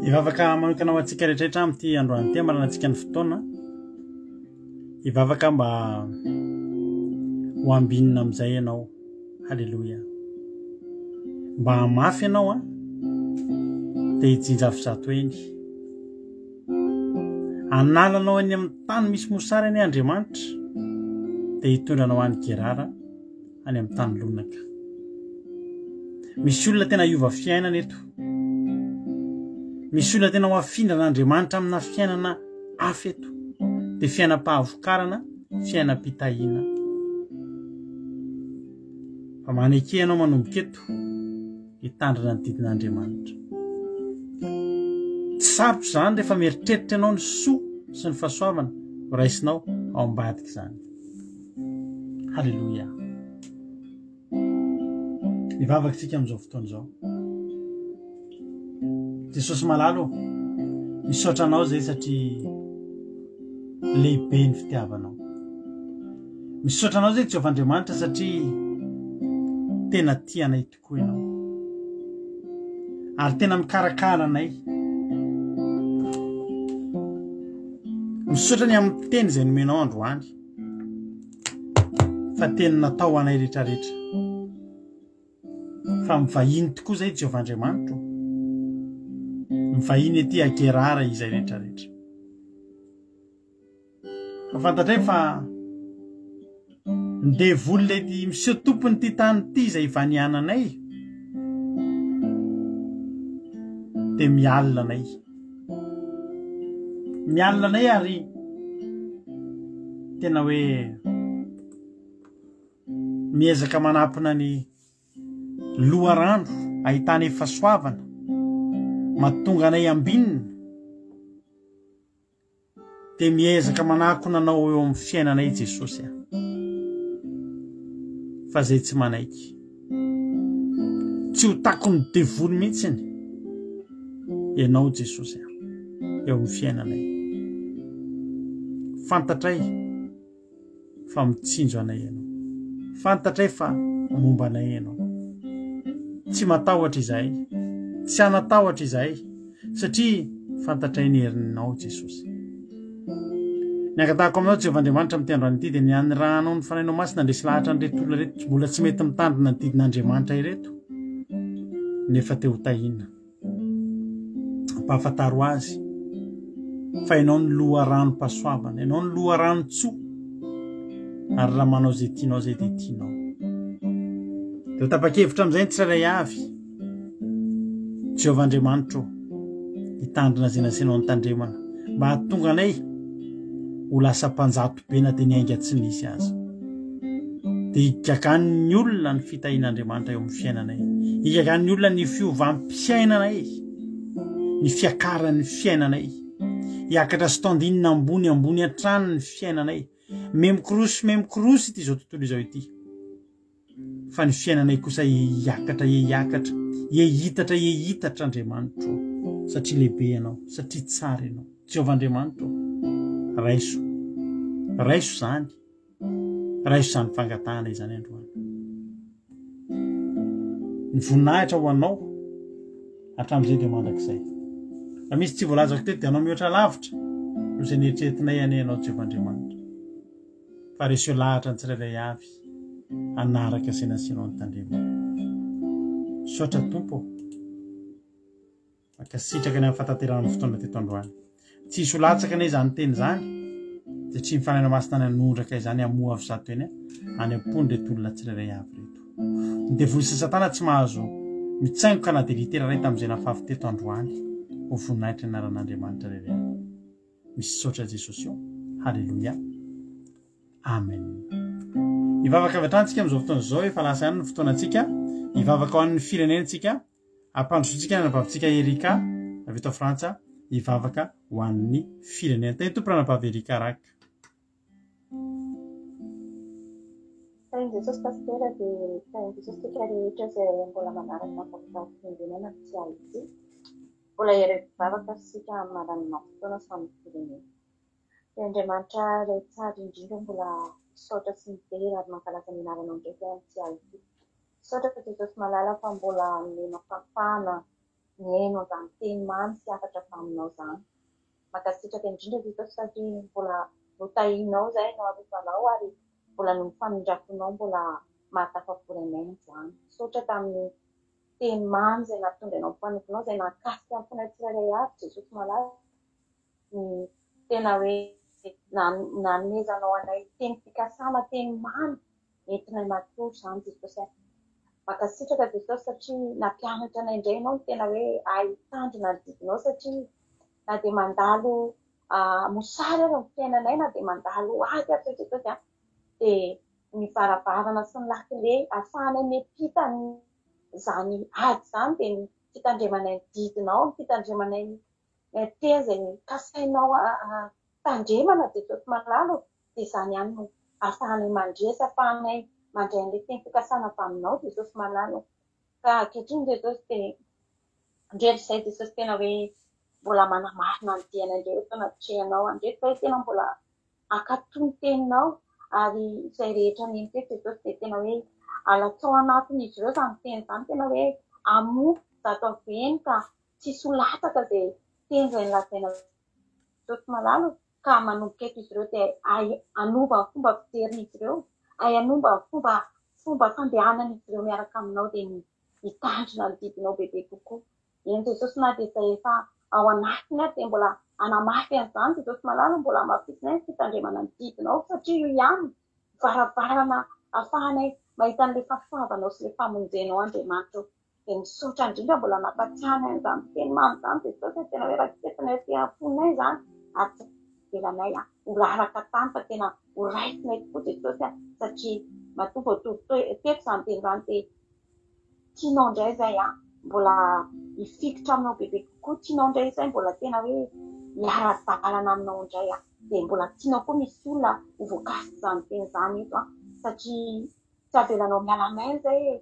Hivavaka manokana ho antsika rehetrarehetra amin'ity androany ity, hamaranantsika ny fotoana. Hivavaka mba ho ambinina amin'izay ianao. Haleloia. Mba hamafy ianao an, dia hijinja avy zato eny. Hanala anao any amin'ny tany misy mosary anie Andriamanitra, dia hitondra anao any Gerara, any amin'ny tany lonaka. Misy olona tena hiova fiainana eto. Misy olona tena ho afindran'Andriamanitra amina fiainana hafa eto. Dia fiainam-pahavokarana, fiainam-pitahiana. Fa maneke ianao manomboka eto hitandrina ny didin'Andriamanitra. Tsy sarotra izany rehefa mieritreritra ianao ny soa sy ny fahasoavana ho raisinao ao ambadika izany. Haleloia. Hivavaka isika amin'izao fotoana izao. Jesosy malala ô, misaotra anao izay satria lehibe ny fitiavanao. Misaotra anao izay Jehovah Andriamanitra satria tena tia anay tokoa ianao. Ary tena mikarakara anay. Misaotra ny amin'ny teny izay nomenao androany. Fa teny natao ho anay rehetrarehetra. Fa mivahiny tokoa izay Jehovah Andriamanitro. Mivahiny ety Gerara izay rehetrarehetra. Fa fantatray fa ny devoly ilay miseho tompon'ity tany ity izay ivaniananay dia mialona anay. Mialona anay ary tena hoe miezaka manapina ny loharano ahitana fahasoavana mahatonga anay ambinina dia miezaka manakona anao eo amin'ny fiainanay Jesosy a. Fa zay tsy manaiky. Tsy ho takon'ny devoly mihitsiny ianao Jesosy a eo amin'ny fiainanay. Fantatray fa mitsinjo anay ianao. Fantatray fa momba anay ianao. Tsy matahotra izahay, tsy hanatahotra izahay, satria fantatray ny herinao Jesosy. Ny angatahako aminao Jehovah Andriamanitra amin'ity androany ity dia ny hanirahanao ny Fanahinao Masina handresy lahatra an'ireto olona ireto mbola tsy mety mitandrina ny didin'Andriamanitra ireto nefa te ho tahiana. Ampahafantaro azy fa ianao ny loharanom-pahasoavana, ianao ny loharanon-tsoa, ary raha manao izay tianao izay dia tianao. Dia ho tapa-kevitra amin'izay ny tsirairay avy. Jehovah Andriamanitro, hitandrina izay nasianao nitandremana, mba hahatonga anay ho lasa mpanjato be na dia ny ainga tsy nisy aza. Dia higagan'ny olona ny fitahian'Andriamanitra eo amin'ny fiainanay. Higagan'ny olona ny fiovam-piainanay, ny fiakaran'ny fiainanay. Hiakatra standing ambony ambony hatrany ny fiainanay. Memikirosy memikirosy ity izao tontolo izao ity. Fa ny fiainanay kosa hiakatra hiakatra, hihitatra hihitatra Andriamanitro, satria lehibe ianao, satria tsara ianao. Jehovah Andriamanitro, raiso, raiso izany. Raiso izany fangatahana izany androany. Ny voninahitra ho anao hatramin'izay dia mandrakizay. Raha misy tsy voalazako teto dia anao mihoatra lavitra noho izay neritreretinay anie ianao Jehovah Andriamanitra. Fa reseo lahatra ny tsirairay avy hanaraka izay nasianao ny tandremana. Misaotra Tompo ô. Mankasitraka ny amin'ny fahatanterahana ny fotoana teto androany. Tsy hisy ho latsaka anie izany teny izany, satria ny Fanahy Masina nanondraka izany hamoha avy zato eny any am-pon'ireto olona tsirairay avy ireto. Ny devoly sy Satana tsy mahazo mitsaingoka na dia litera iray tamin'izay nafafy teto androany ho voninahitry ny anaran'Andriamanitra irery ihany. Misaotra Jesosy o. Haleloia. Amen. Hivavaka avy hatrany tsika amin'izao fotoana izao, efa lasa ihany ny fotoanantsika. Hivavaka ho an'ny firenena tsika. Ampandrosoantsika ny anabavintsika Erika avy eto Frantsa hivavaka ho an'ny firenena. Tahin'ny Tompo ranabavy Erika Rak. Tahin'i Jesosy Pasitera dia tahin'i Jesosy tsika rehetra izay mbola manaraka ny fampitana firenena amin'ity alina ity. Mbola hiara-hivavaka isika hamaranana fotoana samy firenena. Dia Andriamanitra Ray tsara indrindra mbola misaotra sy midera ary mankalaza ny anaranao indray amin'ity alina ity. Misaotra Jesosy malala fa mbola nomena fahafahana. mihaino an'izany teny mamy sy hafatra avy aminao izany. Mankasitraka indrindra Jesosy satria mbola notahianao izahay noharovanao ary mbola noho ny famindram-ponao mbola mahatafavory anay androany. Misaotra tamin'ny teny mamy izay nampitondra anao mpanomponao izay nahakasika ny fonay tsirairay avy Jesosy malala ny tena hoe nanomezanao anay teny fikasana, teny mamy entinay matory izany Jesosy a. Mankasitraka Jesosy satria nampianatra anay indray ianao ny tena hoe hahay hitandrina ny didinao satria na dia mandalo mosary aza ny fiainanay, na dia mandalo ady aza Jesosy a, dia ny varavarana sy ny lakile ahafahanay miampita izany ady izany dia ny fitandremanay ny didinao, ny fitandremanay ny teny izay kasainao tandremana Jesosy malala ô, dia izany ihany no ahafahanay mandresy, ahafahanay mandray an'ilay teny fikasana avy aminao Jesosy malala ô. Ka ankehitriny Jesosy dia indrindra izay Jesosy tena hoe mbola manamarina ny dianay indray eto anatrehanao, indrindra izay tena mbola hankatò ny teninao ary izay rehetra nino teto Jesosy dia tena hoe alatsao anatin'izy ireo izany teny izany, tena hoe hamoa zato avy eny ka tsisy ho latsaka izay teny izay nolazaina Jesosy malala ô, ka manomboka eto izy ireo dia hay hanova ny fomba fijerin'izy ireo, hay hanova ny fomba fomba fandehanan'izy ireo miaraka aminao dia ny hitandrina ny didinao bebe kokoa. Eny Jesosy na dia izay efa ao anatiny ary dia mbola hanamafy an'izany Jesosy malala, mbola hamafisinay ny fitandremana ny didinao satria io ihany no varavarana ahafahanay mahita an'ilay fahasoavanao sy ilay famonjenao Andriamanitra ô. Dia misaotra indrindra mbola nampatsiahy anay an'izany teny mamy izany Jesosy a, tena hoe raketinay aty am-ponay izany ary tsy avelanay ho raraka tany fa tena ho raisinay tokoa Jesosy a, satria matoa voatory teto izany teny izany dia tianao indray izay a, mbola hifikitra aminao bebe kokoa, tianao indray izay mbola tena hoe hiara-dalana aminao indray a, dia mbola tianao koa misy olona ho voakasik'izany teny izany eto a, satria Tsy avelanao miala main zay e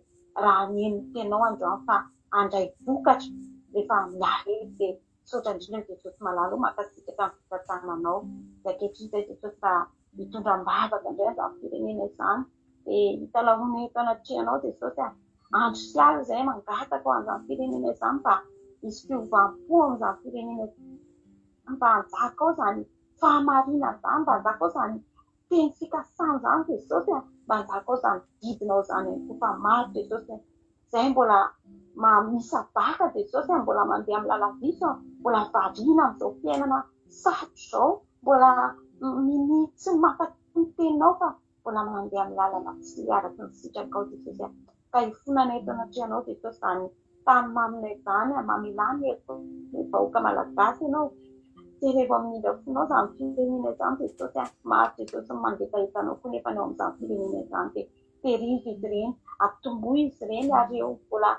raha nino ny teninao androany fa handray vokatra rehefa miala eny dia misaotra indrindra Jesosy malala o mankasitraka ny fitantananao dia ankehitriny zay Jesosy fa hitondra am-bavaka indray an'izany firenena izany dia hitalahoana eto anatrehanao Jesosy a andro sy alina izay mangataka ho an'izany firenena izany mba hisy fiovam-po amin'izany firenena izany mba hanjaka ao izany fahamarinana izany mba hanjaka ao izany Teny fikasana izany Jesosy a, mba anjakao izany didinao izany ihany koa fa maro Jesosy a, izay mbola misabaka Jesosy a, mbola mandeha amin'ny lalan-diso a, mbola variana amin'izao fiainana sarotra izao, mbola minia tsy mankatò ny teninao fa mbola mandeha amin'ny lalana tsy araka ny sitrakao Jesosy a, ka hifonana eto anatrehanao Jesosy izany tany maminay izany a, mamelà ny heloka ny vahoaka malagasy ianao, jerevo amin'ny indra fonao izany firenena izany Jesosy a, maro Jesosy ny mangetaheta anao koa nefa ny ao amin'izany firenena izany dia tehirizo izy ireny, ampitomboy izy ireny ary eo mbola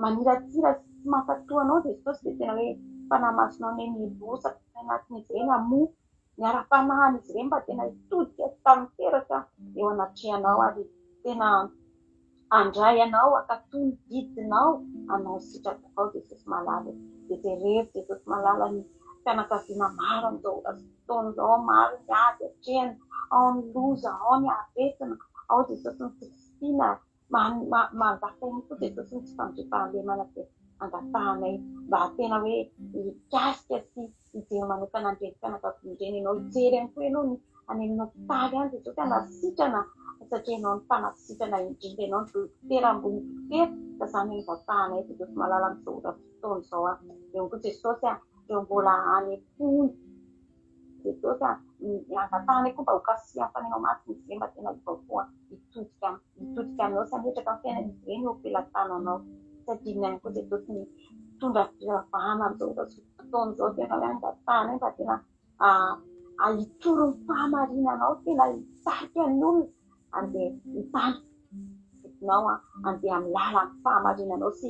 maniratsira sy tsy mankatò anao Jesosy dia tena hoe fanahy masinao anie mirotsaka anatin'izy ireny hamoha ny ara-panahin'izy ireny mba tena hitodika sy tanteraka eo anatrehanao ary tena handray anao, hankatò ny didinao, hanao ny sitraponao Jesosy malala e. Dia jerevo Jesosy malala ny fianakaviana maro amin'izao fotoana izao, maro ny ady atrehina, ao ny loza, ao ny aretina, ao Jesosy ny tsy fisiana, Manjaka ihany koa Jesosy ny tsy fandriampahalemana dia angatahanay mba tena hoe hikasika sy hijery manokana an'ireny fianakaviana ireny ianao, hijery ihany koa ianao ny any amin'ny hopitaly any Jesosy hanasitrana satria ianao no mpanasitrana indrindra, ianao no dokotera ambony dokotera ka izany no angatahanay Jesosy malala amin'izao ora fotoana izao. Eo ihany koa Jesosy ireo mbola any am-ponja. Jesosy a, ny angatahana koa mba ho kasihan'ny Fanahinao Masina izy ireny mba tena hiova fo hitodika hitodika aminao sy hametraka ny fiainan'izy ireny eo am-pelatananao. Tsy adinonay ihany koa Jesosy ny mitondra fivavahana amin'izao ora sy fotoana izao tena hoe angatahana mba tena hitory ny fahamarinanao, tena hitarika ny olona andeha hitandrina anao andeha amin'ny lalan'ny fahamarinanao sy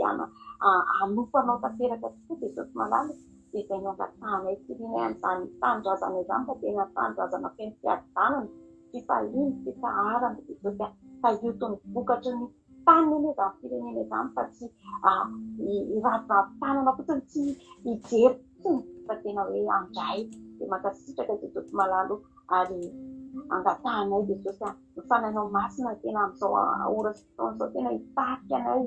hanompo anao tanteraka tokoa Jesosy malala dia izay no angatahanay sy irinay amin'izany tanindrazana izany fa tena tanindrazana feno fiadanana, fifaliana, fitsaharana Jesosy ka io toy ny vokatry ny taniny anie izany firenena izany fa tsy hiraviravy tanana fotsiny, tsy hijery fotsiny fa tena hoe handray dia mankasitraka Jesosy malala ary angatahanay Jesosy Ny Fanahinao Masina tena amin'izao ora sy fotoana izao tena hitarika anay,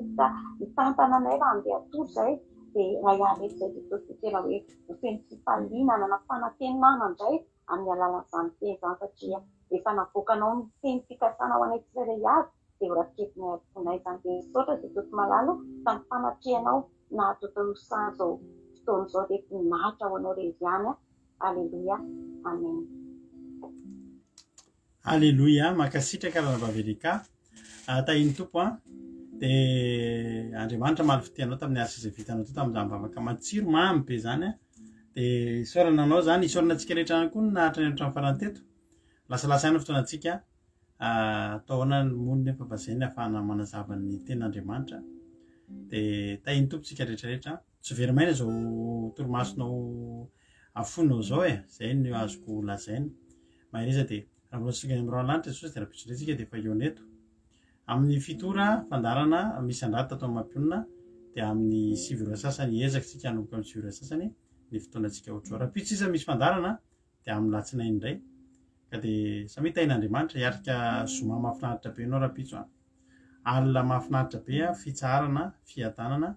hitantana anay raha handeha hatory izay. Dia raha hiala eto izay Jesosy dia tena hoe ho feno fifaliana, hanana fanantenana indray amin'ny alalan'izany teny izany satria efa navoakanao ny teny fikasana ho anay tsirairay avy dia ho raketinay am-ponay izany. Dia misaotra Jesosy malala tamin'ny fanatrehanao nahatontosa izao fotoana izao dia voninahitra ho anao irery ihany. Aleloia. Amen. Aleloia, mankasitraka Ranabavy Erika. Tahin'ny Tompo an. Dia Andriamanitra maly fitia anao tamin'ny asa izay vitanao teo tamin'izany vavaka matsiro mamy be izany an. Dia isaorana anao izany, isaorana antsika rehetra ihany koa ny naharitra ny hatramin'ny farany teto. Lasalasa ihany ny fotoanantsika. Atao ahoana moa nefa fa izay ny ahafahana manazava ny tenin'Andriamanitra. Dia tahin'ny Tompo tsika rehetra rehetra. Tsy very maina izao torimasonao afonao izao e. Izay no azoko lazaina. Mahereza dia raha mbola tsy tonga any amin'ny rahona lanitra Jesosy dia rahampitso indray tsika dia efa hihaona eto. Amin'ny fito ora fandaharana misy andraty tato amin'ny Mampionona dia amin'ny 9 ora sasany hiezaka tsika hanomboka amin'ny 9 ora sasany ny fotoanantsika ohatr'izao. Rahampitso sisa misy fandaharana dia amin'ny latsinainy indray ka dia samia tahin'Andriamanitra hiatrika zoma mahafinaritra be ianao rahampitso an. Alina mahafinaritra be an, fitsaharana, fiadanana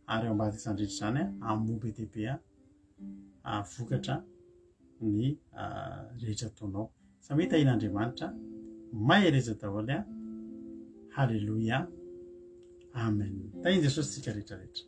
ary ao ambadik'izany rehetra izany an, hamoa be dia be an, vokatra ny rehetra ataonao. Samia tahin'Andriamanitra, mahereza daholo an. Haleloia. Amen. Tahin'i Jesosy tsika rehetra rehetra.